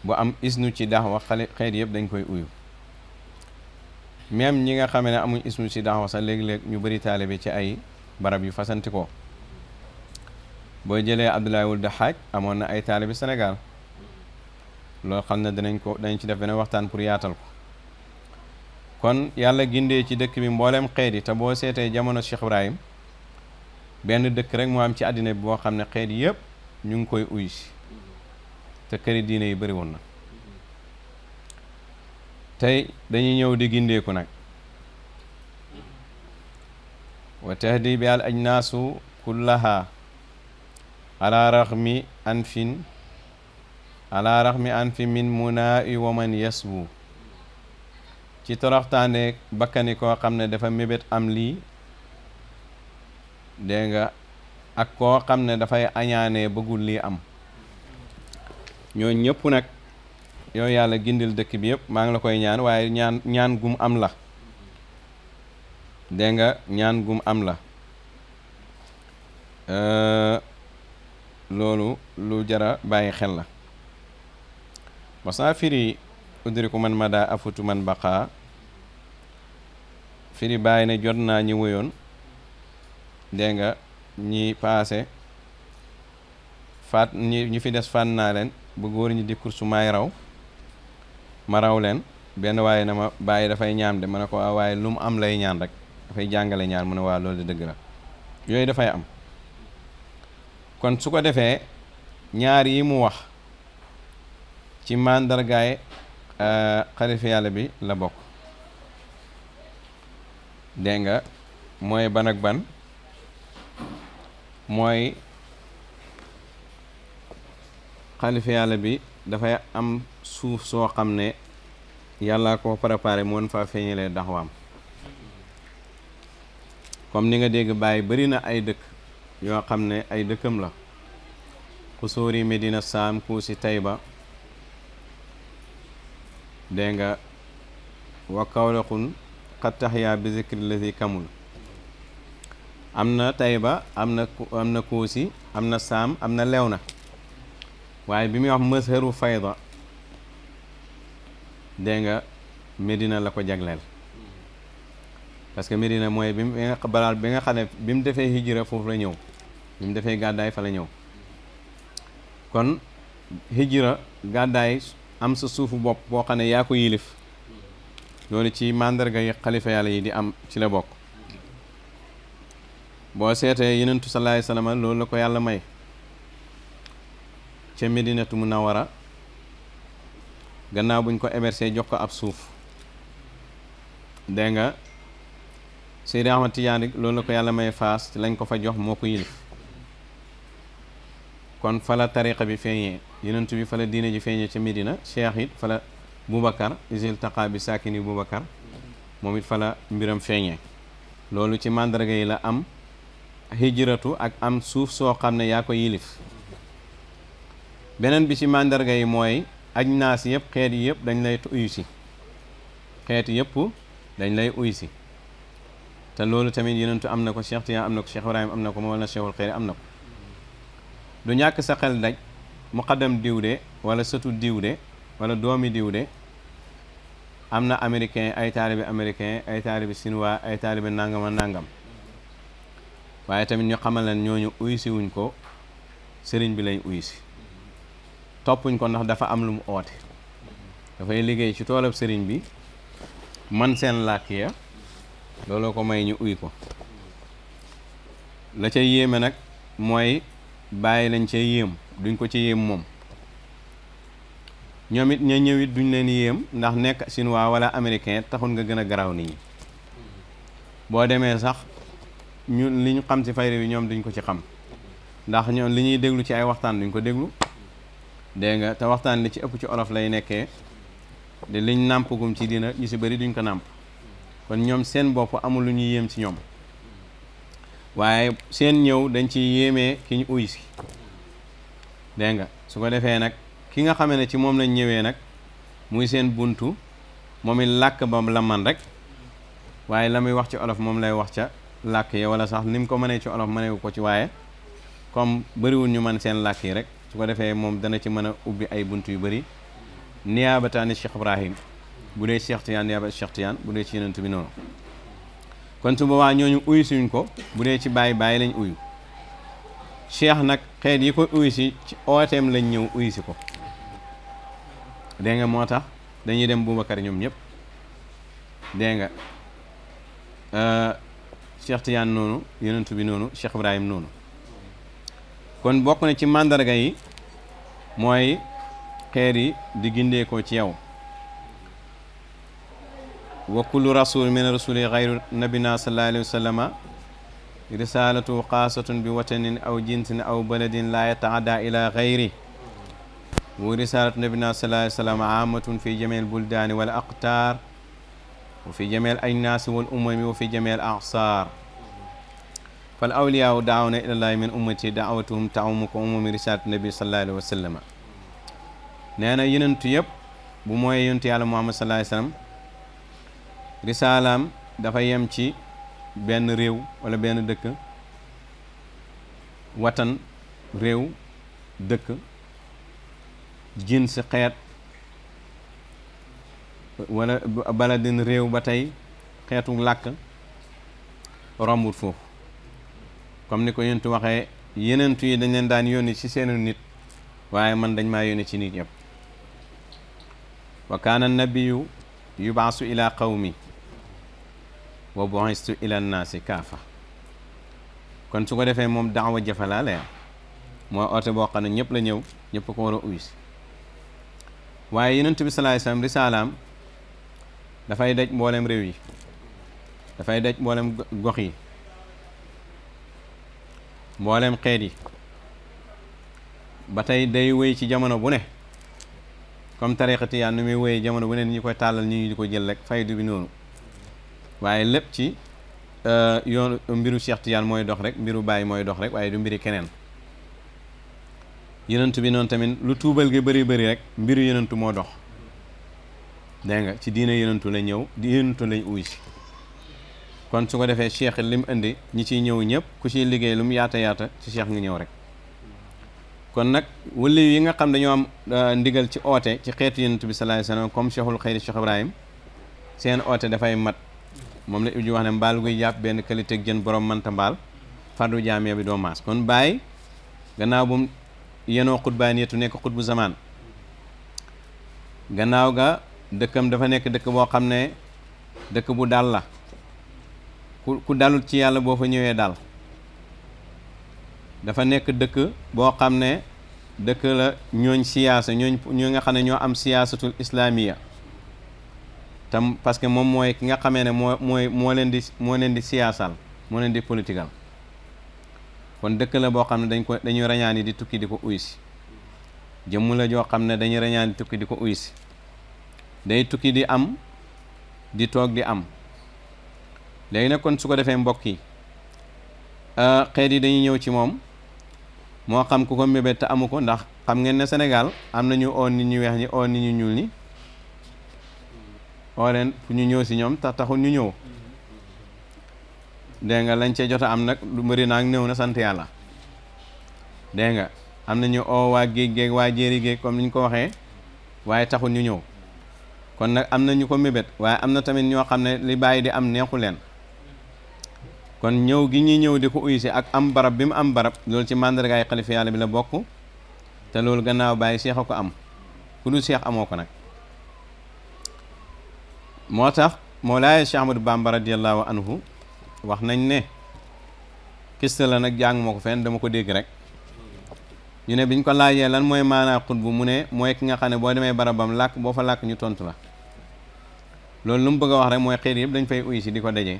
bu am isnu ci daawa xeet yëpp dañ koy uyu. même ñi nga xam ne amuñ isnu ci daawa sax léegi-léeg ñu bëri taalibe ci ay barab yu fasanti ko. boo jëlee Abdoulaye Wuld Haaj amoon na ay taalibe Sénégal, loolu xam ne danañ ci def benn waxtaan pour yaatal ko. kon yàlla gindee ci dëkk bi mboolem xeet yi, te boo seetee jamono Cheikh Ibrahim benn dëkk rek moo am ci àddina bi boo xam ne xeet yëpp ñu ngi koy uy si, te këri diine yi bëri woon na. tey dañuy ñëw di gindeeku nag. wa tahdi bi al ajnaasu kullaha ala raxmi anfin min munaa'i wa man yasbu ci toroxtaande bakkani koo xam ne dafa mébét am lii dégg nga ak koo xam ne dafay añaanee bëggul lii am ñoo ñëpp nag yow yàlla gindil dëkk bi yëpp maa ngi la koy ñaan waaye ñaan gum am la dégg nga ñaan gum am la loolu lu jara bàyyi xel la wasaa firi udriku man mada afutu man baqa firi bàyyi ne jot naa ñi wéyoon dégg nga ñi paase faat ñi fi des fànn naa leen bu góor ñi di kursu maay raw ma raw leen benn waaye na ma bàyyi dafay ñaan de ma ne ko waaye lu mu am lay ñaan rek dafay jàngale ñaan mu ne waa loolu de dëgg la yooyu dafay am kon su ko defee ñaar yi mu wax ci màndargaay xalifa yàlla bi la bokk dégg nga mooy ban ak ban mooy xalifa yàlla bi dafay am suuf soo xam ne yàlla ko préparé mu woon faa feeñalee daxwaam comme ni nga dégg bàyyi bari na ay dëkk yoo xam ne ay dëkkam la xusóori Medina Saam kuusi Tayba dégg nga wa kawlaxun xat taxyaa bi zikri lazi kamul am na Tayba am na kuusi am na Saam am na Lewna waaye bi muy wax mazharu fayda dégg nga Medina la ko jagleel parce que Medina mooy bi nga xam ne bi mu defee hijra foofu la ñëw bi mu defee gàddaay fa la ñëw kon hijra gàddaay am sa suufu bopp boo xam ne yaa ko yilif loolu ci màndarga yi xalifa yàlla yi di am ci la bokk boo seetee yenentu sallallahu alayhi wasallam loolu la ko yàlla may ca Medinatu Munawwara gannaaw buñ ko hébergé jox ko ab suuf dégg nga Seydi Ahmad Tidiane loolu la ko yàlla may Faas ci lañ ko fa jox moo ko yilif kon fa la tariqa bi feeñee yenentu bi fa la diine ji feeñee ca Medina cheikh it fa la Boubacar isil taqa bi saakini Boubacar moom it fa la mbiram feeñee loolu ci màndarga yi la am hijratu ak am suuf soo xam ne yaa ko yilif beneen bi ci màndarga yi mooy aj naas yëpp xeet yi yëpp dañ lay uyu si xeet yëpp dañ lay uyu si te loolu tamit yenentu am na ko Cheikh Tidiane am na ko Cheikh Ibrahim am na ko Mawlana Cheikhul Xeyri am na ko du ñàkk sa xel daj muqaddam diw de wala sëtu diw de wala doomi diw de am na américain ay taalibe américain ay taalibe chinois ay taalibe nangam a nangam waaye tamit ñu xamal leen ñooñu uysi wuñ ko sëriñ bi lañ uysi toppuñ ko ndax dafa am lu mu oote dafay liggéey ci toolab sëriñ bi man seen làkk ya looloo ko may ñu uy ko la ca yéeme nag mooy bàyyi lañ ca yéem duñ ko ci yéem moom ñoom it ña ñëwit duñ leen yéem ndax nekk chinois wala américain taxul nga gën a garaaw nit ñi boo demee sax ñu li ñu xam ci fayda bi ñoom duñ ko ci xam ndax ñoom li ñuy déglu ci ay waxtaan duñ ko déglu dégg nga te waxtaan li ci ëpp ci olof lay nekkee de liñ nàmpagum ci dina ñu si bëri duñ ko nàmp kon ñoom seen bopp amul lu ñuy yéem ci ñoom waaye seen ñëw dañ ci yéemee ki ñu uy si dégg nga su ko defee nag ki nga xamee ne ci moom lañ ñëwee nag muy seen buntu moom it làkk ba la man rek waaye la muy wax ci olof moom lay wax ca làkk yi wala sax ni mu ko mënee ci olof mënewu ko ci waaye comme bëriwul ñu mën seen làkk yi rek su ko defee moom dana ci mën a ubbi ay bunt yu bëri niyaabataani Cheikh Ibrahim bu dee Cheikh Tidiane niyaabata Cheikh Tidiane bu dee ci yenentu bi noonu kon su boobaa ñooñu uyu suñ ko bu dee ci bàyyi lañ uyu cheikh nag xeet yi ko uyu si ci ooteem lañ ñëw uyu si ko dégg nga moo tax dañuy dem Boubacar ñoom ñëpp dégg nga Cheikh Tidiane noonu yenentu bi noonu Cheikh Ibrahim noonu kon bokk na ci màndarga yi mooy xeer yi di gindeekoo ci yow wa kullu rasul min rasuli xayru nabina sallallahu alayhi wa sallama risalatu xaasatun bi watanin aw jinsin aw baladin la yataadda ila gayri wa risalatu nabina sallallahu alayhi wa sallam amatun fi jamii albuldaani wal aqtaar wa fi jamii al ajnaasi wal umami wa fi jamii al aqsaar fal awliyaa daawna ilallahi min ummati daawatuhum taumu ko umumi risalatu nabi sallallahu alayhi wa sallam nee na yenentu yëpp bu mooy yenentu yàlla muhammad sallallahu alayhi wa sallam risalaam dafa yem ci benn réew wala benn dëkk watan réew dëkk jins xeet wala baladin réew ba tey xeetu làkk rombut foofu comme ni ko yenentu waxee yenentu yi dañ leen daan yónni ci seenu nit waaye man dañ maa yónni ci nit yëpp wa kaana nabiyu yubaasu ila qawmi wa bu'istu ila nnaasi kaafa kon su ko defee moom daawa jëfalaa leer mooy oote boo xam ne ñëpp la ñëw ñëpp ko war a uy si waaye yonent bi sallallahu alayhi wasallam risaalaam dafay daj mboolem réew yi dafay daj mboolem gox yi mboolem xeet yi ba tey day wéy ci jamono bu ne comme tariqa tijaan nu muy wéy jamono bu ne ni ñu koy tàllal ñu di ko jël rek faydu bi noonu waaye lépp ci yoon mbiru Cheikh Tijaan mooy dox rek mbiru Baay mooy dox rek waaye du mbiri keneen yenentu bi noonu tamit lu tuubal gi bëri bëri rek mbiru yenentu moo dox dégg nga ci diine yenentu la ñëw di yenentu lañ uy si kon su ko defee cheikh li mu indi ñi ciy ñëw ñëpp ku ciy liggéey lu mu yaata yaata ci cheikh nga ñëw rek kon nag wali yi nga xam dañoo am ndigal ci oote ci xeetu yenentu bi sallallahu alayhi wasallam comme cheikhul xayri Cheikh Ibrahim seen oote dafay mat moom la Ibnu wax ne mbaal guy jàpp benn qualité jën borom manta mbaal fardu jaamee bi doo maas kon Baay gannaaw bu mu yenoo xutbaaniyatu nekk xutbu zamaan gannaaw ga dëkkam dafa nekk dëkk boo xam ne dëkk bu dal la ku dalul ci yàlla boo fa ñëwee dal dafa nekk dëkk boo xam ne dëkk la ñooñ siyaasa ñoo nga xam ne ñoo am siyaasatul islaamiya tam parce que moom mooy ki nga xamee ne moo leen di siyaasal moo leen di politigal kon dëkk la boo xam ne dañuy rañaani di tukki di ko uy si jëmm la joo xam ne dañuy rañaani di tukki di ko uy si day tukki di am di toog di am léegi nag kon su ko defee mbokk yi xeet yi dañuy ñëw ci moom moo xam ku ko mébét te amu ko ndax xam ngeen ne Sénégal am nañu oo nit ñu weex ñi oo nit ñu ñuul ñi oo leen fu ñu ñëw si ñoom taxul ñu ñëw dégg nga lañ cee jot a am nag lu bëri naag néew na sant yàlla dégg nga am nañu oo waa géej géej waa jéeri géej comme ni ñu ko waxee waaye taxul ñu ñëw kon nag am na ñu ko mébét waaye am na tamit ñoo xam ne li bàyyi di am neexu leen kon ñëw gi ñuy ñëw di ko uy si ak am barab bi mu am barab loolu ci màndargaay xalifa yàlla bi la bokk te loolu gannaaw bàyyi seex a ko am ku dul seex amoo ko nag moo tax Mawlaaya Cheikh Ahmadou Bamba radiyallahu anhu wax nañ ne kista la nag jàng moo ko fenn dama ko dégg rek ñu ne biñ ko laajee lan mooy maanaa xutbu mu ne mooy ki nga xam ne boo demee barabam làkk boo fa làkk ñu tontu la loolu lu mu bëgg a wax rek mooy xeet yëpp dañ fay uy si di ko dajee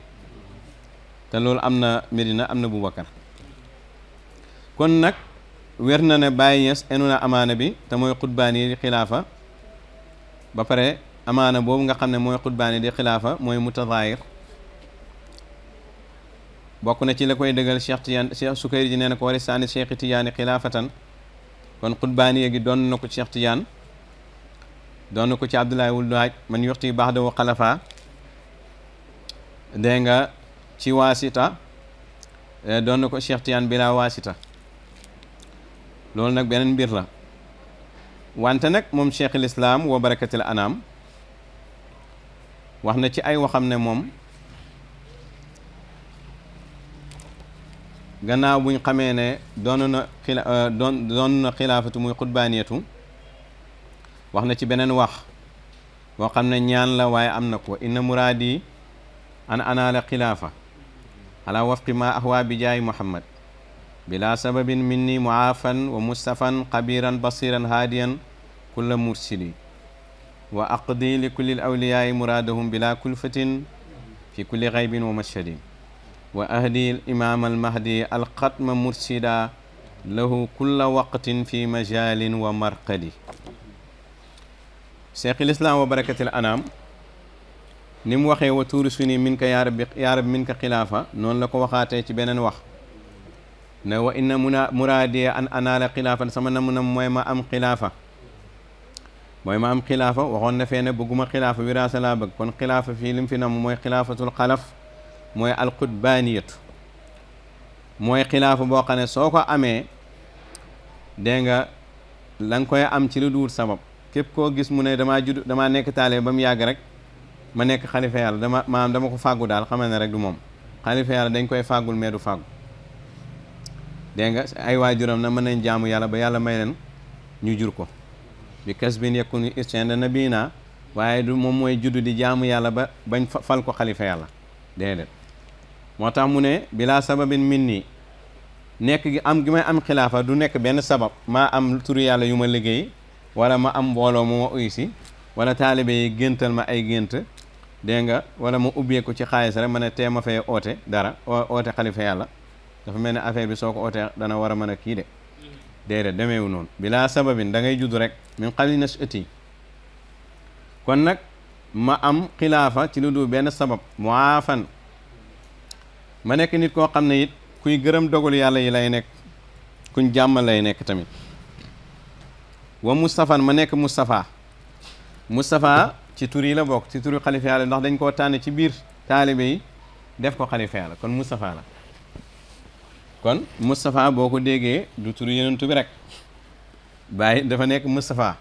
te loolu am na Medina am na Boubacar kon nag wér na ne Baye Niass enu na amaana bi te mooy xutbaani di xilaafa ba pare amaana boobu nga xam ne mooy xutbaani di xilaafa mooy mutazahir bokk na ci la koy dëggal Cheikh Tidiane Cheikh Sukayri ji nee na ko wari saani Cheikh Tidiane xilaafatan kon xutbaani gi doon na ko Cheikh Tidiane doon na ko ci Abdoulaye wul Duhaaj man yuxti baax dawo xalafa dégg nga ci waasita doon na ko Cheikh Tidiane bila waasita loolu nag beneen mbir la wante nag moom cheikhul islam wa barakatil anam wax na ci ay waxam ne moom gannaaw buñ xamee ne doon na xilaafatu muy xutbaaniyatu wax na ci beneen wax boo xam ne ñaan la waaye am na ko inna muraadi an anaala xilaafa ala wafqi ma ahwa bi jaay muhammad bila sababin minni muaafan wa mustafan xabiran basiran haadiyan kulla mursili wa aqdi li kulli awliyaai muraadahum bila kulfatin fi kulli xaybin wa mashhadin wa ahdi imam almahdi alxatma mursida lahu kulla waqtin fi majalin wa marqadi cheikh lislam wa barakatil anam ni mu waxee wa tuuri suni min ka yaa rabbi min ka xilaafa noonu la ko waxaatee ci beneen wax ne wa inna muraadiya an anaala xilaafan sama nam mooy ma am xilaafa waxoon na fee ne bëgguma xilaafa wiraasa laa bëgg kon xilaafa fii lim fi nam mooy xilaafatul xalaf mooy alqutbaniyatu mooy xilaafa boo xam ne soo ko amee dégg nga la nga koy am ci lu duur sabab képp koo gis mu ne damaa nekk taale ba mu yàgg rek ma nekk xalifa yàlla dama ko fàggu daal xamal ne rek du moom xalifa yàlla dañ koy fàggul mais du fàggu dégg nga ay waajuram na mën nañ jaamu yàlla ba yàlla may leen ñu jur ko bi kas bin yekkunu istinda nabina waaye du moom mooy juddu di jaamu yàlla ba bañ fal ko xalifa yàlla déedéet moo tax mu ne bilaa sababin min nii nekk gi am gi may am xilaafa du nekk benn sabab maa am turu yàlla yu ma liggéey wala ma am mbooloo mu ma uy si wala taalibe yi géntal ma ay gént dégg nga wala ma ubbeeku ci xaalis rek ma ne tee ma fee oote dara oote xalifa yàlla dafa mel ne affaire bi soo ko ootee dana war a mën a kii de déedéet demeewu noonu bilaa sababin da ngay judd rek min qabli nash'ati kon nag ma am xilaafa ci lu dul benn sabab muaafan ma nekk nit koo xam ne it kuy gërëm dogal yàlla yi lay nekk kuñ jàmmal lay nekk tamit wa Moustapha ma nekk Moustapha ci tur yi la bokk ci turi xalifa yàlla ndax dañ koo tànn ci biir taalibe yi def ko xalifa yàlla kon Moustapha la kon Moustapha boo ko déggee du turu yenentu bi rek bàyyi dafa nekk Moustapha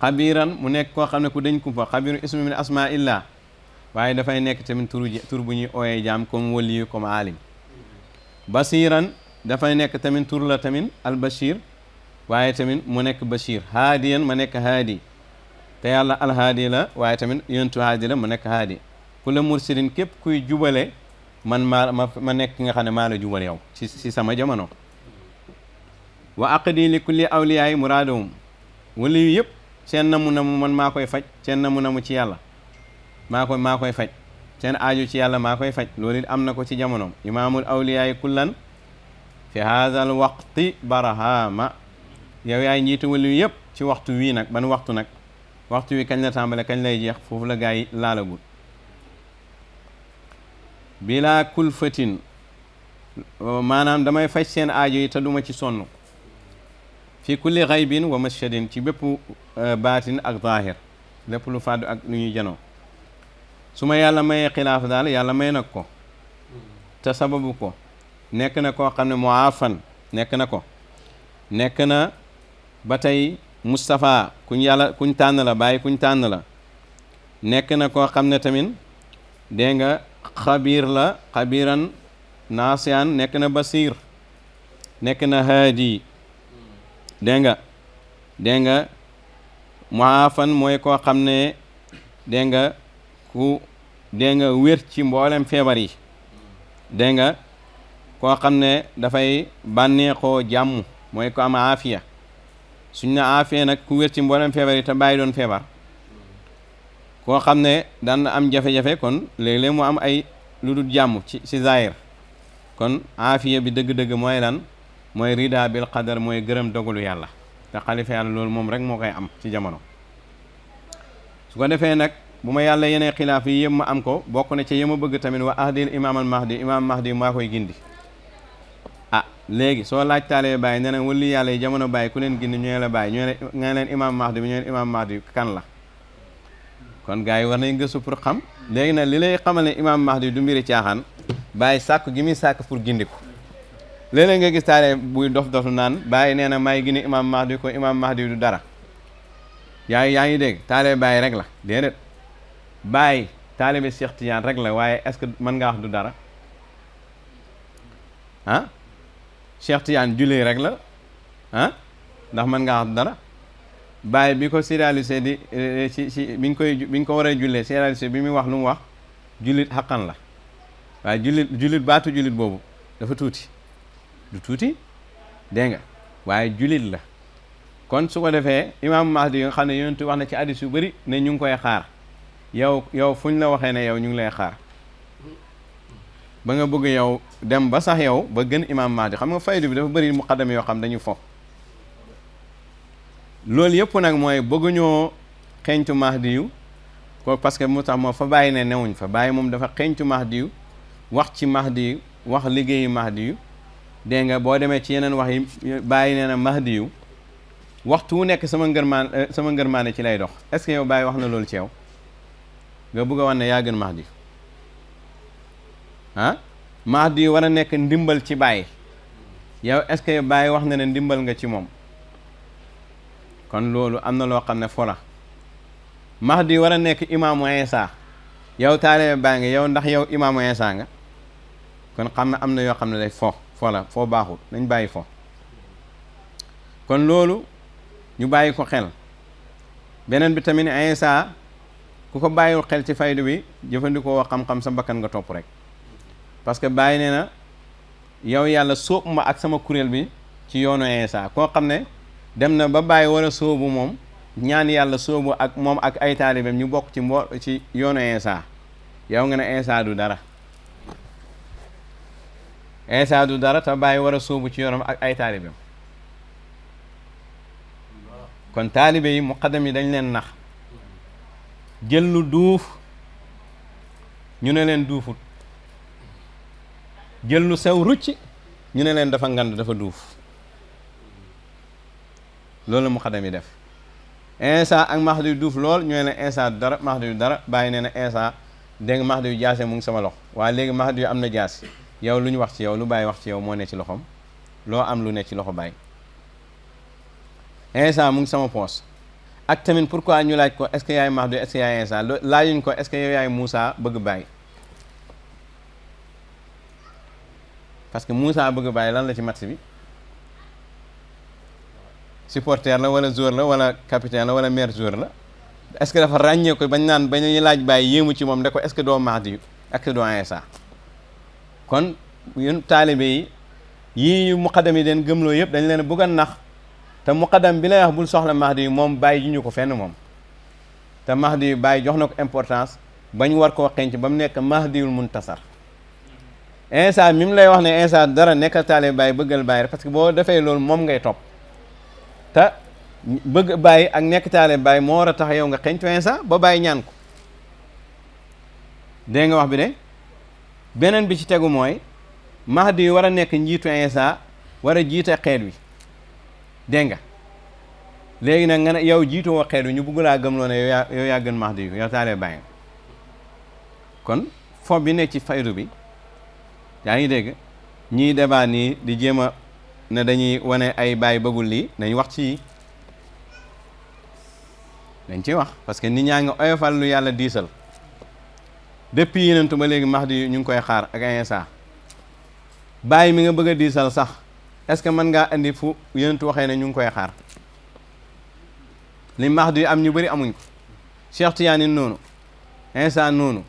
xabiran mu nekk koo xam ne ku dañ kumpa xabiru ismu min asma illah waaye dafay nekk tamit tur bu ñuy ooyee jaam comme waliyu comme alim basiran dafay nekk tamit tur la tamit al bashir waaye tamit mu nekk bashir haadiyan ma nekk haadi te yàlla alhaadi la waaye tamit yenentu haadi la mu nekk haadi ku la mursidin képp kuy jubale man ma nekk ki nga xam ne maa la jubal yow ci sama jamono wa aqdi li kulli awliyaay muraadahum wali yu yëpp seen namu man maa koy faj seen namu ci yàlla maa koy faj seen aaju ci yàlla maa koy faj loolu it am na ko ci jamonoom imaamul awliyaay kullan fi haazal waqti barahama yow yaay njiitu wali yu yëpp ci waxtu wii nag ban waxtu nag waxtu wi kañ la tàmbale kañ lay jeex foofu la gaa yi laalagul bila kulfatin maanaam damay faj seen aajo yi te duma ci sonn fi kulli xaybin wa mashadin ci bépp baatin ak zaahir lépp lu fàddu ak lu ñuy janoo su ma yàlla mayee xilaaf daal yàlla may nag ko te sababu ko nekk na koo xam ne muaafan nekk na ba tey Moustapha kuñ tànn la bàyyi kuñ tànn la nekk na koo xam ne tamit dégg nga xabiir la xabiiran naasiyan nekk na basiir nekk na haadi dégg nga muaafan mooy koo xam ne dégg nga ku dégg nga wér ci mboolem feebar yi dégg nga koo xam ne dafay bànneexoo jàmm mooy ko am aafiya suñ na aafiya nag ku wér ci mboolem feebar yi te bàyyi doon feebar koo xam ne daan am jafe-jafe kon léeg-léeg mu am ay lu dul jàmm ci zahir kon aafiya bi dëgg-dëgg mooy lan mooy rida bil qadar mooy gërëm dogalu yàlla te xalifa yàlla loolu moom rek moo koy am ci jamono su ko defee nag bu ma yàlla yenee xilaaf yi yëpp ma am ko bokk na ci yema bëgg tamit wa ahdil imam al mahdi maa koy gindi léegi soo laaj taalee bàyyi ne wali yàlla yi jamono bàyyi ku leen gindi ñooy la bàyyi ñooy leen imam mahdi bi ñooy imam mahdi kan la kon gars yi war nañ gëstu pour xam léegi nag li lay xamal ne imam mahdi du mbiri caaxaan bàyyi sàkk gi muy sàkk pour gindi ko léeg-léeg nga gis taale buy dof naan bàyyi nee na may gindi imam mahdi ko imam mahdi du dara yaa ngi dégg taale bàyyi rek la déedéet bàyyi taale bi Cheikh Tidiane rek la waaye est-ce que mën nga wax du dara ah Cheikh Tidiane julli rek la ndax mën ngaa wax dara bàyyi bi ko séralisé di ci biñ ko war a jullee séralisé bi muy wax lu mu wax jullit xaqan la waaye jullit baatu jullit boobu dafa tuuti du tuuti dégg nga waaye jullit la kon su ko defee imaamu Mahdi yi nga xam ne yonentu wax na ci hadiis yu bëri ne ñu ngi koy xaar yow fuñ la waxee ne yow ñu ngi lay xaar ba nga bëgg yow dem ba sax yow ba gën imam Mahdi xam nga faydu bi dafa bëri muqaddam yoo xam dañu fo loolu yëpp nag mooy bëgguñoo xeeñtu Mahdi yu ko parce que mu tax moo fa bàyyi ne newuñ fa bàyyi moom dafa xeeñtu Mahdi yu wax ci Mahdi yu wax liggéeyu Mahdi yu dégg nga boo demee ci yeneen wax yi bàyyi nee na Mahdi yu waxtu wu nekk sama ngërmaane ci lay dox est-ce que yow bàyyi wax na loolu ci yow nga bëgg a wax ne yaa gën Mahdi ah Mahdi yu war a nekk ndimbal ci bàyyi yow est-ce que bàyyi wax na ne ndimbal nga ci moom kon loolu am na loo xam ne fola Mahdi war a nekk imaamu Isa yow taalibe baa ngi yow ndax yow imaamu Isa nga kon xam na am na yoo xam ne day fola foo baaxul nañ bàyyi fo kon loolu ñu bàyyi ko xel beneen bi tamit Isa ku ko bàyyiwul xel ci faydu bi jëfandikoo xam-xam sa bakkan nga topp rek parce que bàyyi nee na yow yàlla sóob ma ak sama kuréel bi ci yoonu Isa koo xam ne dem na ba bàyyi war a sóobu moom ñaan yàlla sóobu ak moom ak ay taalibeem ñu bokk ci yoonu Isa yow nga ne Isa du dara Isa du dara te bàyyi war a sóobu ci yoonam ak ay taalibeem kon taalibe yi muqaddam yi dañ leen nax jël lu duuf ñu ne leen duufut jël lu sew rucc ñu ne leen dafa ngand dafa duuf loolu la muqaddam yi def Isa ak Mahdi duuf lool ñu ne leen Isa du dara Mahdi du dara bàyyi nee na Isa dégg nga Mahdi yu jaase mu ngi sama loxo waaye léegi Mahdi yu am na jaasi yow lu ñu wax ci yow lu bàyyi wax ci yow moo ne ci loxom loo am lu ne ci loxo bàyyi Isa mu ngi sama poos ak tamit pourquoi ñu laaj ko est-ce que yaay Mahdi est-ce que yaay Isa laajuñ ko est-ce que yow yaay Moussa bëgg bàyyi parce que Moussa bëgg bàyyi lan la ci match bi supporter la wala joueur la wala capitaine la wala meilleur joueur la est-ce que dafa ràññee ko bañ naan bañ ñu laaj bàyyi yéemu ci moom ne ko est-ce que doo Mahdi est-ce que doo Isa kon yéen taalibe yi yii muqaddam yi den gëmloo yëpp dañ leen bëgg a nax te muqaddam bi lay wax bul soxla Mahdi yi moom bàyyi ji ñu ko fenn moom te Mahdi yi bàyyi jox na ko importance bañ war koo xenc ba mu nekk Mahdiyul muntasar Isa mi mu lay wax ne Isa dara nekkal taalibe bàyyi bëggal bàyyi rek parce que boo defee loolu moom ngay topp te bëgg bàyyi ak nekk taalibe bàyyi moo war a tax yow nga xencu Isa ba bàyyi ñaan ko dégg nga wax bi de beneen bi ci tegu mooy Mahdi yi war a nekk njiitu Isa war a jiite xeet wi dégg nga léegi nag nga ne yow jiitu woo xeet wi ñu bëgg laa gëmloo ne yow yaa gën Mahdi yu yow taalibe bàyyi kon foofu bi nekk ci faydu bi yaa ngi dégg ñiy débat nii di jéem a ne dañuy wane ay bàyyi bëggul lii nañ wax ci dañ ci wax parce que nit ñaa ngi oyofal lu yàlla diisal depuis yenentu ba léegi Mahdi ñu ngi koy xaar ak Isa bàyyi mi nga bëgg a diisal sax est-ce que mën ngaa indi fu yenentu waxee ne ñu ngi koy xaar li Mahdi am ñu bëri amuñ ko Cheikh Tidiane noonu Isa noonu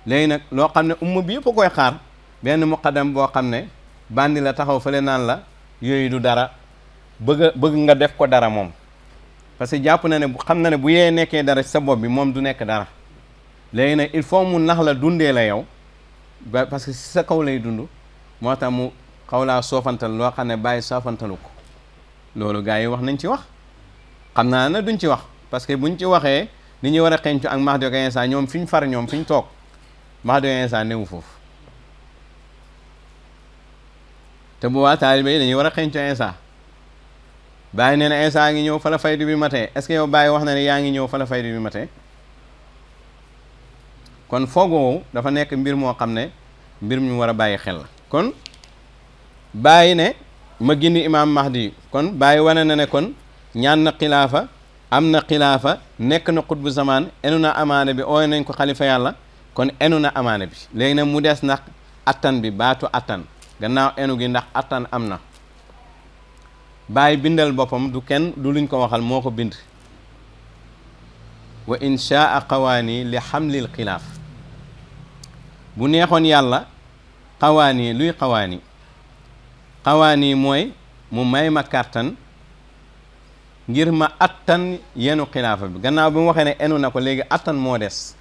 léegi nag loo xam ne umma bi yëpp a koy xaar benn muqaddam boo xam ne bandi la taxaw fële naan la yooyu du dara bëgg nga def ko dara moom parce que jàpp na ne xam na ne bu yee nekkee dara ci sa bopp bi moom du nekk dara léegi nag il faut mu nax la dundee la yow ba parce que si sa kaw lay dund moo tax mu xaw laa soofantal loo xam ne bàyyi soofantalu ko loolu gars yi wax nañ ci wax xam naa ne duñ ci wax parce que buñ ci waxee ni ñuy war a xencu ak Mahdi ak Isa ñoom fi ñu far ñoom fi ñu toog Mahdi ak Isa newu foofu te bu waa taalibe yi dañuy war a xencu Isa bàyyi nee na Isa ngi ñëw fa la faydu bi matee est-ce que yow bàyyi wax na ne yaa ngi ñëw fa la faydu bi matee kon foogoo dafa nekk mbir moo xam ne mbir mu war a bàyyi xel la kon bàyyi ne ma gindi imaam Mahdi kon bàyyi wane na ne kon ñaan na xilaafa am na xilaafa nekk na xutbu zamaan enu na amaane bi ooy nañ ko xalifa yàlla kon enu na amaane bi léegi nag mu des ndax attan bi baatu attan gannaaw enu gi ndax attan am na bàyyi bindal boppam du kenn du luñ ko waxal moo ko bind wa inshaa qawaani li xamlil xilaaf bu neexoon yàlla qawaani luy qawaani mooy mu may ma kàttan ngir ma attan yenu xilaafa bi gannaaw bi mu waxee ne enu na ko léegi attan moo des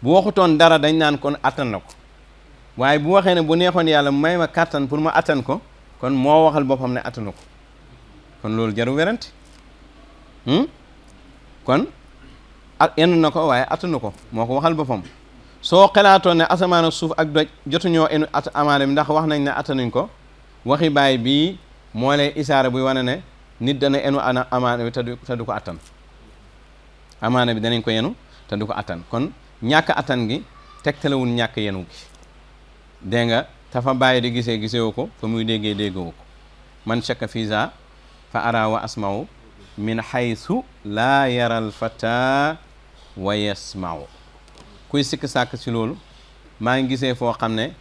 bu waxutoon dara dañ naan kon attan na ko waaye bu waxee ne bu neexoon yàlla may ma kàttan pour ma attan ko kon moo waxal boppam ne attanu ko kon loolu jaru werante kon ak enu na ko waaye attanu ko moo ko waxal boppam soo xalaatoon ne asamaan ak suuf ak doj jotuñoo enu amaana bi ndax wax nañ ne attanuñ ko waxi baay bii moo lay isaara buy wane ne nit dana enu amaana bi te du ko attan amaana bi danañ ko yenu te du ko attan kon ñàkk attan gi tegtalewul ñàkk yenu gi dégg nga tafa bàyyi di gisewoo ko fa muy déggoo ko man shakka fiza fa ara wa asma'u min haythu laa yaral fata wa yasma'u kuy sikk sàkk ci loolu maa ngi gisee foo xam ne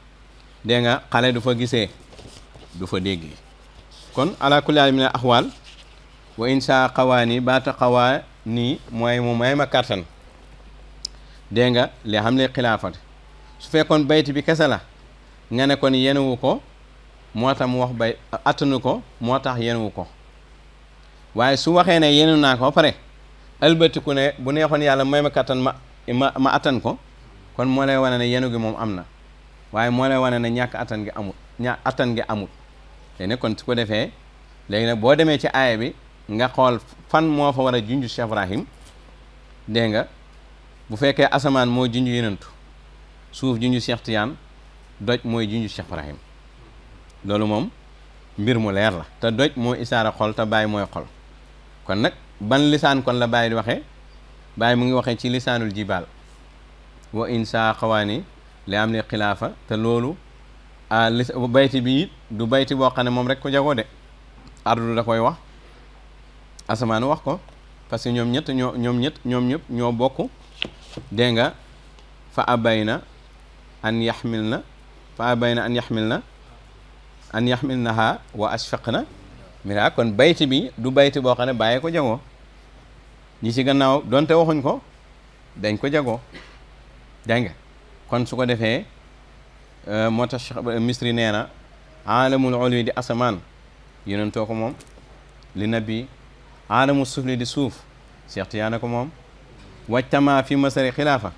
dégg nga xale du fa gisee du fa déggee kon ala kulli haal min axwaal wa insha xawaani baata xawaa nii mooy mu may ma kàttan dégg nga li xam le xilaafat su fekkoon bayti bi kese la nga ne kon yenuwu ko moo tax mu wax bay attanu ko moo tax yenuwu ko waaye su waxee ne yenu naa ko ba pare ëlbatiku ne bu neexoon yàlla may ma kàttan ma attan ko kon moo lay wane ne yenu gi moom am na waaye moo lay wane ne ñàkk attan gi amul léegi nag kon su ko defee léegi nag boo demee ci aaya bi nga xool fan moo fa war a junj Cheikh Ibrahim dégg nga bu fekkee asamaan moo junj yenentu suuf junj Cheikh Tiyaan doj mooy junj Cheikh Ibrahim loolu moom mbir mu leer la te doj moo isaara xol te bàyyi mooy xol kon nag ban lisaan kon la bàyyi di waxee bàyyi mu ngi waxee ci lisaanul jibaal wa insa xawaani li am li xilaafa te loolu bayti bi du bayti boo xam ne moom rek ko jagoo de ardu da koy wax asamaan wax ko parce que ñoom ñëpp ñoo bokk dégg nga fa abayna an yaxmilnaha wa ashfaqna minha kon bayti bi du bayti boo xam ne bàyyee ko jagoo ñi ci gannaaw donte waxuñ ko dañ ko jagoo dégg nga kon su ko defee moo tax misri nee na aalamul ulwi di asamaan yonentoo ko moom li nabi aalamu sufli di suuf Cheikh Tiyaana ko moom wajtama fi masari xilaafa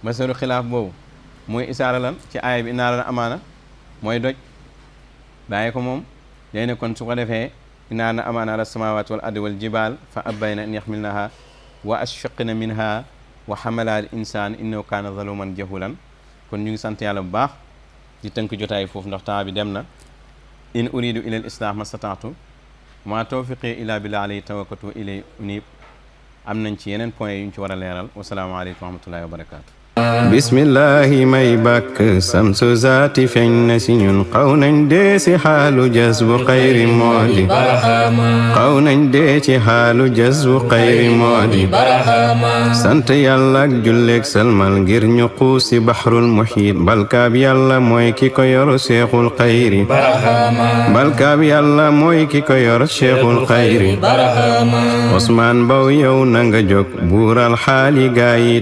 masaru xilaaf boobu mooy isaara lan ci aaya bi inaara na amaana mooy doj bàyyi ko moom day ne kon su ko defee inaara na amaana ala samawati wal ardi wal jibal fa abbayna an yaxmilnaha wa ashfaqna minha wa xamala al insaan innahu kaana zaluman jahulan kon ñu ngi sant yàlla bu baax di tënk jotaay foofu ndax temps bi dem na in uridu ila al islah ma stataatu ma tawfiqi ila billah alayhi tawakkatu ilay unib am nañ ci yeneen point yu ñu ci war a leeral wasalaamaaleykum wa rahmatullahi wa barakaatu bismillahi may bàkk samsu zaati feeñ na si ñun xaw nañ dee si xaalu jazbu xayri moodi xaw nañ dee ci xaalu jazbu xayri moodi sant yàlla ak julleeg salmal ngir ñu xuus si baxrul muxiit balkaab yàlla mooy ki ko yor seexul xayri balkaab yàlla mooy ki ko yor seexul xayri Osmaan Mbow yow na nga jóg buural xaali gaa yi